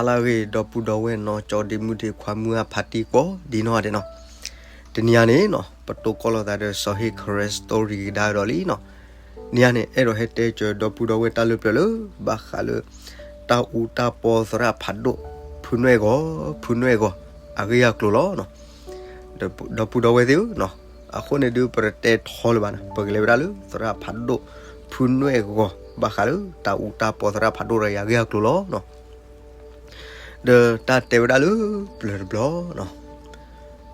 လၢအဂ့ၤ ဒီပုၢ်ဒီဝဲၢ်နီၢ်ကၠီဒ့မုၣ်ဒ့ခွါမုၢ်အဖါတံၢ်ကိးဒ်နီၢ်ဂၤဒဲးနီၤ, တနံၤအံၤန့ၣ်နီၤ ပတိၢ်ကီၢ်လိာ်သးဒီးစီၤဟ့ၣ်ခရၢစတီရံၤကဒါကဒီးလံနီၤ, နံၤအံၤန့ၣ် အဲၣ်ဒိးဟဲတဲစၢၤဒီပုၢ်ဒီဝဲၢ်တၢ်လၢပျၢၤလၢ ဘၣ်ဃးလၢ တၢ်အူတၢ်ပီသရၣ်ဖးဒိၣ် ဖုနွဲၣ်ဂီၤ ဖုနွဲၣ်ဂီၤ အဂ့ၢ်အကျိၤလီၤနီၤ. ဒီပုၢ်ဒီဝဲၢ်သ့ၣ်ဧၢနီၤ, အဃိန့ၣ်ဒုးပတတဲထီလၢၤဘၣ်နီၤ, ပကလဲၤဝဲဒၣ်လၢသရၣ်ဖးဒိၣ် ဖုနွဲၣ်ဂီၤ ဘၣ်ဃးလၢတၢ်အူတၢ်ပီသရၣ်ဖးဒိၣ်ရၤအံၤအဂ့ၢ်အကျိၤလီၤနီၤ. ဒီးတၢ်တဲဝဲဒၣ်လၢပျၢၤတဘျီနီၤ,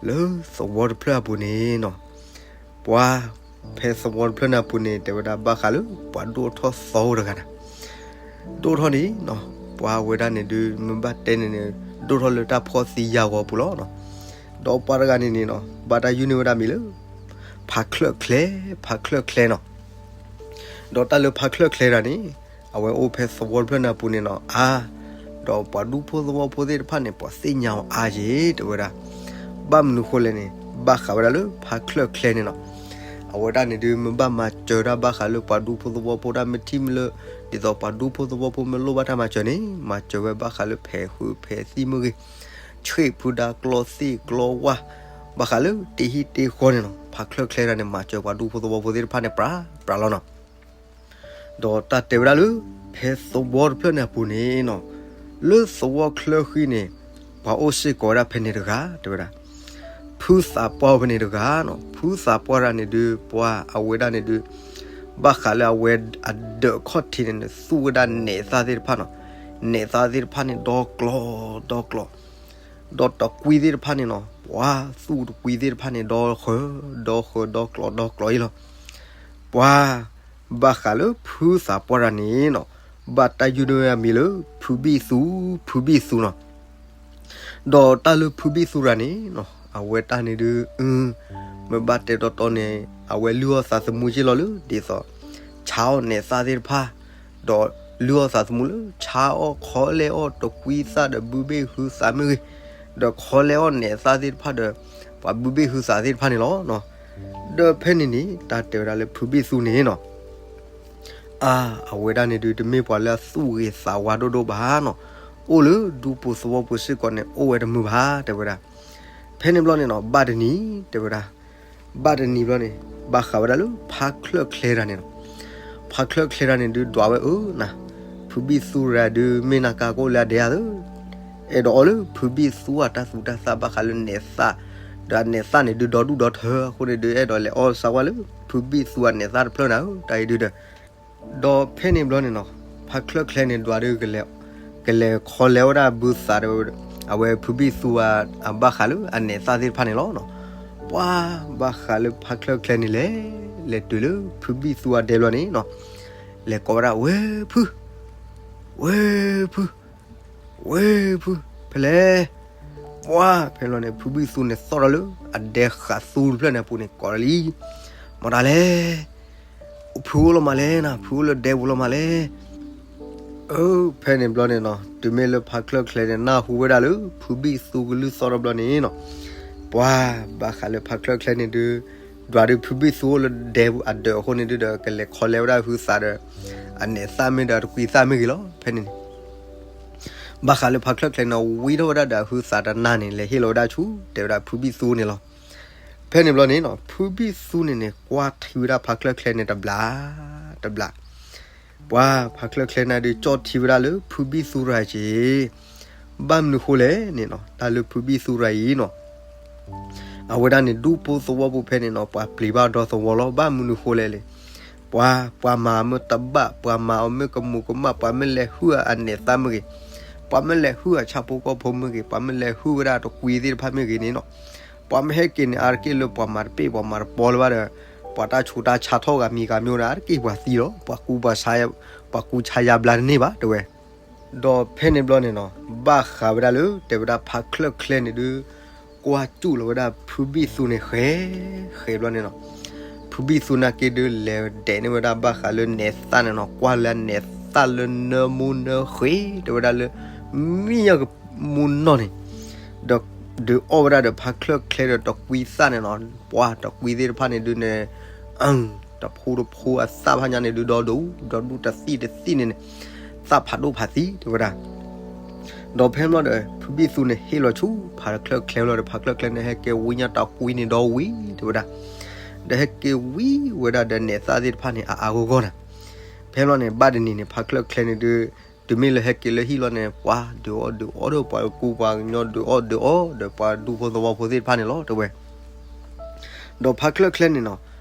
လၢသဝီတဖျၢၣ်အပူၤန့ၣ်နီၤ, ပှၤဖဲသဝီတဖျၢၣ်န့ၣ်အပူၤန့ၣ် တဲဝဲဒၣ်ဘၣ်ဃးလၢပှၤဒိၣ်ထီၣ်သီတဂၤန့ၣ်, ဒိၣ်ထီၣ်န့ၣ်နီၤ, ပှၤဝဲဒၣ်န့ၣ်ဒုး မ့ၢ်ဘၣ်တဲန့ၣ်န့ၣ် ဒိၣ်ထီၣ်လၢတၢ်ဖှီၣ်သံယာ်ဂီၤအပူၤလီၤနီၤ. ဒီးပှၤတဂၤန့ၣ်န့ၣ်နီၤ ဘၣ်တၢ်ယုၢ်န့ၢ်ဝဲဒၣ်မံၤလၢ ဖါချၢၣ်ချဲ, ဖါချၢၣ်ချဲနီၤ. ဒီးတၢ်လၢဖါချၢၣ်ချဲတဂၤန့ၣ် အဝဲအိၣ်ဖဲသဝီတဖျၢၣ်န့ၣ်အပူၤန့ၣ်နီၤ အါ, ဒီးပှၤဒူဖိသဝီဖိသ့ၣ်တဖၣ်န့ၣ် ပှၤသ့ၣ်ညါအီၤအါယ့ၤ တဲဝဲဒၣ်. ဘၣ်မနုၤဃိလဲၣ်န့ၣ် ဘၣ်ဃးဝဲဒၣ်လၢဖါချၢၣ်ချဲန့ၣ်နီၤ, အဝဲဒၣ်န့ၣ်ဒုး မ့ၢ်ဘၣ်မၤစၢၤတၢ်ဘၣ်ဃးလၢပှၤဒူဖိသဝီဖိတၢ်မ့ၢ်ထံၣ်မ့ၢ်လၢ ဒ်သိးပှၤဒူဖိသဝီဖိမ့ၢ်လိၣ်ဘၣ်တၢ်မၤစၢၤန့ၣ် မၤစၢၤဝဲဘၣ်ဃးလၢဖဲးဃုဖဲးသံၣ်မ့ၢ်ဂ့ၤ, ဆှ့ၣ်ဖုဒါကျီသ့ၣ်ကျီဝၣ်, ဘၣ်ဃးလၢတ့ဟံၣ်တ့ဃီန့ၣ်နီၤ ဖါချၢၣ်ချဲတဂၤန့ၣ် မၤစၢၤပှၤဒူဖိသဝီဖိသ့ၣ်တဖၣ်န့ၣ် ပြးပြးလီၤနီၤ. ဒီးတၢ်တဲဝဲဒၣ်လၢ ဖဲသဝီတဖျၢၣ်န့ၣ်အပူၤန့ၣ်နီၤ, လၢသဝီချၢဃံန့ၣ် ပှၤအိၣ်စ့ၢ်ကီးဝဲဒၣ်ဖဲန့ၣ်တဂၤ တဲဝဲဒၣ်. ဖုသးပှၢ်အိၣ်ဖဲန့ၣ်တဂၤနီၤ, ဖုသးပှၢ်တဂၤန့ၣ်ဒုး ပှၤအဝဲဒၣ်န့ၣ်ဒုး ဘၣ်ဃးလၢအဝဲအဒၢးခီၣ်ထံးန့ၣ် သူၣ်ဝဲဒၣ်နဲးသၣ်သ့ၣ်တဖၣ်နီၤ, နဲးသၣ်သ့ၣ်တဖၣ်န့ၣ် ဒီကျီဒီကျီ ဒီးတကွံသ့ၣ်တဖၣ်န့ၣ်နီၤ ပှၤသူၣ်တကွံသ့ၣ်တဖၣ်န့ၣ် ဒီဃၢၤ ဒီဃၢၤ ဒီကျီ ဒီကျီအံၤလီၤ. ပှၤဘၣ်ဃးလၢဖုသးပှၢ်တဂၤန့ၣ်နီၤ, ဘၣ်တၢ်ယုၢ်န့ၢ်ဝဲအမံၤလၢ ဖုဘံၣ်သူ, ဖုဘံၣ်သူနီၤ. ဒီးတၢ်လၢဖုဘံၣ်သူတဂၤန့ၣ်နီၤ အဝဲတၢ်န့ၣ်ဒုး မ့ၢ်ဘၣ်တဲတီတီန့ၣ် အဝဲလုၢ်အီၣ်သးသမူက့လီၤလၢ ဒ်သိး ဆါအီၣ်နဲးသၣ်သ့ၣ်တဖၣ်, ဒီးလုၢ်အီၣ်သးသမူလၢ ဆါအီၣ်ခီလဲအီၣ်တကွံသၣ်ဒီးဘုဘ့ၣ်ဟုသးမ့ၢ်ဂ့ၤ, ဒီးခီလဲအီၣ်နဲးသၣ်သ့ၣ်တဖၣ်ဒီး ပှၤဘုဘ့ၣ်ဟုသးသ့ၣ်တဖၣ်န့ၣ်လီၤ. ဒီးဖဲန့ၣ်န့ၣ် တၢ်တဲဝဲဒၣ်လၢဖုဘံၣ်သူန့ၣ်နီၤ အါ, အဝဲဒၣ်န့ၣ်ဒုး တမ့ၢ်ပှၤလၢအသူၣ်ဂ့ၤသးဝါဒိၣ်ဒိၣ်ဘၣ်နီၤ, အိၣ်လၢဒူပူၤသဝီပူၤစ့ၢ်ကီးန့ၣ် အိၣ်ဝဲတမုာ်ဘၣ် တဲဝဲဒၣ်. ဖဲန့ၣ်ဘျီန့ၣ်နီၤ ဘၣ်တနံၤ တဲဝဲဒၣ်, ဘၣ်တနံၤဘျီန့ၣ် ဘၣ်ဃးဝဲဒၣ်လၢဖါချၢၣ်ချဲတဂၤန့ၣ်နီၤ. ဖါချၢၣ်ချဲတဂၤန့ၣ်ဒုး ဒွးဝဲအၢနၤ, ဖုဘံၣ်သူတဂၤဒုး မ့ၢ်နၤကါကိၣ်လၢအဒဲဧါသၢ အဲၣ်ဒိးအီၣ်လၢဖုဘံၣ်သူအတၢ်သူတၢ်သၣ်ဘၣ်ဃးလၢနဲးသၣ်, ဒီးအနဲးသၣ်န့ၣ်ဒုးဒီဒူၣ်ဒီထၢအဃိန့ၣ်ဒုး အဲၣ်ဒိးလဲၤအီၣ်စၢၤဝဲလၢ ဖုဘံၣ်သူအနဲးသၣ်တဖျၢၣ်နၤဧၢ တၢ်အံၤဒုးဒီး. ဒီးဖဲန့ၣ်ဘျီန့ၣ်နီၤ ဖါချၢၣ်ချဲန့ၣ်ဒွးဒုး ကလဲၤခီလဲအီၣ်ဝဲဒၣ်ဘုသးဒီး အဝဲဖုဘံၣ်သူအဘၣ်ဃးလၢအနဲးသၣ်သ့ၣ်တဖၣ်န့ၣ်လီၤ. ပှၤဘၣ်ဃးလၢဖါချၢၣ်ချဲန့ၣ်လဲၤ, လဲၤတုၤလၢဖုဘံၣ်သူအဒဲဘျီန့ၣ်နီၤ, လဲၤကိးဝဲဒၣ် ဝဲၢ်ဖု, ဝဲၢ်ဖု, ဝဲၢ်ဖု, ဖဲလဲၣ်. ပှၤဖဲလီၤန့ၣ် ဖုဘံၣ်သူန့ၣ်သီၣ်ထီၣ်လၢ အဒဲဃးသူတဖျၢၣ်န့ၣ်အပူၤန့ၣ် ကိးလံ, မတၤလဲၣ်, ဖုအိၣ်လီၤမးလဲၣ်နၤ, ဖုအိၣ်လၢဒဲပူၤလီၤမးလဲၣ်. အၢ ဖဲန့ၣ်ဘျီန့ၣ်နီၤ တုၤမ့ၢ်လၢဖါချၢၣ်ချဲန့ၣ် နၢ်ဟူဝဲဒၣ်လၢ ဖုဘံၣ်သူကလုၢ်သီၣ်ထီၣ်ဘျီန့ၣ်နီၤ, ပှၤဘၣ်ဃးလၢဖါချၢၣ်ချဲန့ၣ်ဒုး ဒွးဒုးဖုဘံၣ်သူအိၣ်လၢဒဲအဒၢးအဃိန့ၣ်ဒုးဒီး ကလဲၤခီလဲဝဲဒၣ်ဟုသးဒီး အနဲးသၣ်မ့ၢ်ဒီးတကွံသၣ်မ့ၢ်ဂ့ၤလီၤ. ဖဲန့ၣ်န့ၣ် ဘၣ်ဃးလၢဖါချၢၣ်ချဲန့ၣ် ဝံထီၣ်ဝဲဒၣ်ဒီးဟုသးတနၢ်န့ၣ် လဲၤဟ့ၣ်လီၤဝဲဒၣ်ဆူ တဲဝဲဒၣ်ဖုဘံၣ်သူန့ၣ်လီၤ. ဖဲန့ၣ်ဘျီန့ၣ်နီၤ ဖုဘံၣ်သူန့ၣ်န့ၣ် ကွၢ်ထံဝဲဒၣ်ဖါချၢၣ်ချဲန့ၣ်တဘျီ တဘျီ ပှၤဖါချၢၣ်ချဲန့ၣ်ဒုး ကၠီၣ်ထံဝဲဒၣ်လၢဖုဘံၣ်သူတဂၤက့ၤ, ဘၣ်မနုၤဃိလဲၣ်န့ၣ်နီၤ တၢ်လၢဖုဘံၣ်သူတဂၤအံၤနီၤ အဝဲဒၣ်န့ၣ် ဒူဖိသဝီဖိဖဲန့ၣ်နီၤ ပှၤပျံၤဘၣ်ဒီသဝီလီၤ. ဘၣ်မနုၤဃိလဲၣ်လဲၣ်, ပှၤ ပှၤမၤအီၤမ့ၢ်တဘၣ်, ပှၤမၤအီၤမ့ၢ်ကမူးကမၣ်, ပှၤမ့ၢ်လဲၤဟုၣ်အနဲးသၣ်မ့ၢ်ဂ့ၤ, ပှၤမ့ၢ်လဲၤဟုၣ်အဆၣ်ဖိကီၢ်ဖိမ့ၢ်ဂ့ၤ, ပှၤမ့ၢ်လဲၤဟုၣ်ဝဲဒၣ်တကွံသ့ၣ်တဖၣ်မ့ၢ်ဂ့ၤန့ၣ်နီၤ, ပှၤမ့ၢ်ဟဲက့ၤန့ၣ် အါတက့ၢ်လၢပှၤမၤတပ့ၢ် ပှၤမၤတပီလၢၤဘၣ်ဒီး ပှၤတၢ်ဆူးတၢ်ဆါထီၣ်ဂၤမံၤဂၤမံၤဒီး အါတက့ၢ်ပှၤသံလီၤ. ပှၤကူပှၤဆါ, ပှၤကူဆါယါဘျါတန့ၢ်ဘၣ် တဲဝဲ. ဒီးဖဲန့ၣ်ဘျီန့ၣ်နီၤ ဘၣ်ဃးဝဲဒၣ်လၢ တဲဝဲဒၣ်ဖါချၢၣ်ချဲန့ၣ်ဒုး ကွၢ်စူၣ်လီၤဝဲဒၣ်ဖုဘံၣ်သူန့ၣ် ဃဲ ဃဲဘျီန့ၣ်နီၤ, ဖုဘံၣ်သူနာ်က့ဒုး လဲၤဒဲးန့ၢ်ဝဲဒၣ်ဘၣ်ဃးလၢနဲးသၣ်န့ၣ်နီၤ, ကွၢ်လၢအနဲးသၣ်လၢနၢမူနၢဃ့ တဲဝဲဒၣ်လၢ မံယကမူနီၢ်န့ၣ် ဒီးဒုးအီၣ်ဝဲဒၣ်ဒီးဖါချၢၣ်ချဲဒီးတကွံသၣ်န့ၣ်နီၤ, ပှၤတကွံသ့ၣ်တဖၣ်န့ၣ်ဒုးန့ၣ် တဖိတဖိအသၣ်ဖးညါန့ၣ်ဒုး ဒီဒူၣ် ဒီဒူၣ်တသံၣ်တသံၣ်န့ၣ်န့ၣ် သၣ်ဖးဒိၣ်ဖးသံ တဲဝဲဒၣ်. ဒီးဖဲန့ၣ်ဘျီဒီး ဖုဘံၣ်သူန့ၣ်ဟ့ၣ်လီၤဆူဖးချၢၣ်ချဲလီၤဒီး ဖးချၢၣ်ချဲန့ၣ် ဟဲက့ၤဝံညါတၢ်ကွံန့ၣ်ဒီဝံၤတဲဝဲဒၣ်, ဒီးဟဲက့ၤဝံဝဲဒၣ်ဒီး နဲၣ်သၣ်သ့ၣ်တဖၣ်န့ၣ် အါအါဂီၢ်ဂီၢ်နၤ. ဖဲန့ၣ်ဘျီန့ၣ် ဘၣ်တနံၤန့ၣ် ဖးချၢၣ်ချဲန့ၣ်ဒုး တုၤမ့ၢ်လၢဟဲက့ၤလၢဟံၣ်လီၤန့ၣ် ပှၤဒုးအီၣ်ဒုးအီဒီး ပှၤကူပှၤကညီဒုးအီၣ်ဒုးအီဒီး ပှၤဒူဖိသဝီဖိသ့ၣ်တဖၣ်န့ၣ်လီၤတဲဝဲ. ဒီးဖးချၢၣ်ချဲန့ၣ်နီၤ,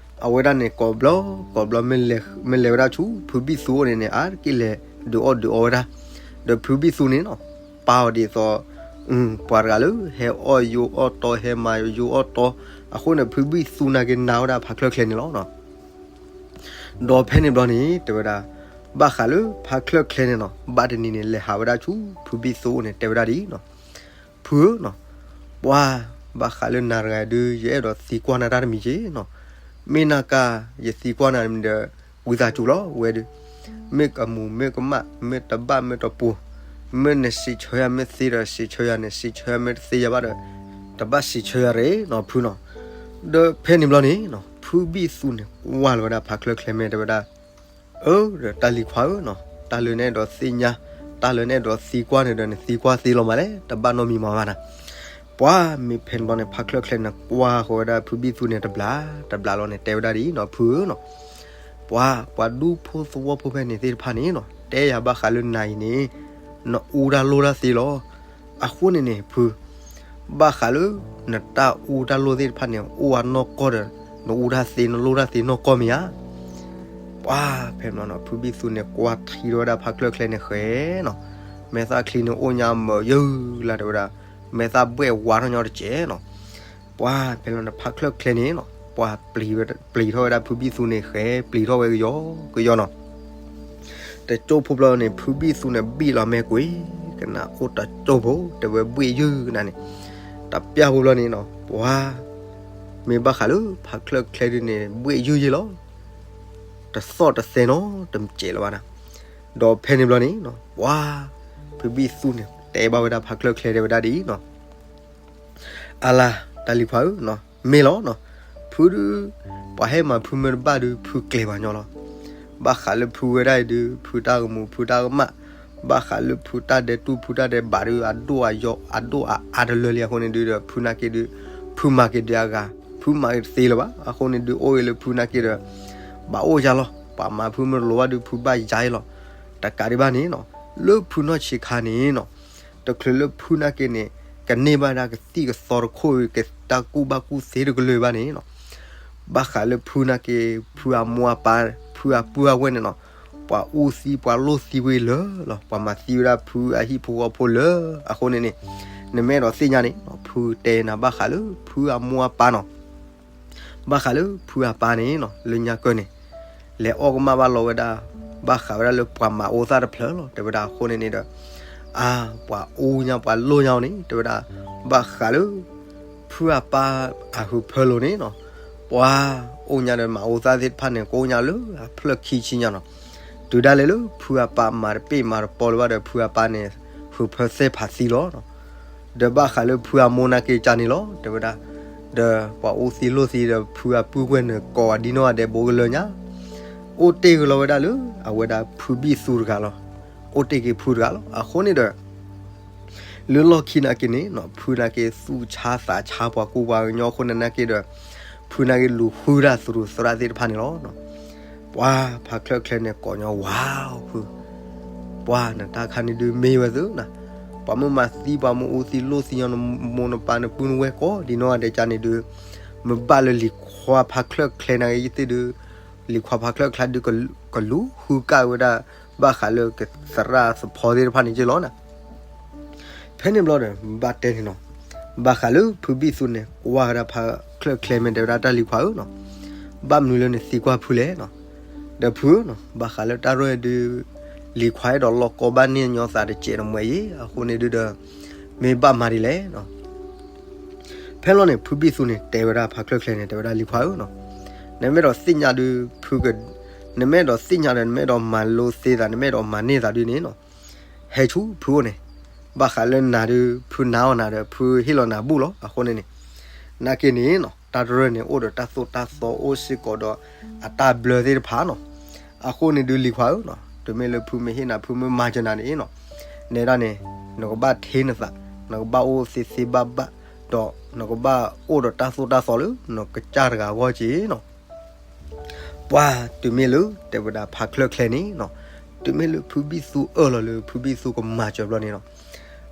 အဝဲဒၣ်န့ၣ် ကိးဘျီ ကိးဘျီ မ့ၢ်လဲၤဝဲဒၣ်ဆူ ဖုဘံၣ်သူအိၣ်န့ၣ်န့ၣ် အါတက့ၢ်လဲၤဒုးအီၣ်ဒုးအီဝဲဒၣ်. ဒီးဖုဘံၣ်သူန့ၣ်နီၤ, ပာ်အီၤဒ်သိး ပှၤတဂၤလၢ ဟဲအီၣ်ယိအီၣ်တီ ဟဲမၤယိအီၣ်တီ, အဃိန့ၣ် ဖုဘံၣ်သူနာ်က့ၤနာ်ဝဲဒၣ်ဖးချၢၣ်ချဲန့ၣ်လီၤ. ဒီးဖဲန့ၣ်ဘျီန့ၣ် တဲဝဲဒၣ်, ဘၣ်ဃးလၢဖးချၢၣ်ချဲန့ၣ်နီၤ ဘၣ်တနံၤန့ၣ် လဲၤဟးဝဲဒၣ်ဆူ ဖုဘံၣ်သူအိၣ်န့ၣ် တဲဝဲဒၣ်ဒ်အံၤနီၤ, ဖုဧၢနီၤ, ပှၤဘၣ်ဃးလၢနၤတဂၤဒုး ယအဲၣ်ဒိးသံကွၢ်နၤတၢ်တမံၤက့နီၤ, မ့ၢ်နၤကါ ယသံကွၢ်နၤတမံၤဒီး ဝံသးစူၤလီၤဝဲဒုး, မ့ၢ်ကမူၤမ့ၢ်ကမၣ် မ့ၢ်တဘၣ်မ့ၢ်တပူၤ, မ့ၢ်နစံးဆၢယၤမ့ၢ်သ့ဒီးစံးဆၢယၤန့ၣ် စံးဆၢယၤမ့ၢ်တသ့ယၤဘၣ်ဒီး တဘၣ်စံးဆၢယၤရ့နီၤ ဖုနီၤ. ဒီးဖဲန့ၣ်ဘျီန့ၣ်နီၤ ဖုဘံၣ်သူန့ၣ် ကွၢ်လီၤဝဲဒၣ်ဖးချၢၣ်ချဲမ့ၢ်တဲဝဲဒၣ်, အၢ ဒီးတၢ်လံၤခွါဧၢနီၤ, တၢ်လၢနအဲၣ်ဒိးသ့ၣ်ညါ တၢ်လၢနအဲၣ်ဒိးသံကွၢ်န့ၣ်ဒီး နသံကွၢ်သ့လီၤမးလဲၣ်, တဘၣ်နီတမံၤမးဘၣ်နၤ. ပှၤမ့ၢ်ဖဲန့ၣ်ဘျီန့ၣ် ဖးချၢၣ်ချဲန့ၣ်ကွၢ်ဃီၤဝဲဒၣ်ဖုဘံၣ်သူန့ၣ်တဘျီတဘျီလီၤန့ၣ် တဲဝဲဒၣ်ဒ်အံၤနီၤ ဖုဧၢနီၤ, ပှၤ ပှၤဒူဖိသဝီဖိဖဲန့ၣ်သ့ၣ်တဖၣ်န့ၣ်နီၤ တဲယၤဘၣ်ဃးလၢနၤအံၤန့ၣ် နအူတၢ်လိၣ်တၢ်သ့လီၤ. အဃိန့ၣ်န့ၣ် ဖု ဘၣ်ဃးလၢ နတၢ်အူတၢ်လိၣ်သ့ၣ်တဖၣ်န့ၣ် အိၣ်အနီၢ်ကီၢ်ဒီး နအူတၢ်သ့နလိၣ်တၢ်သ့နီၢ်ကီၢ်မ့ၢ်ဧါ. ပှၤဖဲန့ၣ်ဘျီန့ၣ် ဖုဘံၣ်သူန့ၣ် ကွၢ်ထံထီၣ်ဝဲဒၣ်ဖးချၢၣ်ချဲန့ၣ်ဃဲနီၤ, မဲာ်သၣ်ချံန့ၣ်အိၣ်ညါမုာ်ယုၢ်လၢ်တဲဝဲဒၣ်, မဲာ်သၣ်ဘှဲၣ်ဝါထီၣ်ညီတစဲးနီၤ. ပှၤဖဲန့ၣ်ဘျီန့ၣ် ဖးချၢၣ်ချဲန့ၣ်နီၤ ပှၤပျံၤထီၣ်ဝဲဒၣ်ဖုဘံၣ်သူန့ၣ်ဃဲ ပျံၤထီၣ်ဝဲကယီကယီနီၤ. တကၠိဖိဘျီန့ၣ် ဖုဘံၣ်သူန့ၣ် ဘံၣ်လီၤမဲာ်ကွံာ် ကနၣ်အိၣ်တကၠိဖိ တဲဝဲဘှ့ၣ်ယုၢ်ကနၣ်န့ၣ်, တပျၢ်ဖိဘျီန့ၣ်နီၤ ပှၤ မ့ၢ်ဘၣ်ဃးလၢဖးချၢၣ်ချဲဒုန့ၣ် ဘှ့ၣ်ယုၢ်ယဲလီၤ. တသီၣ်တသဲနီတစဲးလၢၤဘၣ်နၤ. ဒီးဖဲန့ၣ်ဘျီန့ၣ်နီၤ ပှၤ ဖုဘံၣ်သူန့ၣ် တဲဘၣ်ဝဲဒၣ်ဖးချၢၣ်ချဲတဲဝဲဒၣ်ဒ်အံၤနီၤ, အလၤ တၢ်လံၤခွါဧၢ, မ့ၢ်လီၤနီၤ, ဖုဒုး ပှၤဟဲမၤဖုမ့ၢ်တဘၣ်ဒုး ဖုကျဲၤပှၤညီလီၤ. ဘၣ်ဃးလၢဖုဝဲဒၣ်အံၤဒုး ဖုတၢ်ကမူၤ ဖုတၢ်ကမၣ်, ဘၣ်ဃးလၢဖုတၢ်ဒဲးတူၢ် ဖုတၢ်ဒဲးဘးဒုး အဒိၣ်အယိာ် အဒိၣ်အအါတလၢလံ အဃိန့ၣ်ဒုးဒီး ဖုနာ်က့ဒုး ဖုမၤက့ၤဒုးအဂၤ ဖုမၤက့ၤတသ့လၢၤဘၣ်. အဃိန့ၣ်ဒုး အိၣ်ဂ့ၤလၢဖုနာ်က့ဒီး ဘၣ်အိၣ်ယါလီၤ. ပှၤမၤဖုမ့ၢ်တလိၤဘၣ်ဒုး ဖုဘၣ်ယါအံၤလီၤ. တကးဒံးဘၣ်န့ၣ်နီၤ လၢဖုနီၢ်ဆံးခါန့ၣ်နီၤ တချုးလၢဖုနာ်က့န့ၣ် ကန့ၢ်ဘၣ်ဒၣ်ကသံၣ်ကသီတခိၣ် ကတၢ်ကူၣ်ဘၣ်ကူၣ်သ့တကလုာ်ဘၣ်န့ၣ်နီၤ ဘၣ်ဃးလၢဖုနာ်က့ ဖုအမိၢ်အပၢ် ဖုအပုၢ်အဝဲၢ်န့ၣ်နီၤ ပှၤအူသံပှၤလိၣ်သံဝဲလၢာ်လီၤ. ပှၤမၤသံဝဲဒၣ်ဖုအဟံၣ်ဖိဃီဖိလၢာ် အဃိန့ၣ်န့ၣ် နမ့ၢ်အဲၣ်ဒိးသ့ၣ်ညါန့ၣ် ဖုတဲနၤဘၣ်ဃးလၢဖုအမိၢ်အပၢ်နီၤ ဘၣ်ဃးလၢဖုအပၢ်န့ၣ်နီၤ လၢညါကၢၢ်န့ၣ် လဲၤအီၣ်ကမၣ်ဘၣ်လီၤဝဲဒၣ် ဘၣ်ဃးဝဲဒၣ်လၢပှၤမၤအူသၣ်တဖျၢၣ်လီၤ တဲဝဲဒၣ်. အဃိန့ၣ်န့ၣ်ဒီး အါ ပှၤအူညါပှၤလိၣ်ညါအီၤန့ၣ် တဲဝဲဒၣ် ဘၣ်ဃးလၢ ဖုအပၢ်အဟုးဖၢလိာ်န့ၣ်နီၤ ပှၤအိၣ်ညါဒီးမၤအူသၣ်သ့ၣ်တဖၣ်န့ၣ် ကအိၣ်ညါလၢအဖျၢၣ်ခံဆံညါနီၤ တုၤဒၣ်လဲာ်လၢဖုအပၢ်မၤတပ့ၢ်မၤတပီလၢၤဘၣ်ဒီး ဖုအပၢ်န့ၣ် ဟုးဖၢသဲဖးသံလီၤ. ဒီးဘၣ်ဃးလၢဖုအမိၢ်နာ်က့ကၢ်န့ၣ်လီၤ တဲဝဲဒၣ်. ဒီးပှၤအူသံလိၣ်သံဒီး ဖုအပုၢ်ဝဲၢ်န့ၣ် ကိးအဒံနီၢ်ဂၤဒဲးဘိကလၢာ်ညါ အိၣ်တ့ၢ်က့ၤလီၤဝဲဒၣ်လၢ အဝဲဒၣ်ဖုဘံၣ်သူတဂၤလီၤ. အိၣ်တ့ၢ်က့ၤဖုတဂၤလီၤ. အဃိန့ၣ်ဒီး လၢလီၢ်ခံနာ်က့န့ၣ်နီၤ ဖုနာ်က့သူၣ်ဆါသးဆါပှၤကူပှၤကညီအဃိန့ၣ် နာ်က့ဒီး ဖုနာ်က့လူၤဃုတၢ်သရူးသရၣ်သ့ၣ်တဖၣ်န့ၣ်လီၤ. ပှၤဖးချၢၣ်ချဲန့ၣ်ကိးညီဝါဖု ပှၤနတၢ်ခါန့ၣ်ဒုးမ့ၢ်ဝဲသုနၤ ပှၤမ့ၢ်မၤသံပှၤမ့ၢ်အူသံလိၣ်သံညီနမိၢ်နပၢ်နပုၢ်နဝဲၢ်ကိးဒံနီၢ်ဂၤဒဲးကၢ်န့ၣ်ဒုး မ့ၢ်ဘၣ်လၢလံၤခွါဖးချၢၣ်ချဲနာ်က့ယသ့ၣ်ဒုး လံၤခွါဖးချၢၣ်ချဲဒုး ကလူၤဃုကၣ်ဝဲဒၣ် ဘၣ်ဃးလၢကသရၣ်သဖီသ့ၣ်တဖၣ်န့ၣ်က့လီၤနၤ. ဖဲန့ၣ်ဘျီဒီး ဘၣ်တဲန့ၣ်နီၤ ဘၣ်ဃးလၢဖုဘံၣ်သူန့ၣ် ကွၢ်ဝဲဒၣ်ဖးချၢၣ်ချဲမ့ၢ်တဲဝဲဒၣ်တၢ်လံၤခွါဧၢနီၤ ဘၣ်မနုၤလၢနသံကွၢ်ဖုလဲၣ်နီၤ ဒီးဖုဧၢနီၤ ဘၣ်ဃးလၢတၢ်ရဲၣ်ဒုး လံၤခွါအဲၣ်ဒိးလီၢ်ကီဘၣ်န့ၢ်ညီသးတစဲးတမှဲၤယဲ အဃိန့ၣ်ဒုးဒီး မ့ၢ်ဘၣ်မၤဒ်လဲၣ်နီၤ ဖဲလီၤန့ၣ် ဖုဘံၣ်သူန့ၣ် တဲဝဲဒၣ်ဖးချၢၣ်ချဲန့ၣ် တဲဝဲဒၣ်လံၤခွါဧၢနီၤ နမ့ၢ်အဲၣ်ဒိးသ့ၣ်ညါဒုး ဖုက နမ့ၢ်အဲၣ်ဒိးသ့ၣ်ညါဒီး နမ့ၢ်အဲၣ်ဒိးမၤလိသ့သး နမ့ၢ်အဲၣ်ဒိးမၤန့ၢ်သးဒုးန့ၣ်နီၤ ဟဲဆူဖုအိၣ်န့ၣ် ဘၣ်ဃးလၢနၤဒုး ဖုနာ်အီၤနၤဒီး ဖုဟ့ၣ်လီၤနၤဘူၣ်လီၤ. အဃိန့ၣ်န့ၣ် နာ်က့န့ၣ်နီၤ တၢ်တရၢၢ်န့ၣ် အိၣ်ဒီးတၢ်သိၣ်တၢ်သီအိၣ်စ့ၢ်ကီးဒီး အတၢ်ဘျၢသ့ၣ်တဖၣ်နီၤ အဃိန့ၣ်ဒုးလံၤခွါဧၢနီၤ တုၤမ့ၢ်လၢဖုမ့ၢ်ဟ့ၣ်နၤ ဖုမ့ၢ်မၤစၢၤနၤန့ၣ်နီၤ နဲဒၣ်န့ၣ် နကဘၣ်ထ့နသး, နကဘၣ်အိၣ်သ့သ့ဘၣ်ဘၣ်, ဒီးနကဘၣ်အိၣ်ဒီးတၢ်သိၣ်တၢ်သီလၢနကစၢ်တဂၤအဂီၢ်က့ၤနီၤ. ပှၤတုၤမ့ၢ်လၢတဲဝဲဒၣ်ဖါချၢၣ်ချဲန့ၣ်နီၤ, တုၤမ့ၢ်လၢဖုဘံၣ်သူအၢၣ်လီၤလၢဖုဘံၣ်သူကမၤစၢၤဘျီန့ၣ်နီၤ,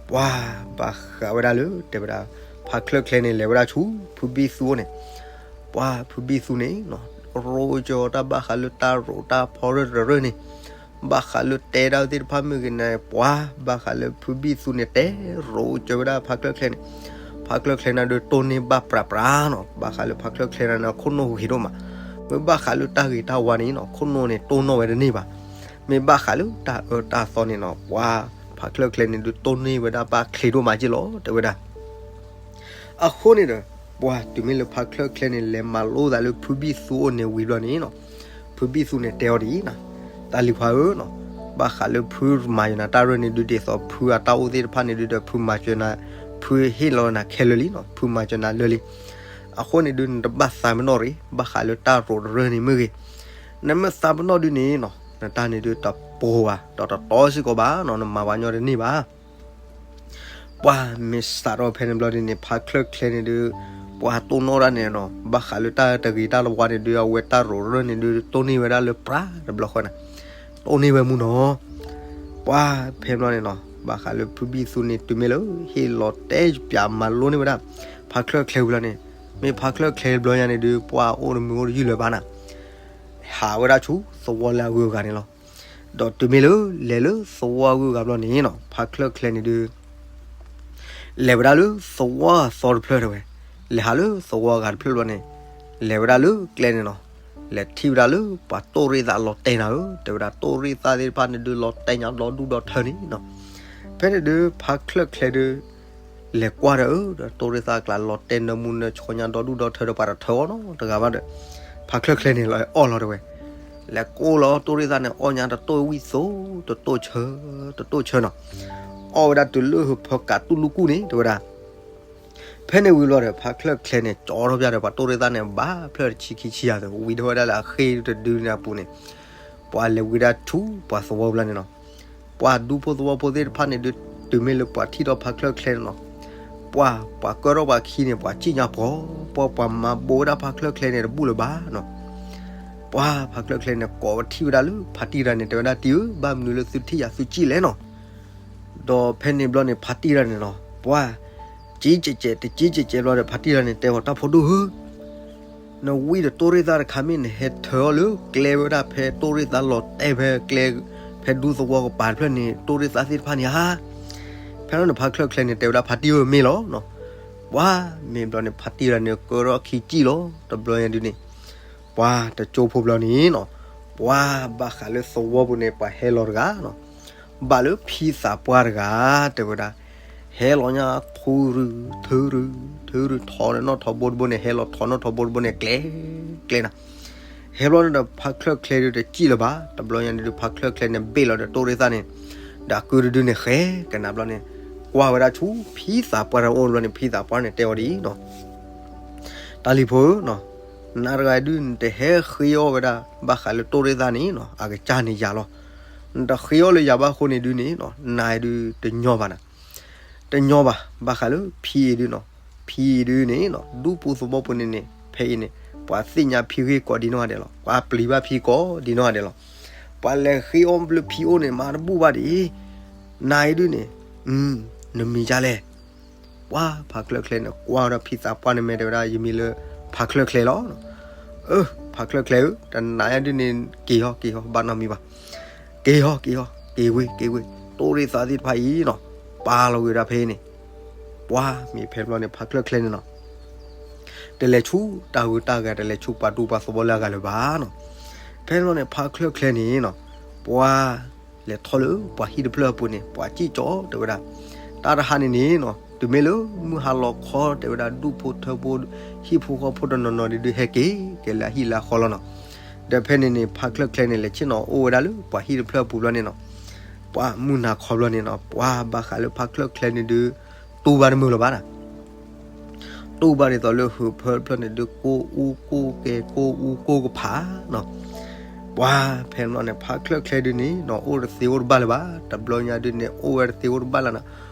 ပှၤဘၣ်ဃးဝဲဒၣ်လၢတဲဝဲဒၣ် ဖါချၢၣ်ချဲန့ၣ်လဲၤဝဲဒၣ်ဆူဖုဘံၣ်သူအအိၣ်န့ၣ်, ပှၤဖုဘံၣ်သူန့ၣ်နီၤ ရိကၠီတၢ်ဘၣ်ဃးလၢတၢ်ရိးတၢ်ဖီရၢၣ်တရၢၣ်န့ၣ်, ဘၣ်ဃးလၢတဲဒၣ်သ့ၣ်တဖၣ်မ့ၢ်ဂ့ၤန့ၣ် ပှၤဘၣ်ဃးလၢဖုဘံၣ်သူန့ၣ် တဲရိကၠီဝဲဒၣ်ဖါချၢၣ်ချဲန့ၣ်, ဖါချၢၣ်ချဲန့ၣ်ဒုးတိၢ်န့ၢ်ဘၣ်ပြးပြးနီၤ, ဘၣ်ဃးလၢဖါချၢၣ်ချဲန့ၣ် ခိၣ်နူာ်ဂ့ၤဒိၣ်မး, မ့ၢ်ဘၣ်ဃးလၢတၢ်ဂ့ၤတၢ်ဝါန့ၣ်နီၤ ခိၣ်နူာ်န့ၣ်တိၢ်နီၣ်ဝဲတန့ၢ်ဘၣ်, မ့ၢ်ဘၣ်ဃးလၢတၢ်အၢတၢ်သီန့ၣ်နီၤ ပှၤဖါချၢၣ်ချဲန့ၣ်ဒုးတိၢ်န့ၢ်ဝဲဒၣ်ဘၣ်ချ့ဒိၣ်မးက့ၢ်လီၤ တဲဝဲဒၣ် အဃိန့ၣ်ဒီး ပှၤတုၤမ့ၢ်လၢဖါချၢၣ်ချဲန့ၣ် လဲၤမၤလိသးလၢဖုဘံၣ်သူအအိၣ်န့ၣ်ဝံၤဘျီန့ၣ်နီၤ, ဖုဘံၣ်သူန့ၣ်တဲအီၤဒ်အံၤနီၤ, တၢ်လံၤဖါဧၢနီၤ, ဘၣ်ဃးလၢဖုမၤယနၤတၢ်ရၢၣ်န့ၣ်ဒုး ဒ်သိးဖုအတၢ်အိၣ်သ့ၣ်တဖၣ်န့ၣ်ဒုးဒီး ဖုမၤစၢၤနၤ, ဖုဟ့ၣ်လီၤနၤခဲလၢာ်လံနီၤ, ဖုမၤစၢၤနၤလၢာ်လံ. အဃိန့ၣ်ဒုး နတဘၣ်သးပ့ၤနီၣ်ရံၣ် ဘၣ်ဃးလၢတၢ်ရိးတရၢၣ်န့ၣ်မ့ၢ်ဂ့ၤ, နမ့ၢ်သးပ့ၤနီၣ်ဒုးန့ၣ်နီၤ နတၢ်န့ၣ်ဒုးတပိၤဘၣ် ဒီးတတီစ့ၢ်ကီးဘၣ်နီၤ, နမၤဝဲညီတန့ၢ်ဘၣ် ပှၤမ့ၢ်စးထီၣ်ဖဲန့ၣ်ဘျီဒ်န့ၣ် ဖါချၢၣ်ချဲန့ၣ်ဒုး ပှၤတိၢ်နီၣ်ဒၣ်န့ၣ်နီၤ, ဘၣ်ဃးလၢတၢ်တဂ့ၤတၢ်တဝါန့ၣ်ဒုး အဝဲတၢ်ရိးရၢၣ်န့ၣ်ဒုး တိၢ်န့ၢ်ဝဲဒၣ်လၢပြးတဘျီဃီန့ၣ်, တိၢ်န့ၢ်ဝဲမူနီၤ. ပှၤဖဲဘျီန့ၣ်နီၤ ဘၣ်ဃးလၢဖုဘံၣ်သူန့ၣ် တုၤမ့ၢ်လၢဟ့ၣ်လီၤတဲပၠးမၤလိန့ၢ်ဝဲဒၣ် ဖါချၢၣ်ချဲဝံၤလီၤန့ၣ်, မ့ၢ်ဖါချၢၣ်ချဲဘျီညါန့ၣ်ဒုး ပှၤအိၣ်တမုာ်အိၣ်တယုၢ်လၢၤဘၣ်နၤ ဟးဝဲဒၣ်ဆူသဝီလၢအဂုၤအဂၤန့ၣ်လီၤ. ဒီးတုၤမ့ၢ်လၢလဲၤလၢသဝီအဂုၤအဂၤဘျီန့ၣ်နီၤ ဖါချၢၣ်ချဲန့ၣ်ဒုး လဲၤဝဲဒၣ်လၢသဝီအသီတဖျၢၣ်တဲဝဲ, လဲၤဟးလၢသဝီအဂၤတဖျၢၣ်ဘျီန့ၣ်, လဲၤဝဲဒၣ်လၢကျဲန့ၣ်နီၤ, လဲၤထံၣ်ဝဲဒၣ်လၢပှၤတိၢ်ရ့ၣ်သးလီၤတဲာ်နၤဧၢ, တဲဝဲဒၣ်တိၢ်ရ့ၣ်သးသ့ၣ်တဖၣ်န့ၣ်ဒုး လီၤတဲာ်ညါဒီဒူၣ်ဒီထၢန့ၣ်နီၤ. ဖဲန့ၣ်ဒုး ဖါချၢၣ်ချဲဒုး လဲၤကွၢ်ဒီးဧၢ ဒီးတိၢ်ရ့ၣ်သးအကျါ လီၤတဲာ်နၢမူနၢဆှီညါဒီဒူၣ်ဒီထၢဒီး ပှၤတထၢအီၤနီတဂၤဘၣ်ဒီး ဖါချၢၣ်ချဲန့ၣ်လီၤအီၣ်လီၤတဲဝဲ, လဲၤကိးလီၤတိၢ်ရ့ၣ်သးန့ၣ် အီၣ်ညါတတိၢ်ဝံၣ်သိ တတိၢ်ဆၢ တတိၢ်ဆၢနီၤ, အီၣ်ဝဲဒၣ်တုၤလၢဟၢဖၢကးတူၢ်လူၢ်ကူၣ်န့ၣ် တဲဝဲဒၣ်. ဖဲန့ၣ်ဝံၤဘျီဒီး ဖါချၢၣ်ချဲန့ၣ် ကၠီထီၣ်ပၠးဒီး ပှၤတိၢ်ရ့ၣ်သးန့ၣ် ဘၣ်ဖျၢၣ်တဆံခံဆံယၤဒီး ဝံၤထီၣ်ဝဲဒၣ်လၢအဃ့တဒုန့ၣ်အပူၤန့ၣ်, ပှၤလဲၤဝံၤဒၣ်ဆူပှၤသဝီပူၤလီၤန့ၣ်နီၤ. ပှၤဒူဖိသဝီဖိသ့ၣ်တဖၣ်န့ၣ်ဒုး တုၤမ့ၢ်လၢပှၤထံၣ်ထီၣ်ဖါချၢၣ်ချဲန့ၣ်နီၤ, ပှၤ ပှၤကၢထီၣ်ပှၤခံန့ၣ် ပှၤစံၣ်ညါပှီၤ ပှၤ ပှၤမၤဘိးဝဲဒၣ်ဖါချၢၣ်ချဲန့ၣ် တဘူၣ်လၢၤဘၣ်နီၤ. ပှၤဖါချၢၣ်ချဲန့ၣ် ကိးဝဲထံၣ်ဝဲဒၣ်လၢဖါတံၢ်တဂၤန့ၣ် တဲဝဲဒၣ် တံၢ်ဧၢ ဘၣ်မနုၤလၢသုထံၣ်ယၤသုစံၣ်လဲၣ်နီၤ. ဒီးဖဲန့ၣ်ဘျီန့ၣ် ဖါတံၢ်တဂၤန့ၣ်နီၤ ပှၤ ကကဲးကဲး တကဲးကဲးကဲးဘျီဒီး ဖါတံၢ်တဂၤန့ၣ် တဲအီၤ တၢ်ဖိဒိၣ်ဧၢ နဝံၣ်ဒီးတိၢ်ရ့ၣ်သးတခါ မ့ၢ်နဟဲထၢအီၤလၢကျဲဝဲဒၣ် ဖဲတိၢ်ရ့ၣ်သးလီၤတဲာ်ဖဲကျဲ ဖဲဒူသဝီကပၤတဖျၢၣ်န့ၣ် တိၢ်ရ့ၣ်သးသ့ၣ်တဖၣ်န့ၣ်ဧါ. ဖဲန့ၣ်ဖါချၢၣ်ချဲန့ၣ် တဲဝဲဒၣ် ဖါတံၢ်ဧၢ မ့ၢ်လီၤနီၤ. ပှၤမ့ၢ်ဘျီန့ၣ် ဖါတံၢ်တဂၤန့ၣ် ကၢထီၣ်ခံစံၣ်လီၤ. တဘျီညါဒုးန့ၣ် ပှၤတကၠိဖိဘျီန့ၣ်နီၤ ပှၤဘၣ်ဃးလၢသဝီပူၤန့ၣ် ပှၤဟဲလီၤတဂၤနီၤ ဘၣ်လၢဖံသးပှၢ်တဂၤ တဲဝဲဒၣ်, ဟဲလီၤညါ ထူရူၤ ထူရူၤ ထူရူၤ ထီန့ၣ်နီၣ်ထီဘိတဘိန့ၣ် ဟဲလီၤထီနီၣ်ထီဘိတဘိန့ၣ် ကျဲ ကျဲနၤ. ဟဲဘျီန့ၣ်ဒီး ဖါချၢၣ်ချဲဒုးတစံၣ်လၢၤဘၣ်. တဘျီညါဒုး ဖါချၢၣ်ချဲန့ၣ် ဘ့ၣ်လီၤဒီးတိၢ်ရ့ၣ်သးန့ၣ် ဒီးကုတဒုန့ၣ် ဃဲကနၤဘျီန့ၣ် ကွၢ်ဝဲဒၣ်ဆူဖံသးပှၢ်တအိၣ်ဘျီန့ၣ် ဖံသးပှၢ်န့ၣ်တဲအီၤဒ်အံၤနီၤ, တၢ်လံၤဖိဧၢနီၤ, နၤတဂၤဒုး နတဟဲဃ့အီၣ်ဝဲဒၣ် ဘၣ်ဃးလၢတိၢ်ရ့ၣ်သးန့ၣ်နီၤ အကစၢ်န့ၣ်ယၤလီၤ. နတဃ့အီၣ်လၢယၤဘၣ်အဃိန့ၣ်ဒုးန့ၣ်နီၤ နၤဒုးတညီဘၣ်နၤ တညီဘၣ်. ဘၣ်ဃးလၢဖံအံၤဒုးနီၤ, ဖံအံၤဒုးန့ၣ်နီၤ ဒူပူၤသဝီပူၤန့ၣ်န့ၣ် ဖဲအံၤန့ၣ် ပှၤသ့ၣ်ညါဖံဂ့ၢ်ကိးဒံနီၢ်ဂၤဒဲးလီၤ. ပှၤပျံၤဘၣ်ဖံကိးဒံနီၢ်ဂၤဒဲးလီၤ. ပှၤလဲၤဃ့အီၣ်လၢဖံအိၣ်န့ၣ် မၤတဘူၣ်ဘၣ်ဒ်အံၤ, နၤအံၤဒုးန့ၣ် နမံၤဒ်လဲၣ်. ပှၤဖါချၢၣ်ချဲန့ၣ် ကွၢ်ဒီးဖံသးပှၢ်န့ၣ် မ့ၢ်တဲဝဲဒၣ် ယမံၤလၢဖါချၢၣ်ချဲလီၤ. အၢ ဖါချၢၣ်ချဲဧၢ, တနၤညါဒုးန့ၣ် က့ၤဟီ က့ၤဟီ ဘၣ်နီတမံၤဘၣ်. က့ၤဟီ က့ၤဟီ က့ၤဝ့ၤ က့ၤဝ့ၤ, တိၢ်ရ့ၣ်သးသ့ၣ်တဖၣ်အံၤနီၤ ပာ်လီၤဝံၤဒၣ်ဖဲအံၤန့ၣ်, ပှၤမ့ၢ်ဖဲဘျီန့ၣ် ဖါချၢၣ်ချဲန့ၣ်နီၤ တလဲၤဆူတၢ်ဂုၤတၢ်ဂၤ တလဲၤဆူပှၤဒူပှၤသဝီလၢအဂၤလၢၤဘၣ်နီၤ. ဖဲဘျီန့ၣ် ဖါချၢၣ်ချဲန့ၣ်နီၤ ပှၤလဲၤထီၣ်လၢပှၤဟံၣ်တဖျၢၣ်အပူၤန့ၣ် ပှၤစံၣ်ကၠီတဲဝဲဒၣ်, တၢ်တဟါန့ၣ်န့ၣ်နီၤ တုၤမ့ၢ်လၢမုၢ်ဟါလီၤခီတဲဝဲဒၣ် ဒူၣ်ဖိထၢဖိ ဟံၣ်ဖိဃီဖိတနီၤနီၤဒုး ဟဲက့ၤက့ၤလၢအဟံၣ်လၢအဃီလီၤနီၤ. ဒီးဖဲန့ၣ်န့ၣ် ဖါချၢၣ်ချဲန့ၣ် လဲၤဆ့ၣ်နီၤအိၣ်ဝဲဒၣ်လၢပှၤဟံၣ်တဖျၢၣ်အပူၤဘျီန့ၣ်နီၤ, ပှၤမုၢ်နၤခီဘျီန့ၣ်နီၤ ပှၤဘၣ်ဃးလၢဖါချၢၣ်ချဲန့ၣ်ဒုး တူၢ်ဘၣ်တမုာ်လၢၤဘၣ်နီၤ တူၢ်ဘၣ်ဒ်သိးလၢဟုးဖၢတဖျၢၣ်န့ၣ်ဒုး ကိၢ်အူကိၢ်ကဲ ကိၢ်အူကိၢ်ကဖးနီၤ. ပှၤဖဲန့ၣ်န့ၣ် ဖါချၢၣ်ချဲဒုးန့ၣ်နီၤ အိၣ်တသ့အိၣ်တဘၣ်လၢၤဘၣ်. တဘျီညါဒုးန့ၣ် အိၣ်ဝဲတသ့အိၣ်တဘၣ်လၢၤနီၤ.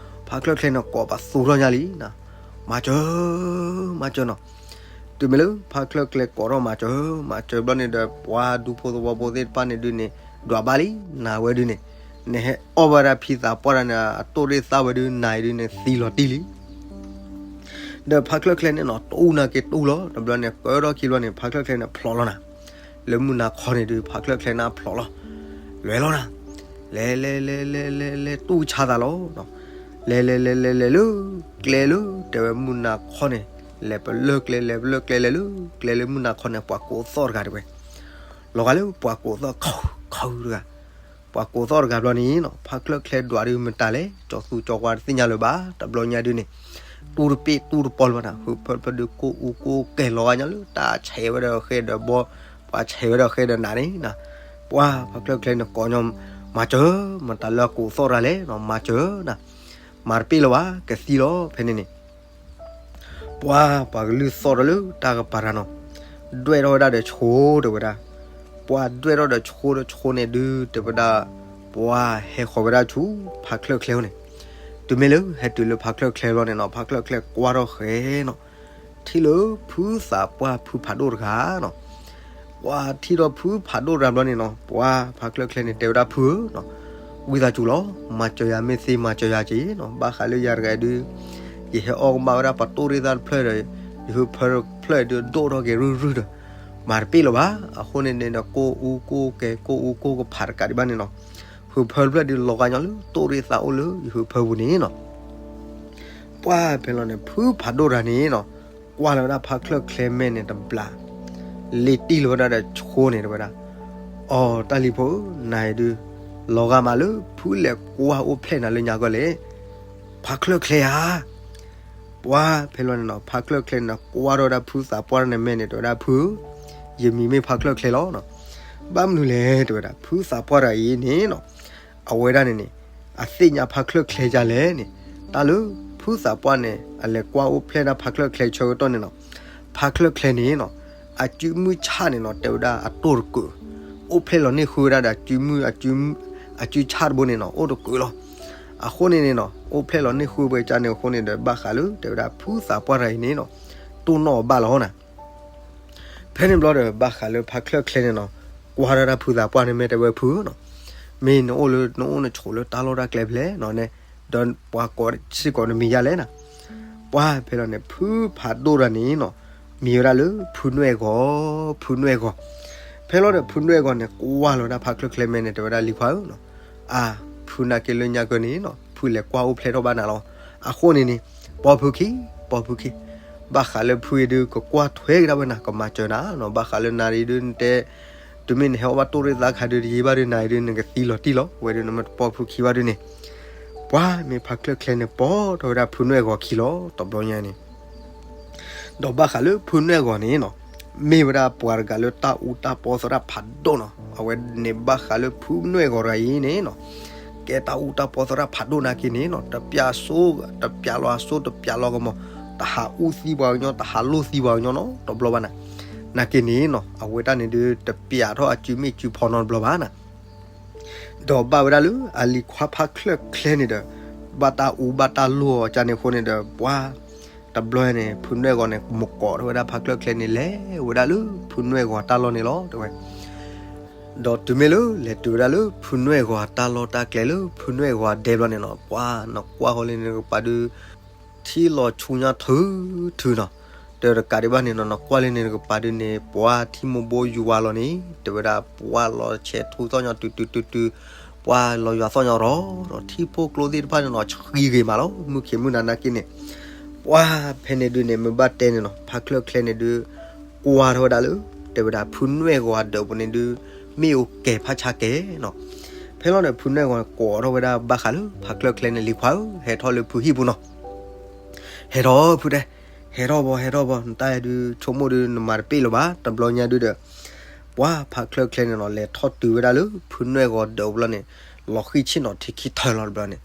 ဖါချၢၣ်ချဲန့ၣ်ကိးပသူထီၣ်ညါလံ, မၤစၢၤ, မၤစၢၤနီၤ. တုၤမ့ၢ်လၢဖါချၢၣ်ချဲကိးထီၣ်မၤစၢၤ, မၤစၢၤဘျီန့ၣ်ဒီး ပှၤဒူဖိသဝီဖိသ့ၣ်တဖၣ်န့ၣ်ဒုန့ၣ် ဒွးဘၣ်လံ, နၤဝဲဒုန့ၣ်, နဟဲအီၣ်ဘၣ်ဒၣ်ဖံသးပှၢ်တၢ်န့ၣ် အတိၢ်ရ့ၣ်သၣ်ဝဲဒု နၤအံၤဒုန့ၣ် သံလီၤတံၢ်လံ. ဒီးဖါချၢၣ်ချဲန့ၣ်နီၤ တူၢ်နာ်က့တူၢ်လီၤ, တဘျီန့ၣ် ကၢထီၣ်ခံဘျီန့ၣ် ဖါချၢၣ်ချဲန့ၣ်ဖျိးလီၤနၤ. လၢမုၢ်နၤခီန့ၣ်ဒု ဖါချၢၣ်ချဲန့ၣ်ဖျိးလီၤ, လဲၤလီၤနၤ, လဲၤလဲၤလဲၤလဲၤလဲၤလဲၤ တူၢ်ဆါသးလီၤ. လဲၤလဲၤလဲၤလဲၤလဲၤလၢ ကျဲလၢ တဲဝဲမုၢ်နၤခီန့ၣ်, လဲၤပလၢၢ်ကျဲ လဲၤပလၢၢ်ကျဲ လဲၤလၢ ကျဲလၢမုၢ်နၤခီန့ၣ် ပှၤကိးသီၣ်တဂၤတဲဝဲ, လီၤဂာ်လၢပှၤကိးသီၣ်ခီခီတဂၤ ပှၤကိးသီၣ်တဂၤဘျီန့ၣ်နီၤ ဖါချၢၣ်ချဲဒွးဒုမတၤလဲၣ် ကၠီသူကၠီဝါတသ့ၣ်ညါလၢၤဘၣ် တဘျီညါဒုန့ၣ်, တူၢ်တပ့ၢ်တူၢ်တပီလၢၤဘၣ်နၤ ဟုးဖၢဖၢဒုကိၢ်အူကိၢ်ကဲၤလီၤဂာ်ညါလၢ တၢ်ဆဲးဝဲဒီးဃဲဒီးဘီ, ပှၤဆဲးဝဲဒီးဃဲဒီးနးန့ၣ်နၤ, ပှၤဖါချၢၣ်ချဲန့ၣ်ကိးညီ, မၤစၢၤ, မတၤလၢအကိးသီၣ်တဂၤလဲၣ်နီၤ မၤစၢၤနၤ, မၤတပ့ၢ်လၢၤဘၣ် ကသံလီၤ ဖဲန့ၣ်န့ၣ် ပှၤပှၤကလုၢ်သီၣ်ထီၣ်လၢတၢ်ကပၤတၢ်နီၤ, ဒွဲၣ်ထီၣ်ဝဲဒၣ်ဒီးဆိတဲဝဲဒၣ်, ပှၤဒွဲၣ်ထီၣ်ဒီးဆိဒီးဆိန့ၣ်ဒု တဲဝဲဒၣ်, ပှၤဟဲဃီၤဝဲဒၣ်ဆူဖါချၢၣ်ချဲန့ၣ်, တုၤမ့ၢ်လၢဟဲတုၤလၢဖါချၢၣ်ချဲဘျီန့ၣ်နီၤ ဖါချၢၣ်ချဲကွၢ်ထီၣ်ဃဲနီၤ, ထံၣ်လၢဖုသးပှၢ်ဖုဖးဒိၣ်တဂၤနီၤ ပှၤထံၣ်ဒီးဖုဖးဒိၣ်တဂၤဘျီန့ၣ်နီၤ ပှၤဖါချၢၣ်ချဲန့ၣ် တဲဝဲဒၣ်ဖုဧၢနီၤ, ဝံသးစူၤလီၤ, မၤစၢၤယၤမ့ၢ်သ့မၤစၢၤယၤက့ၤနီၤ, ဘၣ်ဃးလၢယၤတဂၤအံၤဒု, ယဟဲအီၣ်ကမၣ်ဝဲဒၣ်ပှၤတိၢ်ရ့ၣ်သၣ်တဖျၢၣ်ဒီး, ယဟုးဖၢတဖျၢၣ်အံၤဒုဒိၣ်ထီၣ်က့ၤရုၢ်ရုၢ်ဒီး, မၤတပ့ၢ်လၢၤဘၣ်, အဃိန့ၣ်န့ၣ်ဒီး ကိၢ်အူကိၢ်ကဲၤ ကိၢ်အူကိၢ်ကဖးတကးဒံးဘၣ်န့ၣ်နီၤ, ဟုးဖၢတဖျၢၣ်ဒုလီၤဂာ်ညီလၢတိၢ်ရ့ၣ်သၣ်အိၣ်လၢယဟုးဖၢပူၤန့ၣ်နီၤ ပှၤဖဲလီၤန့ၣ် ဖုဖးဒိၣ်တဂၤန့ၣ်နီၤ, ကွၢ်လီၤဝဲဒၣ်ဖါချၢၣ်ချဲမဲာ်န့ၣ်တဘျီ, လ့တံၢ်လီၤဝဲဒၣ်ဒီးဆိန့ၣ်တဲဝဲဒၣ်, အိ တၢ်လံၤဖိဧၢ, နၤအံၤဒု, လီၤဂာ်မးလၢဖုလဲၤကွၢ်အိၣ်ဖျဲၣ်နၤလၢညါကီၢ်လဲၣ်, ဖါချၢၣ်ချဲဧါ ပှၤဖဲလီၤန့ၣ်နီၤ ဖါချၢၣ်ချဲန့ၣ် ကွၢ်ထီၣ်ဝဲဒၣ်ဖုသးပှၢ်န့ၣ်မဲာ်န့ၣ် တဲဝဲဒၣ်ဖု, ယမံၤမ့ၢ်ဖါချၢၣ်ချဲလီၤနီၤ, ဘၣ်မနုၤလဲၣ် တဲဝဲဒၣ် ဖုသးပှၢ်တဂၤအံၤန့ၣ်နီၤ, အဝဲဒၣ်န့ၣ်န့ၣ်, အသ့ၣ်ညါဖါချၢၣ်ချဲဒ်လဲၣ်န့ၣ်, တၢ်လၢဖုသးပှၢ်န့ၣ် အလဲၤကွၢ်အိၣ်ဖျဲၣ်ဒၣ်ဖါချၢၣ်ချဲဆၢကတီၢ်န့ၣ်နီၤ, ဖါချၢၣ်ချဲန့ၣ်နီၤ, အစုမုၢ်ဆၣ်န့ၣ်နီၤ တဲဝဲဒၣ်အတိၢ်တကုး, အိၣ်ဖျဲၣ်လီၤန့ၢ်ဃုဝဲဒၣ်ဒီးအစုမုၢ်, အစုဆၣ်တဘိန့ၣ်နီၤ အိၣ်တကုးလီၤ. အဃိန့ၣ်န့ၣ်နီၤ အိၣ်ဖျဲၣ်လီၤန့ၢ်ဃုဝဲကၢ်န့ၣ်အဃိန့ၣ်ဒီး ဘၣ်ဃးလၢတဲဝဲဒၣ်ဖုသးပှၢ်တဂၤအံၤန့ၣ်နီၤ, တိၢ်နီၣ်အီၤဘၣ်လီၤနီၤ ဖဲန့ၣ်ဘျီဒီး ဘၣ်ဃးလၢဖါချၢၣ်ချဲန့ၣ်နီၤ, ကွၢ်ထီၣ်ဒၣ်ဖုသးပှၢ်န့ၣ်မဲာ်တဲဝဲဖုနီၤ, မ့ၢ်နအိၣ်လၢနအိၣ်နဆိးလၢတၢ်လီၢ်တၢ်ကျဲဖဲလဲၣ်နီၤန့ၣ်, ဒီးပှၤကိးစ့ၢ်ကီးနမံၤဒ်လဲၣ်နီၤ, ပှၤဖဲလီၤန့ၣ် ဖုဖးဒိၣ်တဂၤန့ၣ်နီၤ, မံၤဝဲဒၣ်လၢဖုနွဲၣ်ဂီၤ, ဖုနွဲၣ်ဂီၤ, ဖဲလီၤဒီးဖုနွဲၣ်ဂီၤန့ၣ် ကွၢ်လီၤဝဲဒၣ်ဖါချၢၣ်ချဲမဲာ်န့ၣ် တဲဝဲဒၣ်လံၤခွါဧၢနီၤ, အါ, ဖုနာ်က့လၢညါကၢၢ်န့ၣ်နီၤ ဖုလဲၤကွၢ်အိၣ်ဖျဲၣ်ထီၣ်ဘၣ်နၤလီၤ. အဃိန့ၣ်န့ၣ်, ပိာ်ဖုခံ, ပိာ်ဖုခံ, ဘၣ်ဃးလၢဖုအံၤဒုး ကကွၢ်ထွဲကဒါဝဲနၤ ကမၤစၢၤနၤနီၤ, ဘၣ်ဃးလၢနၤအံၤဒုး နတဲ, တုၤမ့ၢ်နဟဲအီၣ်ဘၣ်တိၢ်ရ့ၣ်သးခါဒုး တယံာ်ဘၣ်ဒုး နၤအံၤဒုး နကသံလီၤတံၢ်လီၤ, ဝဲဒုးနမ့ၢ်တပိာ်ဖုခံဘၣ်ဒုးန့ၣ်, ပှၤမ့ၢ်ဖါချၢၣ်ချဲန့ၣ် ပိာ်ထီၣ်ဝဲဒၣ်ဖုနွဲၣ်ဂီၤခံလီၤ တဘျီညါန့ၣ် ဒီးဘၣ်ဃးလၢဖုနွဲၣ်ဂီၤန့ၣ်နီၤ, မ့ၢ်ဝဲဒၣ်ပှၤတဂၤလၢတၢ်အူတၢ်ပီသရၣ်ဖးဒိၣ်နီၤ, အဝဲန့ၣ်ဘၣ်ဃးလၢဖုနွဲၣ်ဂီၤတဂၤအံၤန့ၣ်နီၤ, ကဲတၢ်အူတၢ်ပီသရၣ်ဖးဒိၣ်နာ်က့န့ၣ်နီၤ, တပျးစိ, တပျးလီၤအစိ တပျးလီၤကမီၤ, တဟးအူသံပှၤကညီ တဟးလိၢ်သံပှၤကညီနီတဘျီဘၣ်နၤ, နာ်က့န့ၣ်နီၤ အဝဲတၢ်န့ၣ်ဒုး တပျးထီၣ်အစုမ့ၢ်စုဖီနီတဘျီဘၣ်နၤ ဒီးဘၣ်ဝဲဒၣ်လၢအလံၤခွါဖါချၢၣ်ချဲန့ၣ်ဒီး, ဘၣ်တၢ်အူဘၣ်တၢ်လိၢ်အီၤကန့ၣ်အဃိန့ၣ်ဒီး ပှၤ, တဘျီန့ၣ် ဖုနွဲၣ်ဂီၤန့ၣ် မကိးထီၣ်ဝဲဒၣ်ဖါချၢၣ်ချဲန့ၣ် လဲၤဝဲဒၣ်လၢဖုနွဲၣ်ဂီၤတၢ်လီၢ်န့ၣ်လီၤ တဲဝဲ. ဒီးတုၤမ့ၢ်လၢလဲၤတုၤဝဲဒၣ်လၢဖုနွဲၣ်ဂီၤအတၢ်လီၢ်တၢ်ကျဲလၢဖုနွဲၣ်ဂီၤအဒဲဘျီန့ၣ်နီၤ, ပှၤနကွၢ်ဃီလၢန့ၣ်တကပၤဒုး ထံလီၤဆူညါထုထုနီၤ, တတကးဒံးဘၣ်န့ၣ်နီၤ နကွၢ်လၢန့ၣ်တကပၤဒုးန့ၣ် ပှၤထံမိၢ်ဘိယူၤဝါလီၤန့ၣ် တဲဝဲဒၣ်ပှၤလီၤဆဲးထူသီၣ်ညီတုၤတုၤတုၤတုၤ, ပှၤလီၤယွၤသီၣ်ညီရီၤရီၤ ထံဖိကျိသ့ၣ်တဖၣ်န့ၣ်နီၤ ဆှံဂ့ၤမးလီၤ မုၢ်ခံးမုၢ်နၤနာ်က့န့ၣ်, ပှၤဖဲန့ၣ်ဒုးန့ၣ် မ့ၢ်ဘၣ်တဲန့ၣ်နီၤ ဖါချၢၣ်ချဲန့ၣ်ဒုး ကွၢ်ထီၣ်ဝဲဒၣ်လၢ တဲဝဲဒၣ်ဖုနွဲၣ်ဂီၤအဒၢးပူၤန့ၣ်ဒုး မ့ၣ်အူကဲၤဖးဆါကဲၤနီၤ, ဖဲလီၤန့ၣ် ဖုနွဲၣ်ဂီၤကိးထီၣ်ဝဲဒၣ်ဘၣ်ဃးလၢဖါချၢၣ်ချဲန့ၣ် လံၤခွါဧၢ ဟဲထီၣ်လၢဖုဟံၣ်ပူၤနီၤ ဟဲထီၣ်ဖုတဲ, ဟဲထီၣ်ဘီ ဟဲထီၣ်ဘီ နတၢ်အဲၣ်ဒုးဆိကမိၣ်ဒုး နမၤတပ့ၢ်လၢၤဘၣ် တဘျီညါဒုးဒီး, ပှၤဖါချၢၣ်ချဲန့ၣ်နီၤ လဲၤထီၣ်တုၤဝဲဒၣ်လၢဖုနွဲၣ်ဂီၤဒၢးပူၤလီၤန့ၣ်, လီၤဃံၢ်ဆ့ၣ်နီၤထံခံထၢၣ်လီၤတဘျီန့ၣ်,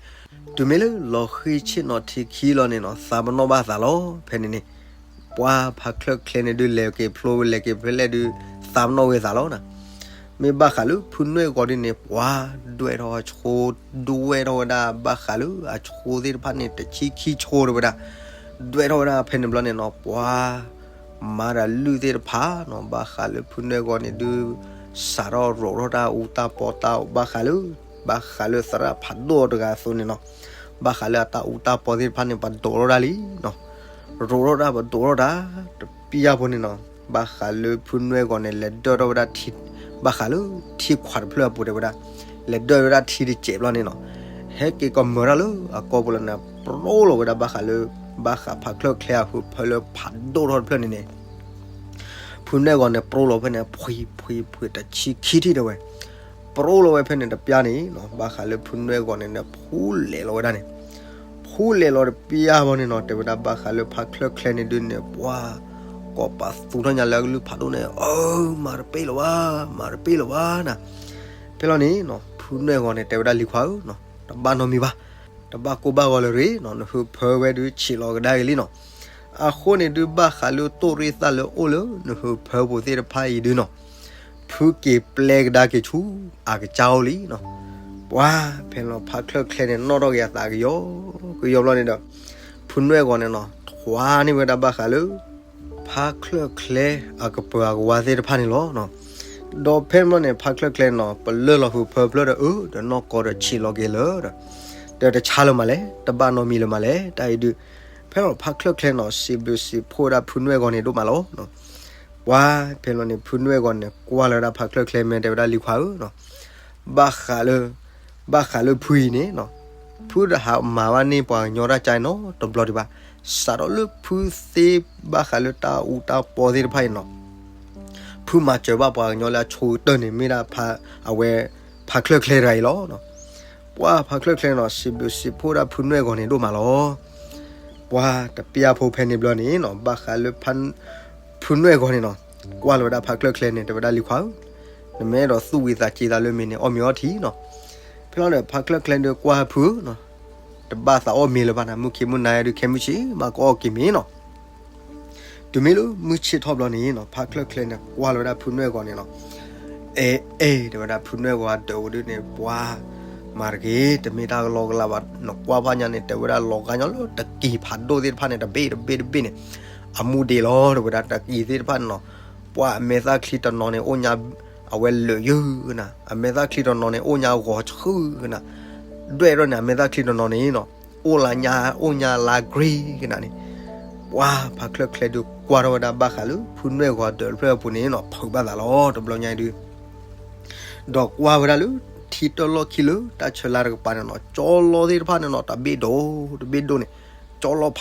တုၤမ့ၢ်လၢလီၤဃံၢ်ဆ့ၣ်နီၤထံခံလီၤန့ၣ်နီၤ သးပနီၣ်ဘၣ်သးလီၤ ဖဲန့ၣ်န့ၣ်, ပှၤဖါချၢၣ်ချဲန့ၣ်ဒုး လဲၤက့ၤဖျိလဲၤက့ၤဖဲလဲၣ်ဒုး သးပနီၣ်ဝဲသးလီၤနၤ မ့ၢ်ဘၣ်ဃးလၢဖုနွဲၣ်ဂီၤဒ်န့ၣ် ပှၤဒွဲၣ်ထီၣ်အဆိ ဒွဲၣ်ထီၣ်ဝဲဒၣ်ဘၣ်ဃးလၢအဆိသ့ၣ်တဖၣ်န့ၣ် တဆံခံဆိတဲဝဲဒၣ်, ဒွဲၣ်ထီၣ်ဝဲဒၣ်ဖဲန့ၣ်ဘျီန့ၣ်နီၤ ပှၤ မၤတၢ်လုၢ်သ့ၣ်တဖၣ်နီၤ ဘၣ်ဃးလၢဖုနွဲၣ်ဂီၤန့ၣ်ဒုး စးထီၣ်ရိးထီၣ်တၢ်အူတၢ်ပီတၢ် ဘၣ်ဃးလၢ ဘၣ်ဃးလၢသရၣ်ဖးဒိၣ်တဂၤအသိးန့ၣ်နီၤ, ဘၣ်ဃးလၢအတၢ်အူတၢ်ပီသ့ၣ်တဖၣ်န့ၣ် ပဒိးထီၣ်ဒၣ်လံနီၤ, ရိးထီၣ်တၢ်ပဒိးထီၣ်တၢ် တပျၢ်ဖိန့ၣ်နီၤ, ဘၣ်ဃးလၢဖုနွဲၣ်ဂီၤန့ၣ် လဲၤဒၢၣ်ထီၣ်ဝဲဒၣ်ထံ ဘၣ်ဃးလၢထံခွးတဖျၢၣ်အပူၤတဲဝဲဒၣ်, လဲၤဒၢၣ်ဝဲဒၣ်ထံတစဲးဘျီန့ၣ်နီၤ, ဟဲက့ၤကီၢ်မၢၤတၢ်လၢအကီၢ်ပူၤလီၤန့ၣ် ပရိလိာ်ဝဲဒၣ်ဘၣ်ဃးလၢ ဘၣ်ဃးဖးချၢၣ်ချဲအဟၢဖၢလၢဖးဒိၣ်ထီၣ်တဖျၢၣ်န့ၣ်န့ၣ် ဖုနွဲၣ်ဂီၤန့ၣ် ပရိလိာ်ဖဲန့ၣ် ဖှံဖှံဖှံတဆံခံထံၣ်တဲဝဲ, ပရိလိာ်ဝဲဖဲန့ၣ်တပျၢ်န့ၣ်နီၤ ဘၣ်ဃးလၢဖုနွဲၣ်ဂီၤန့ၣ်န့ၣ် ဖှူလဲၤလီၤဝဲဒၣ်န့ၣ်, ဖှူလဲၤလီၤတပျၢ်ဘီန့ၣ်နီၤ တဲဝဲဒၣ်ဘၣ်ဃးလၢဖးချၢၣ်ချဲန့ၣ်ဒုးန့ၣ် ပှၤ ကိးပသူထီၣ်ညါလၢအကလုၢ်ဖးဒိၣ်န့ၣ် အၢ မၤတပ့ၢ်လၢၤဘၣ်, မၤတပ့ၢ်လၢၤဘၣ်နၤ, ဖဲလီၤန့ၣ်နီၤ ဖုနွဲၣ်ဂီၤန့ၣ် တဲဝဲဒၣ်လံၤခွါဧၢနီၤ တဘၣ်နီတမံၤဘၣ်, တဘၣ်ကိၢ်ဘၣ်ဂီၤလၢၤတဂ့ၤနီၤ နဟၢဖၢဝဲဒုးဆံးလီၤကဒါက့ၤလံနီၤ, အဃိန့ၣ်ဒုးဘၣ်ဃးလၢတိၢ်ရ့ၣ်သၣ်လၢအိၣ်လၢနဟၢဖၢပူၤသ့ၣ်တဖၣ်အံၤဒုးနီၤ ဖုက့ၤပျဲကဒါက့ၤဆူ အကစၢ်အိၣ်လံနီၤ, ပှၤ ဖဲလီၤဖးချၢၣ်ချဲန့ၣ် နီၣ်ထီၣ်က့ၤအသးကယီကယီဘျီန့ၣ်ဒီး ဖုနွဲၣ်ဂီၤန့ၣ်နီၤ ထွါန့ၢ်ဝဲဒၣ်ဘၣ်ဃးလၢ ဖးချၢၣ်ချဲအကပၢၤအကဝါသ့ၣ်တဖၣ်န့ၣ်လီၤ. ဒီးဖဲန့ၣ်ဘျီန့ၣ် ဖးချၢၣ်ချဲနီၤ ပလၢၢ်လီၤဟၢဖၢဖျၢၣ်ဒီး အၢ ဒီးနီၢ်ကီၢ်ဒီးဆံးလီၤက့ၤလၢာ်ဒီး ဒီးတဆါလၢၤမးလဲၣ်, တဘၣ်နီတမံၤလၢၤမးလဲၣ်, တၢ်အံၤဒုး ဖဲလီၤဖးချၢၣ်ချဲနီၤ စံးဘျုးစံးဖှိၣ်ဝဲဒၣ်ဖုနွဲၣ်ဂီၤန့ၣ်ဒိၣ်မးလီၤ. ပှၤ ဖဲလီၤန့ၣ် ဖုနွဲၣ်ဂီၤန့ၣ် ကွၢ်လီၤဝဲဒၣ်ဖးချၢၣ်ချဲ မ့ၢ်တဲဝဲဒၣ်လံၤခွါဧၢနီၤ ဘၣ်ဃးလၢ ဘၣ်ဃးလၢဖုအံၤန့ၣ်နီၤ ဖုတဟးမၤဘၣ်န့ၢ်ပှၤကညီတၢ်ကါနီတဘျီဒံးဘၣ်. စးထီၣ်လၢဖုသ့ဘၣ်ဃးလၢတၢ်အူတၢ်ပီသ့ၣ်တဖၣ်အံၤနီၤ ဖုမၤစၢၤဘၣ်ပှၤကညီလၢအဆိကတၢၢ်န့ၣ် မ့ၢ်ဒၣ်ဖး အဝဲ ဖးချၢၣ်ချဲတဂၤအံၤလီၤ. ပှၤဖးချၢၣ်ချဲနီၤ စံးဘျုးစံးဖှိၣ်ဒၣ်ဖုနွဲၣ်ဂီၤန့ၣ်ဒိၣ်မးလီၤ. ပှၤတပျၢ်ဖိဖဲန့ၣ်ဘျီန့ၣ်နီၤ ဘၣ်ဃးလၢ ဖုနွဲၣ်ဂီၤန့ၣ်နီၤ ကွၢ်လီၤဝဲဒၣ်ဖးချၢၣ်ချဲန့ၣ် တဲဝဲဒၣ်လံၤခွါဧၢ, နမ့ၢ်အဲၣ်ဒိးသူၣ်ဝံၤသးစ့ၤသးလၢမ့ၢ်န့ၣ် အီၣ်မ့ၤအီထံနီၤ. ဖဲလီၤဒီး ဖးချၢၣ်ချဲဒုးကွၢ်ဖုဧၢ, တဘၣ်သးအီၣ်မ့ၤလၢၤဘၣ်နၤ, မုၢ်ခံမုၢ်နၤဒုးခဲမုၢ်ဆ့ၣ် မ့ၢ်ကအီၣ်က့ၤမ့ၤနီၤ. တုၤမ့ၢ်လၢမုၢ်ဆ့ၣ်ထီၣ်ဘျီန့ၣ်နီၤ ဖးချၢၣ်ချဲန့ၣ် ကွၢ်လီၤဝဲဒၣ်ဖုနွဲၣ်ဂီၤန့ၣ်နီၤ အဲ အဲ တဲဝဲဒၣ်ဖုနွဲၣ်ဂီၤအဒၢးဝဲဒုးန့ၣ် ပှၤ မၤတဂ့ၤ တမ့ၢ်တၢ်ကလီကလီဘၣ်, နကွၢ်ဖးညါန့ၣ် တဲဝဲဒၣ်လီၤဂာ်ညီလၢတကံၤဖးဒိၣ်သ့ၣ်တဖၣ်န့ၣ် တဘ့ၣ်တဘ့ၣ်တဘ့ၣ်န့ၣ် အမူဒံးလီၤ တဲဝဲဒၣ်တကံၤသ့ၣ်တဖၣ်န့ၣ်နီၤ. ပှၤအမဲာ်သၣ်ချံတနီၤန့ၣ် အိၣ်ညါ အဝဲလၢာ်ယုၢ်ကနၤ, အမဲာ်သၣ်ချံတနီၤန့ၣ် အိၣ်ညါဂီၤဆှုၣ်ကနၤ, ဒွဲၣ်ထီၣ်န့ၣ် အမဲာ်သၣ်ချံတနီၤန့ၣ်နီၤ အိၣ်လၢညါ အိၣ်ညါလါ green ကနၤန့ၣ် ပှၤဖးချၢၣ်ချဲဒုးကွၢ်ထီၣ်ဝဲဒၣ်ဘၣ်ဃးလၢ ဖုနွဲၣ်ဂီၤဒၢးတဖျၢၣ်အပူၤန့ၣ်နီၤ ဖုးဘၣ်သးလီၤ တဘျီညါအံၤဒုး ဒီးကွၢ်ဝဲဒၣ်လၢ ထံတၢ်လီၢ်ခံလၢတၢ်ဆၢလါတကပၤန့ၣ်နီၤ ကၠီလီသ့ၣ်တဖၣ်န့ၣ်နီၤ တဘ့ၣ်ဒိၣ်တဘ့ၣ်ဒိၣ်န့ၣ်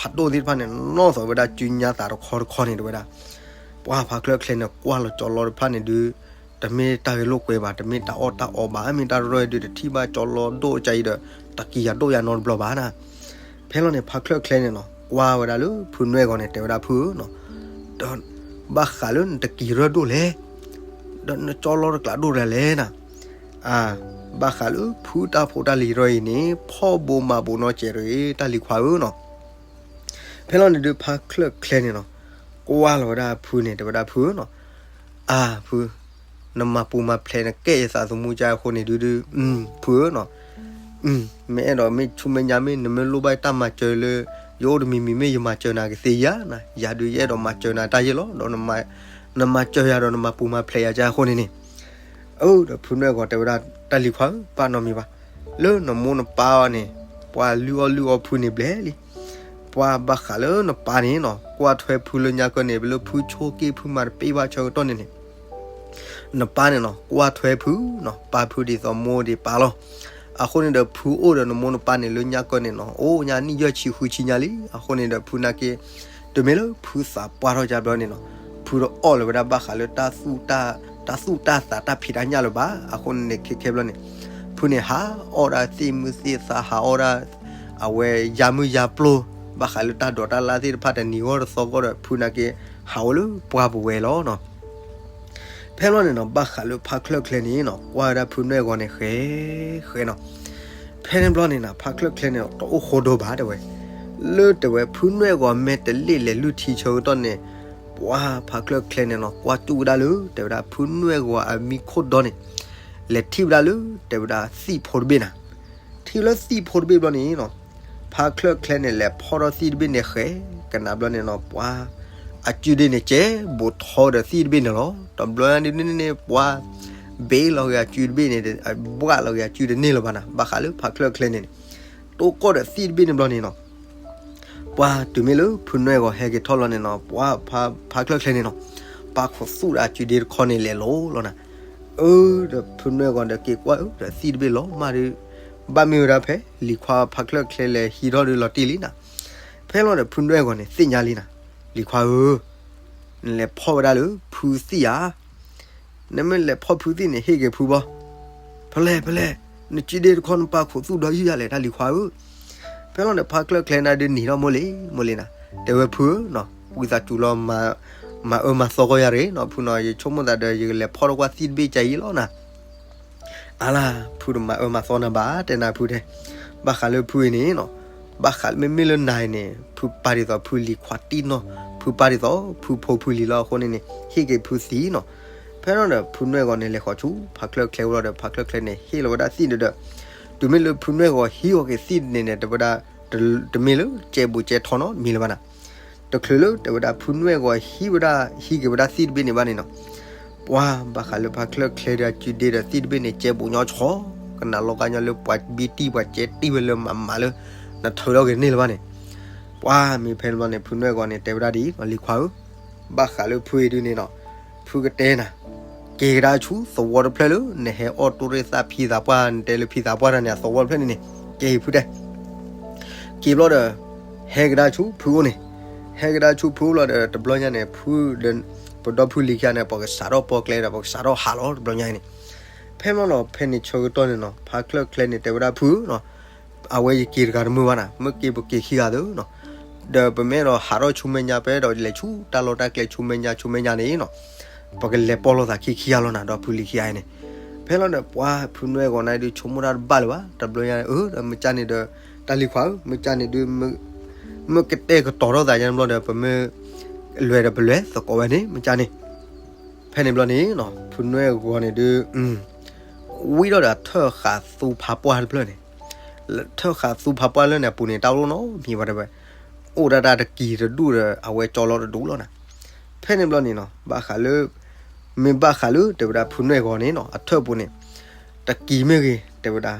ကၠီလီဖးဒိၣ်သ့ၣ်တဖၣ်န့ၣ် နီၣ်သိးဝဲဒၣ်စုညါသးတခီတခီန့ၣ် တဲဝဲဒၣ် ပှၤဖးချၢၣ်ချဲန့ၣ် ကွၢ်လီၤကၠီလီတဖၣ်န့ၣ်ဒုး တမ့ၢ်တၢ်ဂဲၤလိာ်ကွဲဘၣ်, တမ့ၢ်တၢ်အီၣ်တၢ်အီဘၣ်, မ့ၢ်တၢ်ရၢၢ်ဒုး တထံၣ်ဘၣ်ကၠီလီဒိၣ်ကါအံၤဒီး တကံၤယၤဒိၣ်ယၤနီတဘျီဘၣ်နၤ. ဖဲလီၤန့ၣ် ဖးချၢၣ်ချဲန့ၣ်နီၤ ကွၢ်ဝဲဒၣ်လၢဖုနွဲၣ်ဂီၤန့ၣ် တဲဝဲဒၣ်ဖုဧၢနီၤ ဒီး ဘၣ်ဃးလၢနတကံၤရၢၢ်ဒိၣ်လဲၣ်, ဒီးနကၠီလီတကျးဒိၣ်တကျဲလဲၣ်နၤ. အါ ဘၣ်ဃးလၢဖုတၢ်ဖိတၢ်လံၤရၢၢ်အံၤန့ၣ် ဖီၣ်ဘိမၤဘိနီတစဲးတဂ့ၤ တၢ်လံၤခွါဧၢနီၤ. ဖဲလီၤန့ၣ်ဒုး ဖးချၢၣ်ချဲန့ၣ်နီၤ ကွၢ်လီၤဝဲဒၣ်ဖုန့ၣ် တဲဝဲဒၣ်ဖုဧၢနီၤ အါ ဖု နမၤပူၤမၤဖျဲးနကဲယသးသမူကါအဃိန့ၣ်ဒုးဒုး ဖုဧၢနီၤ မ့ၢ်အဲၣ်ဒိးမ့ၢ်ဆူမဲာ်ညါမ့ၢ် နမ့ၢ်လိၣ်ဘၣ်တၢ်မၤစၢၤလၢ ယအိၣ်တမံၤမံၤမ့ၢ် ယမၤစၢၤနၤကသ့ဧါနၤ, ယၤဒုးယအဲၣ်ဒိးမၤစၢၤနၤတၢ်ယဲၢ်လီၤ, ဒီး နမၤစၢၤယၤဒီးနမၤပူၤမၤဖျဲးယၤကါအဃိန့ၣ်န့ၣ် အၢ ဒီးဖုနွဲၣ်ဂီၤတဲဝဲဒၣ် တၢ်လံၤခွါဧၢ ဘၣ်နီတမံၤဘၣ်, လၢနမိၢ်နပၢ်အီၤန့ၣ် ပှၤလုၢ်အီၣ်လုၢ်အီဖုန့ၣ်ဘျဲၣ်လံ. ပှၤဘၣ်ဃးလၢနပၢ်န့ၣ်နီၤ ကွၢ်ထွဲဖုလၢညါကၢၢ်န့ၣ် ပလၢဖုဆိက့ၣ်ဖုမၤတပ့ၢ်ဘၣ်ဆၢကတီၢ်န့ၣ်န့ၣ် နပၢ်န့ၣ်နီၤ ကွၢ်ထွဲဖုနီၤ ပၢ်ဖုဒ်သိးမိၢ်ဒံးပၢ်လီၤ. အဃိန့ၣ်ဒီး ဖုအိၣ်ဒီးနမိၢ်နပၢ်န့ၣ်လၢညါကၢၢ်န့ၣ်နီၤ အိၣ်ညါနံၣ်ယဲၢ်ဆံဃုဆံညါလံ. အဃိန့ၣ်ဒီး ဖုနာ်က့ တုၤမ့ၢ်လၢဖုသးပှၢ်ထီၣ်ကါဘျီန့ၣ်နီၤ ဖုတအီၣ်လၢၤဝဲဒၣ်ဘၣ်ဃးလၢ တၢ်သူၣ်တၢ်သးတၢ်ဖံးတၢ်ညၣ်လၢၤဘၣ်. အဃိန့ၣ်န့ၣ် ခဲခဲဘျီန့ၣ် ဖုန့ၣ်ဟးအီၣ်ဒၣ်သ့ၣ်မုၢ်သ့ၣ်သး ဟးအီၣ်ဒၣ် အဝဲယါမုၢ်ယါပျိ ဘၣ်ဃးလၢတၢ်ဒိးတၢ်လၢ်သ့ၣ်တဖၣ်တနံၤဂီၢ်တသီဂီၢ်ဒီး ဖုနာ်က့ ဟးအိၣ်လၢပှၢ်ပူၤဝဲလီၤနီၤ. ဖဲဘျီန့ၣ်နီၤ ဘၣ်ဃးလၢဖါချၢၣ်ချဲန့ၣ်နီၤ ကွၢ်ဝဲဒၣ်ဖုနွဲၣ်ဂီၤန့ၣ်ဃဲ ဃဲနီၤ. ဖဲန့ၣ်ဘျီန့ၣ်နီၤ ဖါချၢၣ်ချဲန့ၣ် တအိၣ်ဃိဒိဘၣ်တဲဝဲ, လၢတဲဝဲ ဖုနွဲၣ်ဂီၤမ့ၢ်တလ့ၣ်လဲၤလုၢ်ထံဆၢကတီၢ်န့ၣ် ပ ပှၤဖါချၢၣ်ချဲန့ၣ်နီၤ ကွၢ်ကၠူၣ်ဝဲဒၣ်လၢ တဲဝဲဒၣ်ဖုနွဲၣ်ဂီၤအမံခိၣ်ဒီန့ၣ် လဲၤထံၣ်ဝဲဒၣ်လၢ တဲဝဲဒၣ်သံၣ်ဖိတဘ့ၣ်နၤ. ထံၣ်လၢသံၣ်ဖိတဘ့ၣ်ဘျီန့ၣ်နီၤ ဖါချၢၣ်ချဲန့ၣ် လဲၤဖီၣ်ထီၣ်သံၣ်တဘ့ၣ်န့ၣ်ဃဲ ကနၣ်ဘျီန့ၣ်နီၤ ပှၤအကုဒ့န့ၣ် ကဲဘူးထီဒီးသံၣ်တဘ့ၣ်န့ၣ်လီၤ. တဘျီညါဒ်န့ၣ်န့ၣ် ပှၤ ဘ့လီၤက့ၤအကုတဘ့ၣ်န့ၣ် ဘှၣ်လီၤက့ၤအကုတန့ၢ်လၢၤဘၣ်နၤ. ဘၣ်ဃးလၢဖါချၢၣ်ချဲန့ၣ်န့ၣ် တိၢ်ကီၢ်ဒီးသံၣ်တဘ့ၣ်န့ၣ်ဘျီန့ၣ်နီၤ ပှၤတုၤမ့ၢ်လၢဖုနွဲၣ်ဂီၤဟဲက့ၤထီၣ်လီၤန့ၣ်နီၤ ပှၤဖါချၢၣ်ချဲန့ၣ်နီၤ ပာ်ခူးသူၣ်ဒီးအကုဒ့တခီန့ၣ်လဲၤလီၤလီၤနၤ. အၢ ဒီးဖုနွဲၣ်ဂီၤဒီးက့ၤကွၢ်အၢ ဒီးသံၣ်တဘ့ၣ်လီၤမၢ်ဒီး ဘၣ်မ့ၢ်ဝဲဒၣ်ဖဲ လံၤခွါဖါချၢၣ်ချဲလဲၤဟံးထီၣ်ဒီးလီၤတံၢ်လံနၤ. ဖဲလီၤဒီးဖုနွဲၣ်ဂီၤန့ၣ် သ့ၣ်ညါလံနၤ လံၤခွါဧၢ နလဲၤဖီၣ်ဝဲဒၣ်လၢဖုသံၣ်ဧါ နမ့ၢ်လဲၤဖီၣ်ဖုသံၣ်န့ၣ် ဟ့ၣ်က့ၤဖုဘၣ်. ဖဲလဲၣ် ဖဲလဲၣ် နကုဒ့တခီနပာ်ခူးသူၣ်ဒီးယုၢ်ယၤလဲၣ် တၢ်လံၤခွါဧၢ. ဖဲလီၤဒီးဖါချၢၣ်ချဲန့ၣ်ဒုးနံၤထီၣ်မိၢ်လံၤ မိၢ်လံၤနၤ တဲဝဲဖုဧၢနီၤ ဝံသးစူၤလီၤ မၤအၢမၤသီကီၢ်ယၤရ့ၣ်နီၤ ဖုနီၤ ယဆိကမိၣ်သးဒီး ယကလဲၤဖီၣ်ထီၣ်ကွၢ်သံၣ်တဘ့ၣ်ကါအံၤလီၤနၤ. အါလါ ဖုတမၤအၢမၤသီနၤဘၣ် တဲနၤဖုတဲ. ဘၣ်ဃးလၢဖုအံၤန့ၣ်နီၤ ဘၣ်ဃးလၢမ့မ့ၢ်လၢနၤအံၤန့ၣ် ဖုပာ်ဒ်သိးဖုလံၤခွါတံၢ်နီၤ ဖုပာ်ဒ်သိးဖုဖိဖုလံၤလီၤ အဃိန့ၣ်န့ၣ် ဟ့ၣ်က့ၤဖုသံနီၤ. ဖဲလီၤဒီးဖုနွဲၣ်ဂီၤန့ၣ် လဲၤဃီၤဆူ ဖါချၢၣ်ချဲဝဲလီၤဒီး ဖါချၢၣ်ချဲန့ၣ် ဟ့ၣ်လီၤဝဲဒၣ်သံၣ်ဒီး တုၤမ့ၢ်လၢဖုနွဲၣ်ဂီၤဟံးဂီၤက့ၤသံၣ်န့ၣ်န့ၣ် တဲဝဲဒၣ် တမ့ၢ်လၢကဲဘူးကဲထီနီတမံၤလၢၤဘၣ်နၤ. တချုးလၢတဲဝဲဒၣ်ဖုနွဲၣ်ဂီၤဟံးဝဲဒၣ် ဟံးက့ၤဝဲဒၣ်သံၣ်တဘ့ၣ်န့ၣ်ဘၣ်န့ၣ်နီၤ ပှၤဘၣ်ဃးလၢဖါချၢၣ်ချဲဒီးအကုဒ့ဒီးသံၣ်တဘ့ၣ်န့ၣ် ကဲဘူးညီဆီ ကနၣ်လီၤဂာ်ညီလၢပှၤဘံတံၢ်ပှၤကဲတံၢ်ဝဲလၢမးမးလၢ နထုးထီၣ်က့ၤန့ၢ်လၢၤဘၣ်န့ၣ်. ပှၤမ့ၢ်ဖဲန့ၣ်ဘျီန့ၣ် ဖုနွဲၣ်ဂီၤန့ၣ် တဲဝဲဒၣ်ဒ်အံၤ လံၤခွါဧၢ ဘၣ်ဃးလၢဖုအံၤဒုးန့ၣ်နီၤ ဖုကတဲနၤ က့ၤကဒါဆူသဝီတဖျၢၣ်လၢ နဟဲအီၣ်တိၢ်ရ့ၣ်သၣ်ဖံသးပှၢ် နတဲလၢဖံသးပှၢ်တၢ်န့ၣ် အသဝီတဖျၢၣ်န့ၣ်န့ၣ် က့ၤဖုတဲ က့ၤဘျီဒီး ဟဲကဒါဆူဖုအိၣ်န့ၣ် ဟဲကဒါဆူဖုအိၣ်လီၤဒီး တဘျီညါန့ၣ် ဖုဒီး ပဒီဖုလံၤခံဂၤန့ၣ် ပကစးထီၣ်ပီကျဲဒီး ပကစးထီၣ်ဟးလီၤ တဘျီညါအံၤန့ၣ်. ဖဲမ့ၢ်လီၤ ဖဲန့ၣ်ဆၢကတီၢ်န့ၣ်နီၤ ဖါချၢၣ်ချဲန့ၣ် တဲဝဲဒၣ်ဖုနီၤ အဝဲယက့ၤတဂၤတမုာ်ဘၣ်နၤ မ့ၢ်က့ၤပက့ၤခံဂၤသ့နီၤ ဒီးပမ့ၢ်ဒီးဟးထီၣ်ဆူမဲာ်ညါ ပအဲၣ်ဒိးလဲၤဆူတၢ်လီၢ်တၢ်ကျဲဆူမဲာ်ညါဆူမဲာ်ညါန့ၣ်နီၤ ပကလဲၤပိာ်လိာ်သးခံခံဂၤလီၤနၤ ဒီဖုလံၤခံဂၤအံၤန့ၣ်. ဖဲလီၤဒီးပှၤဖုနွဲၣ်ဂီၤန့ၣ်ဒုး ဆိကမိၣ်တၢ်တဘၣ်လၢၤဘၣ် တဘျီညါန့ၣ် အၢ ဒီးမ့ၢ်ကၢ်န့ၣ်ဒီး တၢ်လံၤခွါဧၢ မ့ၢ်ကၢ်န့ၣ်ဒုး မ့ၢ်ကတဲာ်ကတီၤထီၣ်သးယါတဘျီဒီး ပမ့ၢ်လဲၤဒီးပလဲၤသကိးဝဲန့ၣ် မ့ၢ်ကၢ်န့ၣ်. ဖဲန့ၣ်ဘျီန့ၣ်နီၤ ဖုနွဲၣ်ဂီၤန့ၣ်ဒုး ဝံၤဒီးဒီးထၢၣ်ဃာ်သူဖးပှၢ်တဖျၢၣ်န့ၣ် ထၢၣ်ဃာ်သူဖးပှၢ်လၢန့ၣ်အပူၤန့ၣ် တၢ်အိၣ်နီတမံၤဘၣ်တဲဝဲ အိၣ်ဒၣ်တၢ်တကံၤတဒူၣ်ဒီး အဝဲကၠီလီၤတဒူၣ်လီၤနၤ. ဖဲန့ၣ်ဘျီန့ၣ်နီၤ ဘၣ်ဃးလၢ မ့ၢ်ဘၣ်ဃးလၢတဲဝဲဒၣ်ဖုနွဲၣ်ဂီၤန့ၣ်နီၤ အထၢၣ်ပူၤန့ၣ် တကံၤမ့ၢ်ဂ့ၤ တဲဝဲဒၣ်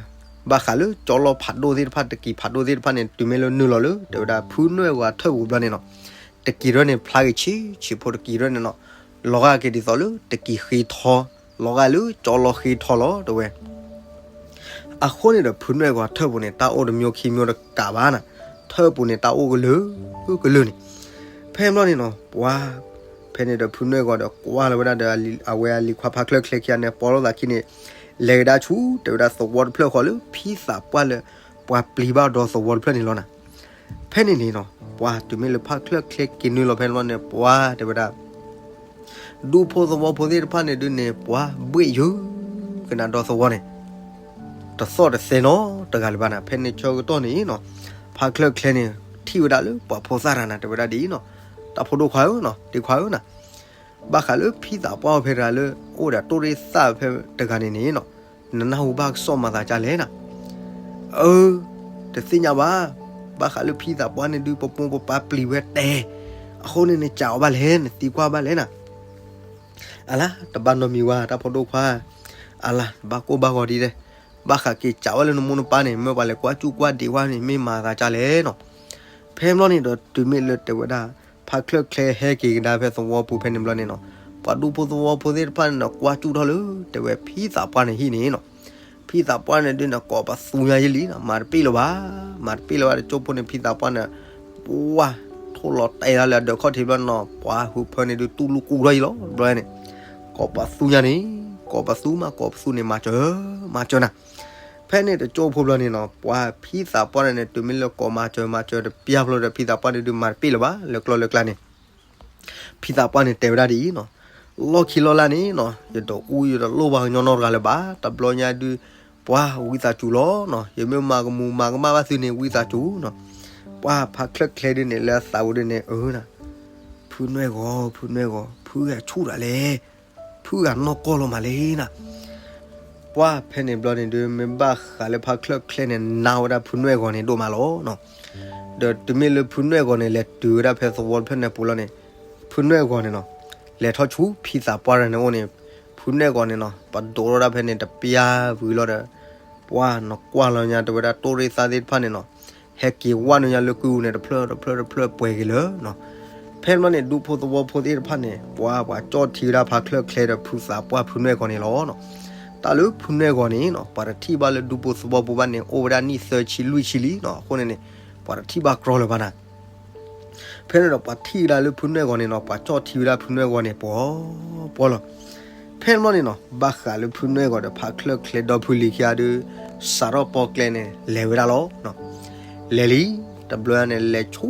ဘၣ်ဃးလၢကၠီလီၤဖးဒိၣ်သ့ၣ်တဖၣ် တကံၤဖးဒိၣ်သ့ၣ်တဖၣ်န့ၣ် တုၤမ့ၢ်လၢနုာ်လီၤလၢ တဲဝဲဒၣ်ဖုနွဲၣ်ဂီၤအထၢၣ်ပူၤဘျီန့ၣ်နီၤ တကံၤတဖၣ်န့ၣ် ဖျါက့ၤဆံးဆံးဖိတကံၤတဖၣ်န့ၣ်နီၤ လီၤဂာ်က့ၤဒ်သိးလၢတကံၤဃ့ထီ လီၤဂာ်လၢကၠီလီၤဃ့ထီလီၤ တဲဝဲ အဃိန့ၣ်ဒီးဖုနွဲၣ်ဂီၤအထၢၣ်ပူၤန့ၣ် တၢ်အိၣ်တမံၤခံမံၤတကးဘၣ်နၤ ထၢၣ်ပူၤန့ၣ် တၢ်အိၣ်ကလုာ် ကလုာ်န့ၣ်. ဖဲဘျီန့ၣ်နီၤ ပှၤ ဖဲန့ၣ်ဒီးဖုနွဲၣ်ဂီၤဒီးကွၢ်လီၤဝဲဒၣ်ဒီး အဝဲအလံၤခွါဖါချၢၣ်ချဲခံဂၤန့ၣ် ပိာ်လိာ်သးခံန့ၣ် လဲၤကဒါဆူ တဲဝဲဒၣ်သဝီတဖျၢၣ်ဃီလၢ ဖံသးပှၢ်လၢ ပှၤပျံၤဘၣ်ဒီးသဝီတဖျၢၣ်န့ၣ်လီၤနၤ. ဖဲန့ၣ်န့ၣ်နီၤ ပှၤတုၤမ့ၢ်လၢဖါချၢၣ်ချဲက့ၤနုာ်လီၤဖဲန့ၣ်ဘျီန့ၣ် ပှၤတဲဝဲဒၣ် ဒူဖိသဝီဖိသ့ၣ်တဖၣ်န့ၣ်ဒုးန့ၣ် ပှၤဘှ့ၣ်ယုာ်ကနၤဒီးသဝီန့ၣ် တသီၣ်တသဲနီတဂၤလၢၤဘၣ်နၤ. ဖဲန့ၣ်ဆၢကတီၢ်န့ၣ်နီၤ ဖါချၢၣ်ချဲန့ၣ် ထံၣ်ဝဲဒၣ်လၢပှၤဖိသၣ်တဂၤနၤ တဲဝဲဒၣ်ဒ်အံၤနီၤ တၢ်ဖိဒိၣ်ခွါဧၢနီၤ ဒ့ခွါဧၢနၤ ဘၣ်ဃးလၢဖံသးပှၢ်ဖဲတဂၤလၢ အိၣ်ဒီးတိၢ်ရ့ၣ်သၣ်ဖဲတဂၤန့ၣ်န့ၣ်နီၤ နနၢ်ဟူဘၣ်ကစီၣ်မၤသးဒ်လဲၣ်နၤ. အၢ တသ့ၣ်ညါဘၣ်. ဘၣ်ဃးလၢဖံသးပှၢ်န့ၣ်ဒုး ပမိၢ်ပပၢ်ပျံၤဝဲတဲာ်, အဃိန့ၣ် နကးအီၤဘၣ်လဲၣ်, နသံကွၢ်ဘၣ်လဲၣ်နၤ. အလါ တဘၣ်နီတမံၤဝဲ တၢ်ဖိဒိၣ်ခွါ, အလါ တဘၣ်ကိၢ်ဘၣ်ဂီၤဒ်လဲၣ်. ဘၣ်ဃးက့ၤကးဝဲလၢနမိၢ်နပၢ်န့ၣ် မ့ၢ်ပှၤလဲၤကွၢ်စူၣ်ကွၢ်ဒ့းဝဲန့ၣ် မ့ၢ်မၤသးဒ်လဲၣ်နီၤ. ဖဲဘျီန့ၣ်ဒီး တုၤမ့ၢ်လၢတဲဝဲဒၣ် ဖါချၢၣ်ချဲဟဲက့ၤကဒါဖဲသဝီပူၤဖဲန့ၣ်ဘျီန့ၣ်နီၤ, ပှၤဒူဖိသဝီဖိသ့ၣ်တဖၣ်န့ၣ်နီၤ ကွၢ်စူၣ်ထီၣ်လၢ တဲဝဲဖံသးပှၢ်န့ၣ်ဟံၣ်န့ၣ်နီၤ. ဖံသးပှၢ်န့ၣ်ဒုးန့ၣ် ကိးပသူညါယဲလံနီၤ, မၤတပ့ၢ်လၢၤဘၣ်, မၤတပ့ၢ်လၢၤဘၣ် တကၠိဖိန့ၣ် ဖံသးပှၢ်န့ၣ် ပှၢ် ထိၣ်လီၤတဲာ်လၢအဒၢးခီၣ်ထံးဘျီန့ၣ်နီၤ, ပှၤဟုးဖၢန့ၣ်ဒုး တူၢ်လူၢ်ကူၣ်ထီၣ်ယဲလီၤ ဘျီန့ၣ်. ကိးပသူညါန့ၣ် ကိးပသူမး ကိးပသူန့ၣ် မၤစၢၤ မၤစၢၤနၤ. ဖဲန့ၣ်တကၠိဖိဘျီန့ၣ်နီၤ, ပှၤဖံသးပှၢ်န့ၣ်န့ၣ် တုၤမ့ၢ်လၢကိးမၤစၢၤ မၤစၢၤတပျၢ်ဖျိဒီး ဖံသးပှၢ်န့ၣ်ဒုး မၤတပ့ၢ်လၢၤဘၣ် လၢကျီလၢကျါန့ၣ်. ဖံသးပှၢ်န့ၣ်တဲဝဲဒၣ်ဒ်အံၤနီၤ, လီၢ်ခံလီၢ်လၢ်န့ၣ်နီၤ, ယတအူယတလိၣ်ဘၣ်ကညီနီတဂၤလၢၤဘၣ်, တဘျီညါဒုး ပှၤဝံသးစူၤလီၤနီၤ, ယမ့ၢ်မၤကမူၤမၤကမၣ်ဘၣ်သုန့ၣ် ဝံသးစူၤနီၤ. ပှၤဖါချၢၣ်ချဲဒုးန့ၣ် လၢအသးပူၤဒုးန့ၣ် အၢနၤ, ဖု ဖုနွဲၣ်ဂီၤ, ဖုနွဲၣ်ဂီၤ, ဖုဂၤဆူၣ်တၢ်လဲၣ်, ဖုဂၤနီၢ်ကီၢ်လီၤမးလဲၣ်နၤ. ပှၢ်ဖဲန့ၣ်ဘျီန့ၣ်ဒုး မ့ၢ်ဘၣ်ဃးလၢဖါချၢၣ်ချဲန့ၣ် နါဝဲဒၣ်ဖုနွဲၣ်ဂီၤန့ၣ်ဒိၣ်မးလီၤ. ဒီးတုၤမ့ၢ်လၢဖုနွဲၣ်ဂီၤန့ၣ် လဲၤတုၤဝဲဒၣ်ဖဲသဝီတဖျၢၣ်န့ၣ်ပူၤလီၤန့ၣ်, ဖုနွဲၣ်ဂီၤန့ၣ်နီၤ, လဲၤထီၣ်ဆူဖံသးပှၢ်တဂၤန့ၣ်အိၣ်န့ၣ်, ဖုနွဲၣ်ဂီၤန့ၣ်နီၤ ပဒိးထီၣ်ဒၣ်ဖဲန့ၣ်တပျၢ်ဝံၤလီၤဒီး, ပှၢ်နကွၢ်လီၤညါ တဲဝဲဒၣ်တိၢ်ရ့ၣ်သၣ်သ့ၣ်တဖၣ်န့ၣ်နီၤ, ဟဲက့ၤဝဲနုာ်ညါလၢကုၢ်ပူၤန့ၣ် တဖျၢၣ်တဖျၢၣ်တဖျၢၣ်ပှဲၤက့ၤလၢနီၤ. ဖဲန့ၣ်ဘျီန့ၣ် ဒူဖိသဝီဖိသ့ၣ်တဖၣ်န့ၣ် ပှၤ ပှၤကၠီၣ်ထံဝဲဒၣ်ဖါချၢၣ်ချဲဒီးဖုသးပှၢ်ဖုနွဲၣ်ဂီၤန့ၣ်လီၤနီၤ. တၢ်လၢဖုနွဲၣ်ဂီၤန့ၣ်နီၤ ပှၤတထံၣ်ဘၣ်လၢဒူဖိသဝီဖိဘၣ်န့ၣ် အိၣ်ဝဲဒၣ်နံၣ်သၢဆံလွံၢ်ဆံလံနီၤ, အဃိန့ၣ်န့ၣ် ပှၤတထံၣ်ဘၣ်ကြီလၢၤဘၣ်နၤ. ဖဲန့ၣ်ဒီးပှၤထံၣ်ဝဲဒၣ်လၢဖုနွဲၣ်ဂီၤန့ၣ်နီၤ ပှၤကၠီၣ်ထံဝဲဒၣ်ဖုနွဲၣ်ဂီၤန့ၣ် ပှီၤပှီၤလီၤ. ဖဲန့ၣ်ဘျီန့ၣ်နီၤ ဘၣ်ဃးလၢဖုနွဲၣ်ဂီၤဒီးဖါချၢၣ်ချဲဒီဖုလံၤခံဂၤဒုး စးထီၣ်ပီကျဲန့ၣ် လဲၤဝဲဒၣ်လီၤ. လဲၤလံ, တဘျီန့ၣ် လဲၤဆူ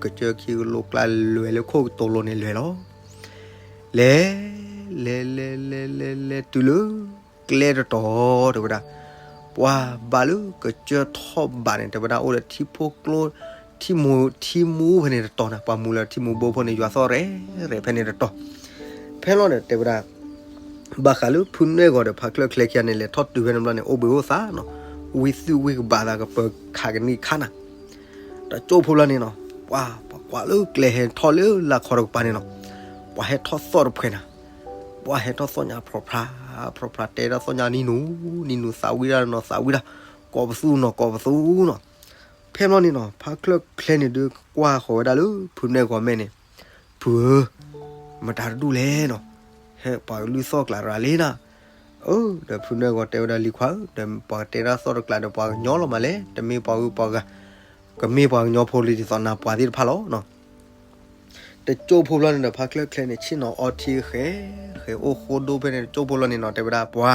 ကစၢၢ်ခံကလိကျါလဲၤလၢခိၣ်ကတိၤလိၤန့ၣ်လဲၤလီၤ. လဲၤ လဲၤ လဲၤ လဲၤ လဲၤ လဲၤတုၤလၢ ကျဲတတီၤ တဲဝဲဒၣ်, ပှၤဘၣ်လၢကစၢၢ်ထီၣ်ဘးန့ၣ် တဲဝဲဒၣ်အိၣ်ဒီးထံဖိကျိ ထံမူ ထံမူဖဲန့ၣ်တတီၤနၤ, ပှၤမူလၢထံမူဘိဖဲန့ၣ် ယွၤသီၣ်ရဲၣ်ရဲၣ်ဖဲန့ၣ်တတီၤ. ဖဲလီၤန့ၣ် တဲဝဲဒၣ် ဘၣ်ဃးလၢဖုနွဲၣ်ဂီၤဒီးဖါချၢၣ်ချဲခံဂၤန့ၣ် လဲၤထီၣ်တုၤဖဲန့ၣ်ဘျီန့ၣ် အိၣ်ဘှံးအိၣ်သါနီၤ, ဝံသူၣ်ဝံကဘးသးကပၢၤခးကနံၣ်ခါနၤ. တကၠိၢ်ဖိဘျီန့ၣ်နီၤ ပှၤ ပှၤကွၢ်လၢကျဲဟဲထီၣ်လၢလၢခီတကပၤန့ၣ်နီၤ, ပှၤဟဲထီၣ်သီၣ်တဖှဲးနၤ, ပှၤဟဲထီၣ်သီၣ်ညါဖျိးဖျါ ဖျိးဖျါ တဲဒၣ်သီၣ်ညါနံၤနူၤ နံၤနူၤ သးဝံၣ်ဒၣ်နီၤ သးဝံၣ်ဒၣ်, ကိးပသူနီၤကိးပသူနီၤ. ဖဲဘျီန့ၣ်နီၤ ဖါချၢၣ်ချဲန့ၣ်ဒုးကွၢ်ဃီၤဝဲဒၣ်လၢဖုနွဲၣ်ဂီၤမဲာ်န့ၣ်, ဖုဧၢ, မတၤတဒူၣ်လဲၣ်နီၤ, ဟဲပှၤကလုၢ်သီၣ်ကျးရၤလံနၤ. အၢ ဒီးဖုနွဲၣ်ဂီၤတဲဝဲဒၣ်လံၤခွါဧၢ, ဒီးပှၤကတဲဒၣ်သီၣ်တကျးဒီးပှၤကညီလီၤမးလဲၣ်, တမ့ၢ်ပှၤဧၢပှၤဂၤ, ကမ့ၢ်ပှၤကညီဖိလံၤဒ်သိးနၤပှၤသ့ၣ်တဖၣ်လီၤနီၤ. တကၠိၢ်ဖိဘျီန့ၣ်ဒီး ဖါချၢၣ်ချဲန့ၣ် ဆ့ၣ်နီၤအီထံဃဲးဃဲးအိၣ်ဃိဒိၣ်ဖဲန့ၣ် တကၠိၢ်ဖိဘျီန့ၣ်နီၤ တဲဝဲဒၣ်ပှၤ,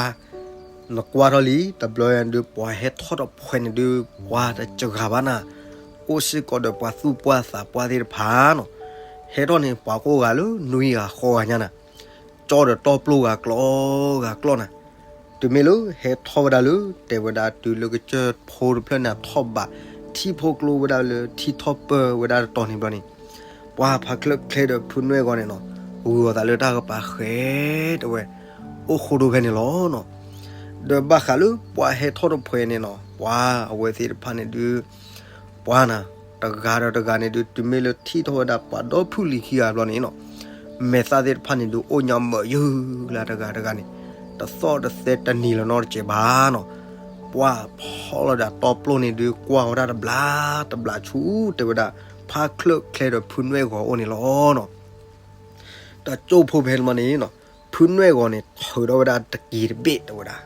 နကွၢ်ထီၣ်လံ တဘျီယၤဒုး ပှၤဟဲထီၣ်တဖှဲးန့ၣ်ဒုး ပှၤတစှၤဘၣ်နၤ, အိၣ်စ့ၢ်ကီးဒီးပှၤသူၣ်ပှၢ်သးပှၢ်သ့ၣ်တဖၣ်နီၤ, ဟဲထီၣ်န့ၣ် ပှၤကိးဂၤလၢနွံဂၤဃိးဂၤညါနၤ, ကၠီဒီးတီပျိဂၤကျီ ဂၤကျီနၤ. တုၤမ့ၢ်လၢဟဲထီၣ်ဝဲဒၣ်လၢ တဲဝဲဒၣ်တုၤလၢကစၢၢ်ဖိတဖျၢၣ်န့ၣ် ထီၣ်ဘးထံဖိကျိဝဲဒၣ်လၢထံထီၣ်ပၢၢ်ဝဲဒၣ်တတီၤန့ၣ်ဘျီန့ၣ်, ပှၤဖါချၢၣ်ချဲဒီးဖုနွဲၣ်ဂီၤန့ၣ်နီၤ, ဂုာ်အီၤသးလၢတၢ်ကပၤဃဲးတဲဝဲ, အိၣ်ဃိဒိၣ်ဖဲန့ၣ်လီၤနီၤ. ဒီးဘၣ်ဃးလၢပှၤဟဲထီၣ်တဖှဲးန့ၣ်နီၤ ပှၤအဝဲသ့ၣ်တဖၣ်န့ၣ်ဒုး ပှၤနၤ, တဂၤဒီးတဂၤန့ၣ်ဒုး တုၤမ့ၢ်လၢထံၣ်ထီၣ်ဝဲဒၣ်ပှၤဒီဖုလံၤခံဂၤဘျီန့ၣ်နီၤ, မဲာ်သၣ်သ့ၣ်တဖၣ်န့ၣ်ဒုး အိၣ်ညါမၢာ်ယုၢ်လၢတဂၤတဂၤန့ၣ်, တသီၣ်တသဲတနံၤလၢၤနီတစဲးဘၣ်နီၤ. ပှၤဖီၣ်လီၤဒၣ်တီပျိန့ၣ်ဒုး ကွၢ်ဝဲဒၣ်တဘျးတဘျးဆူ တဲဝဲဒၣ် ဖါချၢၣ်ချဲဒီးဖုနွဲၣ်ဂီၤအိၣ်န့ၣ်လီၤနီၤ. တကၠိၢ်ဖိဖဲန့ၣ်မးန့ၣ်နီၤ, ဖုနွဲၣ်ဂီၤန့ၣ် ထုးထီၣ်ဝဲဒၣ်တကံၤတဘ့ၣ်တဲဝဲဒၣ်,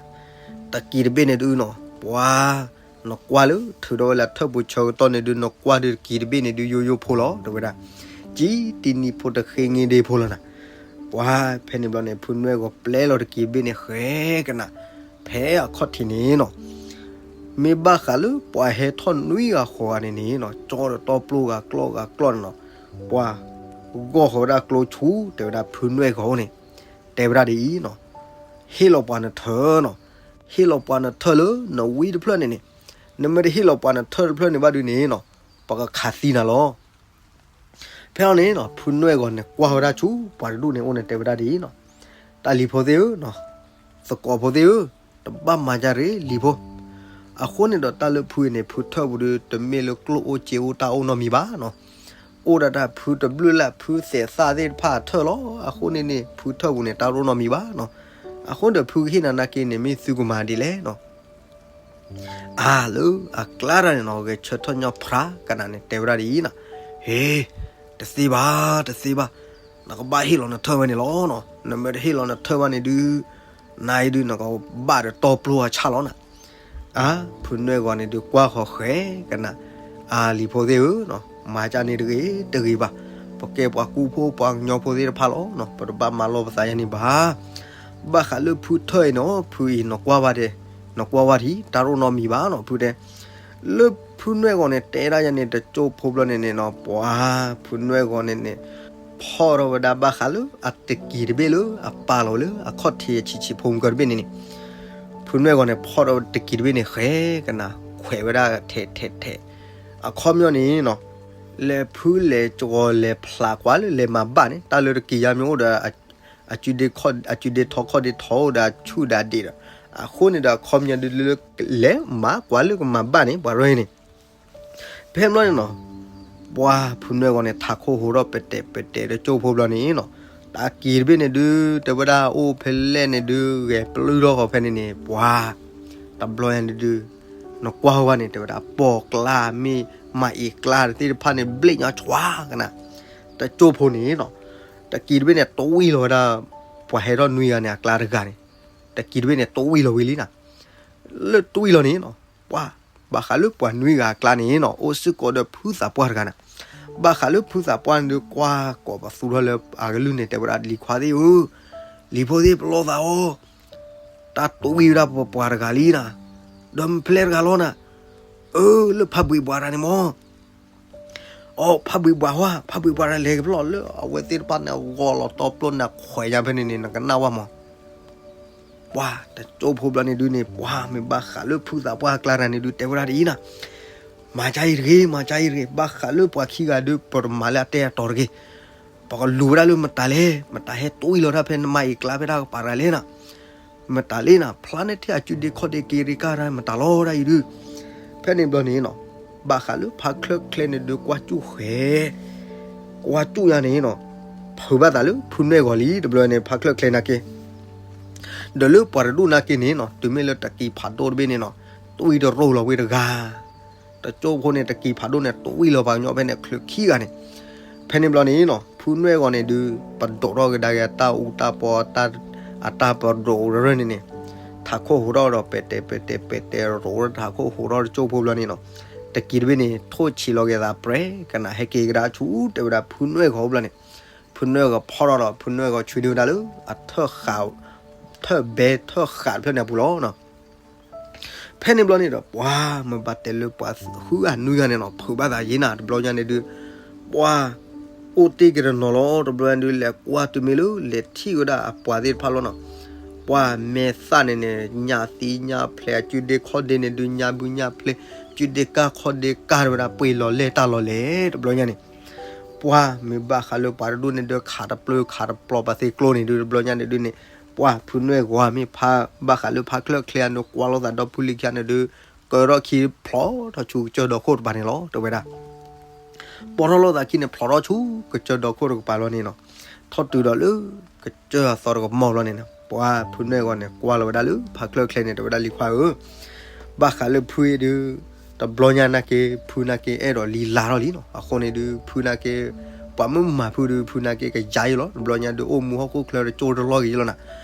တကံၤတဘ့ၣ်န့ၣ်ဒုးနီၤ, ပှၤ နကွၢ်လၢ ထုးထီၣ်ဝဲလၢထၢၣ်ပူၤဆၢကတီၢ်န့ၣ်ဒုး နကွၢ်ဒုးတကံၤတဘ့ၣ်န့ၣ်ဒုး ယိယိဖိလီၤ တဲဝဲဒၣ်, ကံတံနံၤဖိတဃ့င့ဒ့ဖိလီၤနၤ. ပှၤဖဲန့ၣ်ဘျီန့ၣ် ဖုနွဲၣ်ဂီၤပျဲလီၤတကံၤတဘ့ၣ်န့ၣ် ဃဲကနၣ် ဖဲအခီၣ်ထံးန့ၣ်နီၤ. မ့ၢ်ဘၣ်ဃးလၢပှၤဟဲထီၣ်နွံဂၤဃိးဂၤန့ၣ်န့ၣ်နီၤ, ကၠီဒီးတီပျိဂၤကျီၢ်ဂၤကျီၢ်န့ၣ်နီၤ, ပှၤ ဂီၢ်ဃီၤဝဲဒၣ်ကျိဆူ တဲဝဲဒၣ်ဖုနွဲၣ်ဂီၤအိၣ်န့ၣ်, တဲဝဲဒၣ်ဒ်အံၤနီၤ, ဟ့ၣ်လီၤပှၤနထၢနီၤ, ဟ့ၣ်လီၤပှၤနထၢလၢနဝံတဖျၢၣ်န့ၣ်န့ၣ်, နမ့ၢ်တဟ့ၣ်လီၤပှၤနထၢတဖျၢၣ်န့ၣ်ဘၣ်ဒုးန့ၣ်နီၤ, ပကခးသံနၤလီၤ. ဖဲအံၤန့ၣ်နီၤ, ဖုနွဲၣ်ဂီၤန့ၣ် ကွၢ်ဝဲဒၣ်ဆူ ပှၤတဒူၣ်န့ၣ်အိၣ်န့ၣ် တဲဝဲဒၣ်ဒ်အံၤနီၤ, တၢ်လံၤဖိသ့ၣ်ဧၢ, သကိးဖိသ့ၣ်ဧၢ, တဘၣ်မၤဒ်အံၤလံဖိ. အဃိန့ၣ်ဒီးတၢ်လၢဖုအံၤန့ၣ် ဖုထၢၣ်ပူၤဒုး တမ့ၢ်လၢကျိၣ်အိၣ်စ့အိၣ်တၢ်အိၣ်နီတမံၤဘၣ်နီၤ. အိၣ်ဒၣ်တၢ်ဖုတဘျုးလၢ် ဖုသဲးသၣ်သ့ၣ်တဖၣ်အထၢၣ်လီၤ. အဃိန့ၣ်န့ၣ် ဖုထၢၣ်ပူၤန့ၣ် တၢ်အိၣ်နီတမံၤဘၣ်နီၤ. အဃိဒီးဖုကဟ့ၣ်နၤနာ်က့န့ၣ် မ့ၢ်သုကမၤဒ်လဲၣ်နီၤ. အါလၢအကျါတၢ်န့ၣ်နီၤ, ဂဲၤဆၢထၢၣ်ညီဖျါကနၣ်န့ၣ် တဲဝဲဒၣ်ဒ်အံၤနီၤ, ဟ့, တသ့ဘၣ်, တသ့ဘၣ်, နကဘၣ်ဟ့ၣ်လီၤနထၢၣ်ဝဲန့ၣ်လီၤနီၤ. နမ့ၢ်တဟ့ၣ်လီၤနထၢၣ်ဘၣ်န့ၣ်ဒုး နအံၤဒုး နကဘၣ်ဒီးတီပျိအဆၣ်လီၤနၤ. အါ, ဖုနွဲၣ်ဂီၤန့ၣ်ဒုး ကွၢ်ဃီၤဃဲကနၣ်, အါလံၤဖိသ့ၣ်ဧၢ, မၤကၢ်န့ၣ်တဂ့ၤတဂ့ၤဘၣ်. ပကဲပှၤကူဖိပှၤကညီဖိသ့ၣ်တဖၣ်လီၤ. ပတဘၣ်မၤလီၤပသးယၤန့ၣ်ဘၣ်. ဘၣ်ဃးလၢဖုထၢၣ်အံၤနီၤ, ဖုအံၤနကွၢ်ဝဲဒၣ်, နကွၢ်ဝဲဒၣ်, တၢ်အိၣ်နီတမံၤဘၣ်နီၤ, ဖုတဲ. လၢဖုနွဲၣ်ဂီၤန့ၣ် တဲဒၣ်ယၤန့ၣ် တကၠိၢ်ဖိဘျီန့ၣ်န့ၣ်နီၤ, ပှၤဖုနွဲၣ်ဂီၤန့ၣ်န့ၣ် ဖီၣ်ထီၣ်ဝဲဒၣ်ဘၣ်ဃးလၢအတကံၤတဘ့ၣ်လၢအပာ်လီၤလၢ အခီၣ်ထံးအဆံးဆံးဖိမုၢ်ကီၢ်တဘ့ၣ်န့ၣ်န့ၣ်, ဖုနွဲၣ်ဂီၤန့ၣ် ဖီၣ်ထီၣ်ဝဲတကံၤတဘ့ၣ်န့ၣ် ဃဲကနၣ်, ခွဲးဝဲဒၣ်ထဲးထဲးထဲး. အခီပညီန့ၣ်နီၤ, လဲၤဖုလဲၤကီၤလဲၤဖျးကွၢ်လၢလဲၤမၤဘၣ်န့ၣ် တၢ်လၢတကံၢ်ယါမ့ၢ်အိၣ်ဒီး အစုဒ့ထီၣ်ခီၣ်ဒ့ထီၣ်အိၣ်ဒီးအဆူၣ်ဒီးဒံးဒီး အဃိန့ၣ်ဒီး အခီပညီဒုးလၢ လဲၤမၤကွၢ်လၢကမၤဘၣ်န့ၣ် ပှၤရၢန့ၣ် ဖဲဘျီန့ၣ်နီၤ ပှၤဖုနွဲၣ်ဂီၤန့ၣ် ထးခိၣ်ဟိးထီၣ်ပဲာ်တဲာ်ပဲာ်တဲာ်တကၠိဖိဘျီန့ၣ်နီၤ, တၢ်ကံၢ်တဘ့ၣ်န့ၣ်ဒုး တဲဝဲဒၣ်အိၣ်ဖဲလဲၣ်န့ၣ်ဒုး ဂဲၤပျုၢ်ထီၣ်ဃီဖဲန့ၣ်န့ၣ် ပှၤ တဘျီညါန့ၣ်ဒုး နကွၢ်ဝဲန့ၣ် တဲဝဲဒၣ် ပိာ်ကျါမ့ၢ် မၤအ့ၣ်ကျါတသ့ၣ်တဖၣ်န့ၣ် ဘျ့ၣ်ညီဆွါကနၤ, တကၠိဖိန့ၣ်နီၤ, တကံၢ်တဘ့ၣ်န့ၣ် တဝံၣ်လီၤဝဲဒၣ် ပှၤဟဲထီၣ်နွံဂၤန့ၣ် အကျါတဂၤန့ၣ်, တကံၢ်တဘ့ၣ်န့ၣ် တဝံၣ်လီၤဝံၤလံနီၤ, လၢတဝံၣ်လီၤန့ၣ်နီၤ, ပှၤ ဘၣ်ဃးလၢပှၤနွံဂၤအကျါန့ၣ်နီၤ အိၣ်စ့ၢ်ကီးဒီးဖုသးပှၢ်တဂၤန့ၣ်, ဘၣ်ဃးလၢဖုသးပှၢ်န့ၣ်ဒုး ကွၢ်ကိးပသူထီၣ်လၢအကလုၢ်န့ၣ် တဲဝဲဒၣ် လံၤခွါသ့ၣ်ဧၢ, လံၤဖိသ့ၣ် ပလီၢ်သးအီၤ, တၢ်တဝံၣ်ဝဲဒၣ်ပပှၤတဂၤလံနီၤ, ဒီးမ့ၢ်ဖဲလဲၣ်တဂၤလီၤနီၤ, အၢ လၢဖးဘှံးဘှးတဂၤန့ၣ်မၢ် အိ ဖးဘှံးဘှးဝါ ဖးဘှံးဘှးတဂၤလဲၤကဖျီၣ်လၢအဝဲသ့ၣ်တဖၣ်န့ၣ် ဂီၤလီၤတီပျိန့ၣ်ခွဲးညါဖဲန့ၣ်န့ၣ် နကနၣ်ဝဲမၢ်, ပှၤတကၠိဖိဘျီန့ၣ်ဒုးန့ၣ် ပှၤမ့ၢ်ဘၣ်ဃးလၢဖုသးပှၢ်အကျါတဂၤန့ၣ်ဒုး တဲဝဲဒၣ်ဒ်အံၤနီၤ, မၤကါအံၤတဂ့ၤ မၤကါအံၤတဂ့ၤ, ဘၣ်ဃးလၢပှၤခံဂၤဒုး ပတမၤလၢအတဲအတီၤတဂ့ၤ, ပကလူၤဝဲဒၣ်လၢမတၤလဲၣ်, မတၤဟဲ တဝံၣ်လီၤတၢ်ဖဲနမၤအ့ၣ်ကျါဖဲတၢ်ကပၤတဂၤလဲၣ်နီၤ မတၤလဲၣ်နီၤ, ဖျါန့ၢ်ထဲအစုဒ့ခီၣ်ဒ့က့ၤရ့ကၢ်တၢ်မတၤလီၤဒၣ်အံၤဒုး, ဖဲန့ၣ်ဘျီန့ၣ်နီၤ, ဘၣ်ဃးလၢဖါချၢၣ်ချဲန့ၣ်ဒုး ကွၢ်စူၣ်ဃဲၤ, ကွၢ်စူၣ်ယါန့ၣ်နီၤ, ဖုးဘၣ်သးလၢဖုနွဲၣ်ဂီၤလံ တဘျီန့ၣ် ဖါချၢၣ်ချဲနာ်က့ ဒီးလၢပှၤတဒူၣ်နာ်က့န့ၣ်နီၤ တုၤမ့ၢ်လၢတကံၢ်ဖးဒိၣ်တဘ့ၣ်န့ၣ်နီၤ, တဝံၣ်တရိၢ်လီၤဝဲတဂၤ တကၠိဖိန့ၣ် တကံၢ်ဖးဒိၣ်န့ၣ် တဝံၣ်လီၤပှၤကညီဖဲန့ၣ် ချုးခံဂၤန့ၣ်, ဖဲန့ၣ်ဘျီန့ၣ်နီၤ ဖုနွဲၣ်ဂီၤန့ၣ်ဒုး ပဒိးထီၣ်ကဒါက့ၤအတၢ်အူတၢ်ပီ အတၢ်ပဒိးရၢၢ်န့ၣ်န့ၣ်, ထးခိၣ်ဟိးထီၣ်ဒီးပဲာ်တဲာ်ပဲာ်တဲာ်ပဲာ်တဲာ် ရိးထးခိၣ်ဟိးထီၣ်တကၠိဖိဘျီန့ၣ်နီၤ, တကံၢ်တဘ့ၣ်န့ၣ် ထိၣ်ဆံးလီၤက့ၤသးပြဲၤ ကနၣ်ဟဲက့ၤကဒါဆူ တဲဝဲဒၣ်ဖုနွဲၣ်ဂီၤဘျီန့ၣ်, ဖုနွဲၣ်ဂီၤဖီၣ်ထီၣ်ဒီး ဖုနွဲၣ်ဂီၤဆွံဒုးဝဲဒၣ်လၢ အထၢၣ်ဃာ် ထၢၣ်ဘဲထၢၣ်ဃာ်တဖျၢၣ်န့ၣ်အပူၤလီၤ. ဖဲန့ၣ်ဘျီန့ၣ်ဒီး ပှၤမ့ၢ်ဘၣ်တဲလၢပှၤဃုဂၤနွံဂၤန့ၣ်နီၤ ဖုးဘၣ်သးယံၤနၤ တဘျီညါန့ၣ်ဒုး, ပှၤ အိၣ်တ့ၢ်က့ၤတနီၤလီၤ တဘျီညါဒုး လဲၤကွၢ်တုၤမ့ၢ်လၢ လဲၤထံၣ်ဝဲဒၣ်အပှၤသ့ၣ်တဖၣ်လီၤနီၤ, ပှၤမဲာ်သၣ်န့ၣ်န့ၣ် ညၣ်သံညၣ်ဖျဲး အစုဒ့ခီၣ်ဒ့န့ၣ်ဒုး ညၣ်ဘုညၣ်ဖျဲး စုဒ့ကၢ်ခီၣ်ဒ့ကၢ် တဲဝဲဒၣ်ပှ့ၤလီၤလဲၢ်တၢ်လီၤလဲၢ် တဘျီညါန့ၣ် ပှၤမ့ၢ်ဘၣ်ဃးလၢပှၤတဒူၣ်န့ၣ်ဒုး ခးတပျၢၤခးတပျီၤပှၤသ့ၣ်ကျိန့ၣ်ဒုး တဘျီညါန့ၣ်ဒုးန့ၣ်, ပှၤဖုနွဲၣ်ဂီၤမ့ၢ်ဖး ဘၣ်ဃးလၢဖါချၢၣ်ချဲအန့ၣ် ကွၢ်လိာ်သးဒီဖုလံၤခံဂၤန့ၣ်ဒုး, ကၢထီၣ်ခံဖျိးထီၣ်ဆူကစၢၢ်ဒီခိၣ်တကပၤန့ၣ်လီၤ တဲဝဲဒၣ် ပိာ်ထီၣ်လိာ်သးခံန့ၣ် ဖျိးထီၣ်ဆူကစၢၢ်ဒီခိၣ်တကပၤလီၤန့ၣ်နီၤ, ထီၣ်တုၤဒီးလၢ ကစၢၢ်အသီတကမီၢ်လီၤန့ၣ်နီၤ, ပှၤဖုနွဲၣ်ဂီၤန့ၣ် ကွၢ်လီၤဝဲဒၣ်လၢဖါချၢၣ်ချဲန့ၣ် တဲဝဲဒၣ်လံၤခွါဧၢ, ဘၣ်ဃးလၢဖုအံၤဒုး, တဘျီညါနာ်က့ ဖုနာ်က့အဲၣ်ဒိးလံၤလါထီၣ်လံနီၤ, အဃိန့ၣ်ဒုး ဖုနာ်က့ ပှၤမ့ၢ်မၤဖုဒုး ဖုနာ်က့ကယၤအံၤလီၤ တဘျီညါဒုး အိၣ်မူဟီၣ်ခိၣ်ချၢတကၠိတလီၢ်က့ၤလီၤနၤ,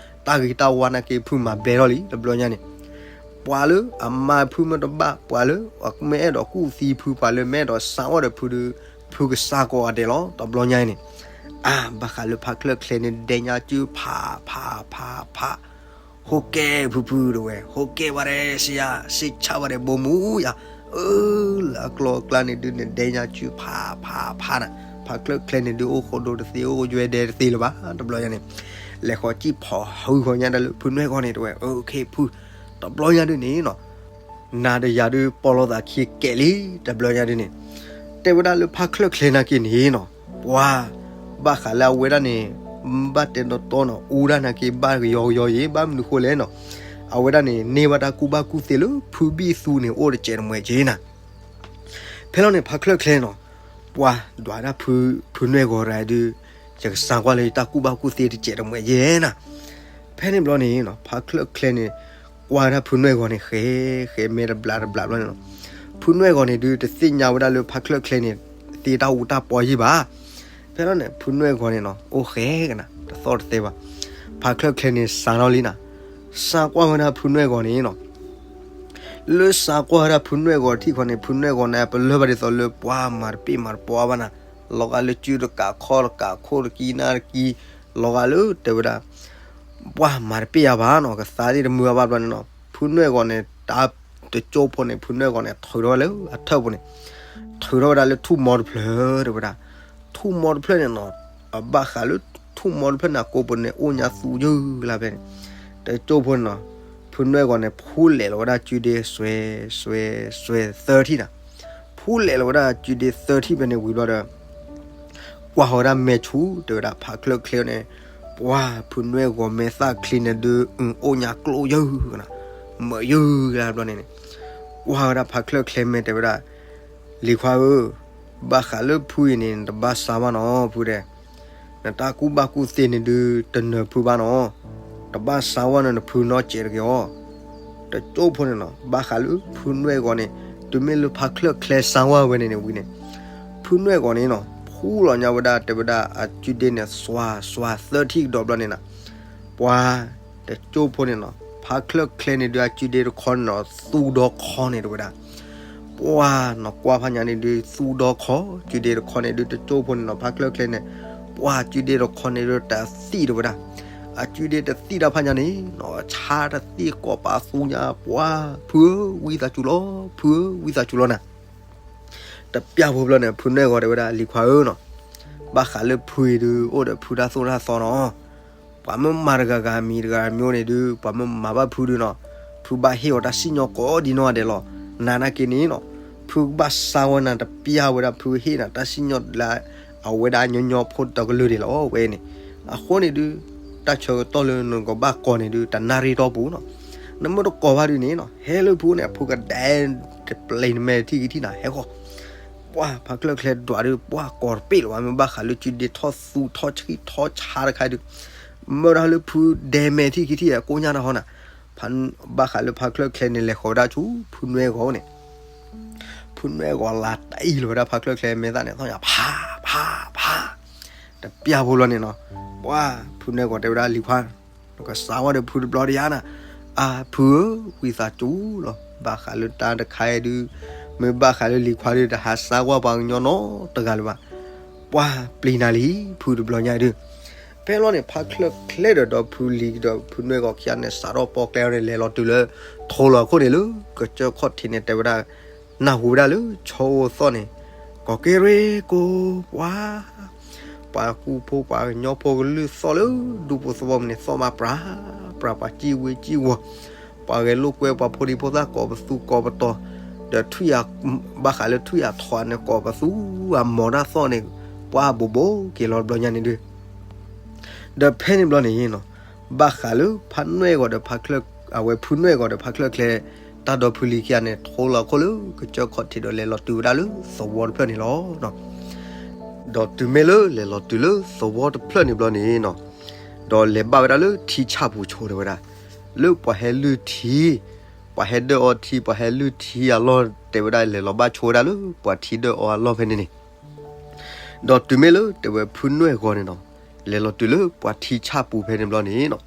တၢ်ဂ့ၤတၢ်ဝါနာ်က့ ဖုမၤဘဲထီၣ်လံ တဘျီညါန့ၣ် ပှၤလၢအမၤဖုမ့ၢ်တဘၣ် ပှၤလၢအမ့ၢ်အဲၣ်ဒိးကူၣ်သံဖု ပှၤလၢမ့ၢ်အဲၣ်ဒိးစးဝဲဒီးဖုဒုး, ဖုကစးကိးဂၤဒဲးလီၤ တဘျီညါအံၤန့ၣ်, အါ ဘၣ်ဃးလၢဖါချၢၣ်ချဲန့ၣ် ဒဲညါစုဖးဖးဖးဖး, ဟိကဲဖုဖုတဝဲ ဟိကဲဝဲဒဲးစံယါ စံဆၣ်ဝဲဒဲးဘိမူယါ, အၢ လၢအကျိၤအကျါန့ၣ်ဒုးန့ၣ် ဒဲညါစုဖးဖးဖးနၤ, ဖါချၢၣ်ချဲန့ၣ်ဒုး အိၣ်ဃိဒိတသ့ အိၣ်ယွဲဒဲတသ့လၢၤဘၣ် တဘျီညါန့ၣ်, လဲၤဃီၤစံၣ်ဖီၣ်ဟုဃီၤညါဒၣ်လၢဖုနွဲၣ်ဂီၤန့ၣ် တဝဲ အၢ ခ့ဖု, တဘျီညါဒုးန့ၣ်နီၤ, နၤဒီးယၤဒုး ပိာ်လိာ်သးခံကဲးလံ တဘျီညါဒုးန့ၣ်, တဲဝဲဒၣ်လၢဖါချၢၣ်ချဲနာ်က့န့ၣ်နီၤ, ပှၤ ဘၣ်ဃးလၢအဝဲဒၣ်န့ၣ်, ဘၣ်တဲတီတီနီၤ အူဒၣ်နာ်က့ ဘၣ်ကယီကယီယံၤ ဘၣ်မနုၤဃိလဲၣ်နီၤ, အဝဲဒၣ်န့ၣ် န့ၢ်ဘၣ်တၢ်ကူၣ်ဘၣ်ကူၣ်သ့လၢဖုဘံၣ်သူန့ၣ် အိၣ်တစဲးတမှဲးက့နၤ ဖဲလီၤန့ၣ် ဖါချၢၣ်ချဲနီၤ, ပှၤဒွးဒၣ်ဖုနွဲၣ်ဂီၤတဂၤဒုး, ယကစးကွၢ်လၢယတၢ်ကူၣ်ဘၣ်ကူၣ်သ့တစဲးတမှဲးယဲနၤ, ဖဲန့ၣ်ဘျီန့ၣ်နီၤ ဖါချၢၣ်ချဲန့ၣ်, ကွၢ်ဝဲဒၣ်ဖုနွဲၣ်ဂီၤန့ၣ် ဃဲ ဃဲမဲာ်တဘျးတဘျးဘျီန့ၣ်နီၤ, ဖုနွဲၣ်ဂီၤန့ၣ်ဒုး တသ့ၣ်ညါဝဲဒၣ်လၢဖါချၢၣ်ချဲန့ၣ်, သ့တၢ်အူတၢ်ပီယံၤဘၣ် ဖဲလီၤန့ၣ် ဖုနွဲၣ်ဂီၤန့ၣ်နီၤ အိၣ်ဃဲကနၤ တသီၣ်တသဲဘၣ်, ဖါချၢၣ်ချဲန့ၣ် စးထီၣ်လံနၤ, စးကွၢ်ဝဲဒၣ်ဖုနွဲၣ်ဂီၤန့ၣ်နီၤ, လၢစးကွၢ်ဝဲဒၣ်ဖုနွဲၣ်ဂီၤထံၣ်ခီန့ၣ် ဖုနွဲၣ်ဂီၤန့ၣ် ပလၢၢ်ဘၣ်ဒ်သိးလၢပှၤမၤတပ့ၢ်မၤတပီဘၣ်နၤ, လီၤဂာ်လၢစုတကးခီၣ်တကးခိၣ်တကံနၢ်တကံ, လီၤဂာ်လၢတဲဝဲဒၣ် ပှၤမၤတပ့ၢ်ယၤဘၣ်နီၤ ကသါသ့ၣ်တမုာ်ဘၣ်ဘျီန့ၣ်နီၤ, ဖုနွဲၣ်ဂီၤန့ၣ် တၢ်တကၠိဖိန့ၣ် ဖုနွဲၣ်ဂီၤန့ၣ် ထုးထီၣ်ဝဲလၢအထၢၣ်ပူၤန့ၣ်, ထုးထီၣ်ဝဲဒၣ်လၢထူၣ်မီတဖျၢၣ် တဲဝဲဒၣ်, ထူၣ်မီတဖျၢၣ်န့ၣ်နီၤ, အဘၣ်ဃးလၢထူၣ်မီတဖျၢၣ်န့ၣ် အကိးပူၤန့ၣ် အိၣ်ညါသူယုၢ်လၢဖဲန့ၣ်, တကၠိဖိန့ၣ်နီၤ, ဖုနွဲၣ်ဂီၤန့ၣ် ဖူလဲးလီၤဝဲဒၣ်စုဒ့စွဲ စွဲ စွဲသၢထံၣ်နၤ, ဖူ အူလဲၤလီၤဝဲဒၣ်အကုဒ့သၢထံၣ်ဖဲန့ၣ်ဝံၤဘျီဒီး ကွၢ်ဃီၤဝဲဒၣ်မဲာ်ဆူၣ် တဲဝဲဒၣ်ဖးချၢၣ်ချဲန့ၣ်, ပှၢ်ဖုနွဲၣ်ဂီၤမဲာ်သၣ်ချံန့ၣ်ဒုး အိၣ်ညါကျိၣ်ယၢၢ်ကနၤ, မၢယၢၢ်ကနၤဘျီန့ၣ်န့ၣ်, ကွၢ်ဝဲဒၣ်ဖးချၢၣ်ချဲမဲာ်တဲဝဲဒၣ်, လံၤခွါဧၢ, ဘၣ်ဃးလၢဖုအံၤန့ၣ် နတဘၣ်စါဝါနီၤဖုဒဲး, နတၢ်ကူၣ်ဘၣ်ကူၣ်သ့န့ၣ်ဒုး တနၢၤဖုဘၣ်နီၤ, တဘၣ်စါဝါနီၤ နဖုနီတစဲးတဂ့ၤအီၤ တကၠိဖိန့ၣ်နီၤ, ဘၣ်ဃးလၢဖုနွဲၣ်ဂီၤန့ၣ် တုၤမ့ၢ်လၢဖးချၢၣ်ချဲစါဝါဝဲန့ၣ်န့ၣ်ဝံၤန့ၣ်, ဖုနွဲၣ်ဂီၤန့ၣ်နီၤ ဖူလီၤညါဝဲဒၣ်တဲဝဲဒၣ်အကုဒ့န့ၣ် စွၤစွၤသၢထံၣ်ကဒီးဘျီန့ၣ်နီၤ, ပှၤတကၠိဖိန့ၣ်နီၤ ဖးချၢၣ်ချဲန့ၣ်ဒုးအကုဒ့တခီန့ၣ်နီၤ သူဒီခီန့ၣ်တဲဝဲဒၣ် ပှၤနီၤကွၢ်ဖးညါန့ၣ်ဒုး သူဒီခီ, ကုဒ့တခီန့ၣ်ဒုးတကၠိဖိန့ၣ်နီၤ ဖးချၢၣ်ချဲန့ၣ်, ပှၤကုဒ့တခီန့ၣ်ဒုးတသံၣ်တဲဝဲဒၣ်, အကုဒ့တသံၣ်တၢ်ဖးညါန့ၣ်နီၤ ဆါတသံၣ်ကိးပသူညါ ပှၤဖုဧၢ ဝံသးစူၤလီၤ, ဖုဧၢ ဝံသးစူၤလီၤနၤ, တပျၢ်ဖိဘျီန့ၣ် ဖုနွဲၣ်ဂီၤတဲဝဲဒၣ် လံၤခွါဧၢနီၤ, ဘၣ်ဃးလၢဖုအံၤဒုး အိၣ်ဒီးဖုတၢ်သိၣ်တၢ်သီနီၤ ပှၤမ့ၢ်မၤတဂၤဂၤမံၤတဂၤမံၤန့ၣ်ဒုး ပှၤမ့ၢ်မၤဘၣ်ဖုဒုးနီၤ, ဖုဘၣ်ဟ့ၣ်အီၤတၢ်စံၣ်ညီၣ်ကိးဒ်နီၢ်ဂၤဒဲးလီၤ. နၤနာ်က့န့ၣ်နီၤ, ဖုကဘၣ်စါဝဲနၤတပျၢ်ဝဲဒၣ် ဖုဟ့ၣ်နၤတၢ်စံၣ်ညီၣ်လၢ အဝဲဒၣ်ညီညီဖိတကလုာ်ဒဲးလီၤဝဲန့ၣ်. အဃိန့ၣ်ဒုး တၢ်ဆၢကတီၢ်လၢနကဘၣ်ကိးန့ၣ်ဒုး တနၣ်ရံၣ်တီၢ်ပူၤနီၤ. နမ့ၢ်တကိးဘၣ်ဒုးန့ၣ်နီၤ, ဟဲလၢဖုန့ၣ် ဖုကဒဲတပျ့ၤနမဲာ်ထံၣ်ကထံၣ်နၤ ဟဲဃီၤ ပှၢ်ဖးချၢၣ်ချဲဒွးဒုး ပှၢ်ကိးတပ့ၢ်လၢၤဘၣ် မ့ၢ်ဘၣ်ဃးလၢကုဒ့ထီၣ်သူထီၣ်ဆံၣ်ထီၣ်ဆါတခါဒုး, မ့ၢ်ဒၣ်လၢဖုဒဲမဲာ်ထံၣ်ခံထံၣ် ကိညၢ်တၢ်ဟီနၤ, ဘၣ်ဃးလၢဖးချၢၣ်ချဲန့ၣ် လဲၤဃီၤဝဲဒၣ်ဆူ ဖုနွဲၣ်ဂီၤန့ၣ်, ဖုနွဲၣ်ဂီၤလၤတအံၤလီၤဝဲဒၣ်ဖးချၢၣ်ချဲမဲာ်သၣ်န့ၣ် သီၣ်ညါ ဖး ဖး ဖး တပျၢ်ဖိလီၤန့ၣ်နီၤ, ပှၢ်ဖုနွဲၣ်ဂီၤတဲဝဲဒၣ်လံၤခွါ နကစါဝဲဒီးဖုတဘျီတယါနၤ, အၢ ဖုဧၢ ဝံသးစူၤလီၤ ဘၣ်ဃးလၢတၢ်တခါအံၤဒုး, မ့ၢ်ဘၣ်ဃးလၢလံၤခွါဒုး တဟးစါဝါပှၤကညီနီတဂၤလၢၤဘၣ်, ပှၢ်ပျံၤနၤလံ ဖုတဘျီညါဒုး, ဖဲလီၤန့ၣ် ဖးချၢၣ်ချဲဒီးဒီးဖုလံၤဒီးဖုနွဲၣ်ဂီၤခံဂၤန့ၣ် စးထီၣ်ပီကျဲန့ၣ် လဲၤလီၤတုၤလၢ ထိလီၤခိၣ်န့ၣ်လၢ ကစၢၢ်ခီၣ်ထံးန့ၣ် တဲဝဲဒၣ် နၢ်ဟူဝဲဒၣ်လၢ ဆီအိၣ်သီၣ်န့ၣ် ကီၢ်က့ရ့ကိး ပှၤ ပှၤကူဖိပှၤကညီဖိကလုၢ်သီၣ်လၢ ဒူဖိသဝီပူၤန့ၣ် သီၣ်မးပြး ပြးပှၤစံၣ်ဝ့စံၣ်ဝီၤ, ပှၤဂဲၤလိာ်ကွဲပှၤဖိဒံဖိသၣ်ကိးပသူကိးပတီၤ, ဒီးထွံၣ်ယၤ ဘၣ်ဃးလၢထွံၣ်ယၤထိးန့ၣ် ကိးပသူအမီၤတၢ်သီၣ်န့ၣ် ပှၤဘိးဘိးက့ၤလီၤတဘျီညါန့ၣ်ဒုး ဒီးဖဲန့ၣ်ဘျီန့ၣ်နီၤ, ဘၣ်ဃးလၢဖးနွဲၣ်ဂီၤဒီးဖးချၢၣ်, အဝဲဖုနွဲၣ်ဂီၤဒီးဖးချၢၣ်ချဲ, တၢ်ဒီဖုလံၤခံဂၤန့ၣ် ထိလီၤခိၣ်လၢ ကစၢၢ်ခီၣ်ထံးဒီးလဲၤလီၤတုၤဝဲဒၣ်လၢသဝီတဖျၢၣ်န့ၣ်လီၤ. ဒီးတုၤမ့ၢ်လၢလဲၤလီၤတုၤလၢသဝီတဖျၢၣ်န့ၣ်ဘျီန့ၣ်နီၤ, ဒီးလဲၤဘၣ်ဝဲဒၣ်လၢထံဆၣ်ပူၤဆိတဲဝဲဒၣ်, လၢပှၤဟဲလုၢ်ထံ, ပှၤဟဲဒၢၣ်အီထံ ပှၤဟဲလုၢ်ထံအလီၢ်တဲဝဲဒၣ် လဲၤလီၤဘၣ်ဆိဝဲဒၣ်လၢပှၤထံဒၢၣ်အီအလီၢ်ဖဲန့ၣ်န့ၣ် ဒီးတုၤမ့ၢ်လၢတဲဝဲဖုနွဲၣ်ဂီၤန့ၣ်နီၤ, လဲၤလီၤတုၤလၢပှၤထံဆၣ်ပူၤဖဲန့ၣ်ဘျီန့ၣ်နီၤ,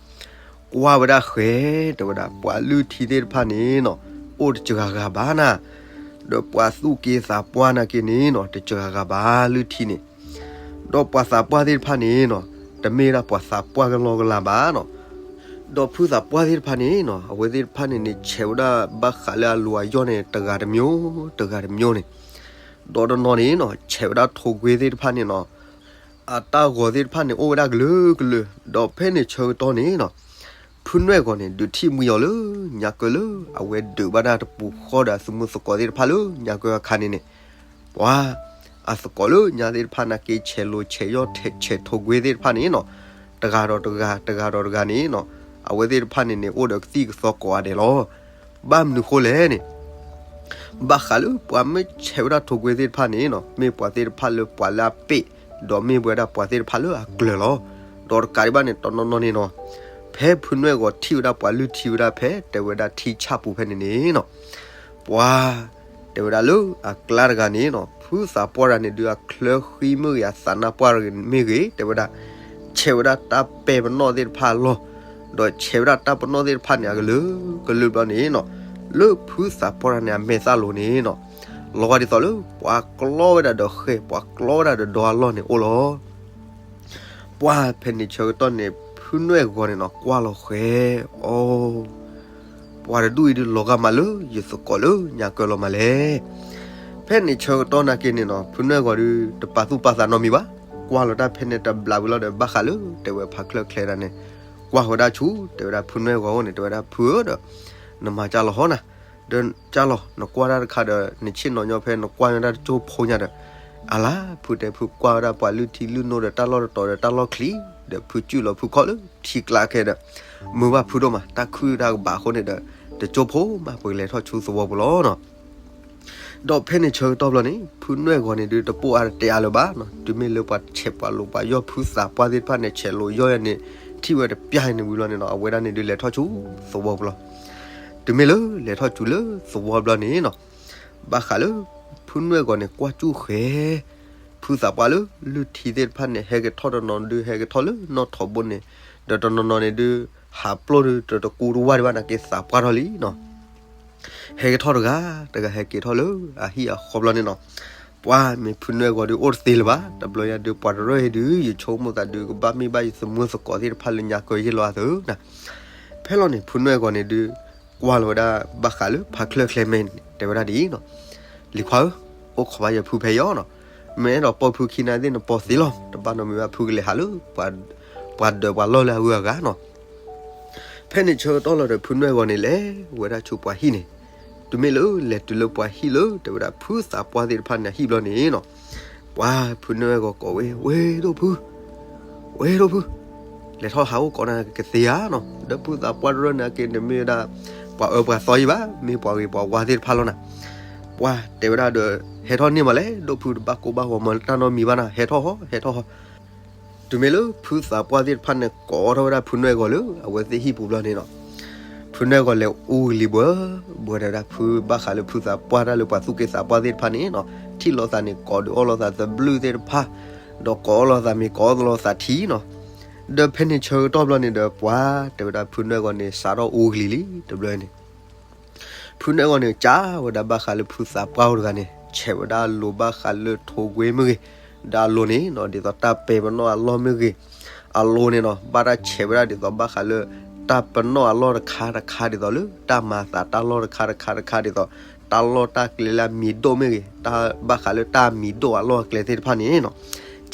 ကွၢ်ဝဲဒၣ်ဃဲ, တဲဝဲဒၣ် ပှၤလုၢ်ထံသ့ၣ်တဖၣ်န့ၣ်နီၤ, အိၣ်တစှၤဂၤဘၣ်နၤ, ဒီးပှၤသူၣ်က့သးပှၢ်နာ်က့န့ၣ်နီၤ တစှၤဂၤဘၣ်လုၢ်ထံန့ၣ်, ဒီးပှၤသးပှၢ်သ့ၣ်တဖၣ်န့ၣ်နီၤ, တမ့ၢ်ဒၣ်ပှၤသးပှၢ်ကလီကလီဘၣ်နီၤ, ဒီးဖုသးပှၢ်သ့ၣ်တဖၣ်န့ၣ်နီၤ အဝဲသ့ၣ်တဖၣ်န့ၣ်န့ၣ် ဆဲးဝဲဒၣ်ဘၣ်ဃးလၢအလူၤအယီၢ်န့ၣ် တဂၤတမျိုး, တဂၤတမျိုးန့ၣ်, ဒီးတနီၤန့ၣ်နီၤ ဆဲးဝဲဒၣ်ထိၣ်ကွ့သ့ၣ်တဖၣ်န့ၣ်နီၤ, အတၢ်ဂီၤသ့ၣ်တဖၣ်န့ၣ် အိၣ်ဝဲဒၣ်ကလုာ်ကလုာ်, ဒီးဖဲန့ၣ်ဆၢကတီၢ်န့ၣ်နီၤ, ဖုနွဲၣ်ဂီၤန့ၣ် ဒုးထံၣ်မှံဟီၣ်လၢညါကၢလၢ အဝဲဒုးဘၣ်တၢ်တပူၤဃီဒီးအသုးမုၢ်သကိးသ့ၣ်တဖၣ်လၢညါကၢအခါန့ၣ်န့ၣ်, ပှၤ အသကိးလၢညါသ့ၣ်တဖၣ်နာ်က့ ဆဲးလိၤဆဲးယီၢ် ဆဲးထိၣ်ကွ့သ့ၣ်တဖၣ်န့ၣ်နီၤ, တဂၤဒီးတဂၤ တဂၤဒီးတဂၤန့ၣ်နီၤ, အဝဲသ့ၣ်တဖၣ်န့ၣ်န့ၣ် အိၣ်ဒီးကသံၣ်ကသီကိးဂၤဒဲးလီၤ. ဘၣ်မနုၤဃိလဲၣ်န့ၣ် ဘၣ်ဃးလၢပှၤမ့ၢ်ဆဲးဝဲဒၣ်ထိၣ်ကွ့သ့ၣ်တဖၣ်န့ၣ်နီၤ မ့ၢ်ပှၤသ့ၣ်တဖၣ်လၢပှၤလၢအပ့ၢ်, ဒီးမ့ၢ်ဝဲဒၣ်ပှၤသ့ၣ်တဖၣ်လၢအကျၢၤလီၤ. ဒီးတကးဒံးဘၣ်န့ၣ် တနီၤနီၤန့ၣ်နီၤ, ဖဲဖုနွဲၣ်ဂီၤထံၣ်ဝဲဒၣ်ပှၤလုၢ်ထံဝဲဒၣ်ဖဲ တဲဝဲဒၣ်ထံဆၣ်ပူၤဖဲန့ၣ်န့ၣ်နီၤ, ပှၤ တဲဝဲဒၣ်လၢအကျါတဂၤန့ၣ်နီၤ ဖုသးပှၢ်တဂၤန့ၣ်ဒုး အချၢဃံမ့ၢ်ဂ့ၤ အသးနါပှၢ်မ့ၢ်ဂ့ၤ တဲဝဲဒၣ် ဆဲးဝဲဒၣ်တၢ်ပဲာ်ပနီၣ်သ့ၣ်တဖၣ်အလီၢ်, ဒီးဆဲးဝဲဒၣ်တၢ်ပနီၣ်သ့ၣ်တဖၣ်န့ၣ် အကလုာ်ကလုာ်ဘျီန့ၣ်နီၤ, လၢဖုသးပှၢ်တဂၤန့ၣ် အမဲာ်သၣ်လိၤန့ၣ်နီၤ, လီၤဂာ်ဒ်သိးလၢ ပှၤကျီဝဲဒၣ်ဒီးဃဲၤ ပှၤကျီဝဲဒၣ်ဒီးဒီအလီၢ်န့ၣ်အိၣ်လီၤ. ပှၢ်ဖဲန့ၣ်ဆၢကတီၢ်န့ၣ် ဖုနွဲၣ်ဂီၤန့ၣ်နီၤ ကွၢ်လီၤဃဲၤ, အိ ပှၤတဒူၣ်အံၤဒုးလီၤဂာ်မးလၢယသကိးလၢညါကၢလီၤမးလဲၣ်. ဖဲန့ၣ်ဆၢကတီၢ်နာ်က့န့ၣ်နီၤ ဖုနွဲၣ်ဂီၤဒုး တပာ်သူၣ်ပာ်သးနီတမံၤဘၣ်. ကွၢ်လီၤတၢ်ဖဲန့ၣ်တဘျီဝံၤလီၤဒီး ဘၣ်ဃးလၢ တဲဝဲဖးချၢၣ်ချဲဒၣ်န့ၣ် ကွၢ်ဃီၤဒၣ်ဆူ တဲဝဲဒၣ်ဖုနွဲၣ်ဂီၤအအိၣ်န့ၣ် တဲဝဲဒၣ်ဖုဧၢဒီး နမၤကၢလီၤဟီနၤ ဒီးကၢ်လီၤ နကွၢ်တၢ်တခါဒီး နဆ့ၣ်နီၤညီဖဲနကွၢ်ညီတၢ်တကၠိဖိညါဒီး, အလါ ဖုတဲ ဖုကွၢ်ဝဲဒၣ်ပှၤလုၢ်ထံလုၢ်နိဒီးတၢ်လီၢ်တတီၤဒီးတၢ်လီၢ်ချံ, ဒီးဖုစူၢ်လီၤဖုခီၣ်လၢထံကျါခဲဒီး, မုာ်ဘၣ်ဖုဒိၣ်မး တၢ်ခုၣ်တၢ်ကဘၣ်အဃိန့ၣ်ဒီး, တကၠိဖိမး ပကလဲၤထီၣ်ဆူသဝီပူၤလီၤနီၤ. ဒီးဖဲန့ၣ်ဆၢကတီၢ်ဘျီန့ၣ် ဖုနွဲၣ်ဂီၤန့ၣ်ဒုး တပိာ်အါတတဲအါလၢၤဘၣ်နီၤ, တုၤမ့ၢ်လၢပှၤဆဲးပှၤလိာ်ပှၤယီၢ်ဖုသးပှၢ်သ့ၣ်တဖၣ်န့ၣ် ဆဲးလိာ်ယီၢ်ယၤန့ၣ် ထံၣ်ဝဲတပျၢ်န့ၣ်ဝံၤလီၤန့ၣ်နီၤ, အဝဲဒၣ်န့ၣ်ဒုးလဲၤထီၣ်ဆူသဝီပူၤလီၤ. တုၤမ့ၢ်လၢလဲၤထီၣ်ဆူလၢသဝီဘျီန့ၣ်နီၤ, ဘၣ်ဃးလၢ ဖုနွဲၣ်ဂီၤန့ၣ် ကွၢ်စူၢ်ဃဲ ဖုသးပှၢ်လၢလုၢ်ထံသ့ၣ်တဖၣ်န့ၣ် ဟဲကထီၣ်တနီၤဒုး ဟဲကထီၣ်လၢနီၣ်ထိးဘိန့ၣ်, ဒီးတနီၤနီၤန့ၣ်ဒုး ဟးပျိၢ်ဒုး တတကူတဝၢ်ဒံးဘၣ်နာ်က့ သးပှၢ်ထီၣ်လံနီၤ. ဟဲကထီၣ်တဂၤတဂၤ ဟဲက့ၤထီၣ်လၢအဟံၣ်အဃီဘျီန့ၣ်နီၤ, ပှၤမ့ၢ်ဖုနွဲၣ်ဂီၤဒုး အိၣ်တသ့လၢၤဘၣ်, တဘျီညါဒုး ပှၤတရၢၢ်အံၤဒုး ယဆိကမိၣ်သးဒုး ကဘၣ်မ့ၢ်ဘၣ်ယသမုသကိးသ့ၣ်တဖၣ်လၢညါကၢယ့ၢ်လီၤအသိးနီၤ. ဖဲလီၤန့ၣ် ဖုနွဲၣ်ဂီၤန့ၣ်ဒုး ကွၢ်လီၤဝဲဒၣ် ဘၣ်ဃးလၢဖးချၢၣ်ချဲမဲာ်န့ၣ် တဲဝဲဒၣ်ဒ်အံၤနီၤ, လံၤခွါဧၢ, အိၣ်ခိးဘၣ်ယဖုဖဲအံၤနီၤ, မ့ၢ်အဲၣ်ဒိးပိာ်ဖုခံနၤသ့ၣ် နပိာ်သ့လီၤ, တဘၣ်နီတမံၤဘၣ် ဖုကလဲၤဟးလၢ ပှၤဒၢးပှၤလီၢ်လၢအဂုၤအဂၤနီၤ. ဖဲန့ၣ်ဆၢကတီၢ်လီၤဒီး ဖုနွဲၣ်ဂီၤန့ၣ် လဲၤဝဲဒၣ်ဆူပှၤဟံၣ်န့ၣ်, တုၤမ့ၢ်လၢလဲၤတုၤလၢပှၤဟံၣ်လၢ တဲဝဲဒၣ်ဖုသးပှၢ်သ့ၣ်တဖၣ်န့ၣ် ဟံၣ်ဘျီန့ၣ်နီၤ, ပှၤဖုနွဲၣ်ဂီၤကိးဝဲ, ဝ့ၢ်ဒိၣ်ဖု, ဝ့ၢ်ဒိၣ်ဖု, လဲၤထီၣ်ဟးအိၣ်ကိးနၤကသ့ဧါနီၤ, ဒီးဖုသးပှၢ်တရၢၢ်န့ၣ်က့ၤ တမ့ၢ်ဝဲဒၣ် ပှၤအၢပှၤသီယံၤဘၣ်, မ့ၢ်ပှၤဂ့ၤပှၤဝါသ့ၣ်တဖၣ်လီၤနၤ. ပှၤတဲဝဲဒၣ်ဒီး ဟဲထီၣ်န့ၢ်မးလဲၣ်, ဒိၣ်ဖုတဘၣ်ကိၢ်ဘၣ်ဂီၤမၤတၢ်နီတမံၤဘၣ်နၤ, ဟဲထီၣ်ဟီ ဟဲထီၣ်ဟီ. တုၤမ့ၢ်လၢဖုသးပှၢ်သ့ၣ်တဖၣ်န့ၣ် ကိးထီၣ်ဝဲဒၣ်ဖုနွဲၣ်ဂီၤလၢ အဝဲသ့ၣ်ဟံၣ်ပူၤဘျီန့ၣ်နီၤ, ဖုနွဲၣ်ဂီၤလဲၤအူကလံၤဘှၢဘှၢဒီးဝဲဒၣ်ဖု ဘၣ်ဃးလၢဖုသးပှၢ်တၢ်လၢပှၤသူၣ်က့သးပှၢ်သ့ၣ်တဖၣ်န့ၣ်နီၤ, ထံၣ်လိာ်သးန့ၣ် ကိးဒုးအီၣ်လိာ်သးသဘျုၣ်သ့ၣ်တဖၣ်, ဒီးကိးအီၣ်လိာ်သးမ့ၤ ကိးအီၣ်လိာ်သးထံနီၤ. ဒီးဖဲန့ၣ်ဆၢကတီၢ်ဘျီန့ၣ်ဒီး ပှၤတဲဝဲဒၣ်ဖုနွဲၣ်ဂီၤန့ၣ် စးထီၣ်အူကလံၤလံ တဘျီန့ၣ် ဖုနွဲၣ်ဂီၤန့ၣ် ကးဝဲဒၣ်ဘၣ်ဃးလၢဖုသးပှၢ်အိၣ်တဂၤန့ၣ် ဆဲးဝဲဒၣ်အလိၤဘၣ်ဃးလၢထိးကွ့မ့ၢ်ဂ့ၤ, ဒီးအလိၤန့ၣ်နီၤ ဒ်သိးတၢ်ပဲာ်ပနီၣ်အလီၢ်မ့ၢ်ဂ့ၤ, အလိၤန့ၣ်နီၤ ဘၣ်တၢ်ဆဲးဝဲဒၣ်ဒ်သိးဘၣ်ဃးလၢ တၢ်ပနီၣ်အလီၢ်တခါတခါဒ်သိးလၢ တၢ်မၤသးတၢ်လီၢ်တခါတခါတခါဒ်သိး တၢ်လီၢ်တၢ်ကျဲလၢအမံၤဒိၣ်မ့ၢ်ဂ့ၤ, တၢ်ဘၣ်ဃးလၢတၢ်မံၤဒိၣ်အလီၢ်အကျဲသ့ၣ်တဖၣ်န့ၣ်နီၤ,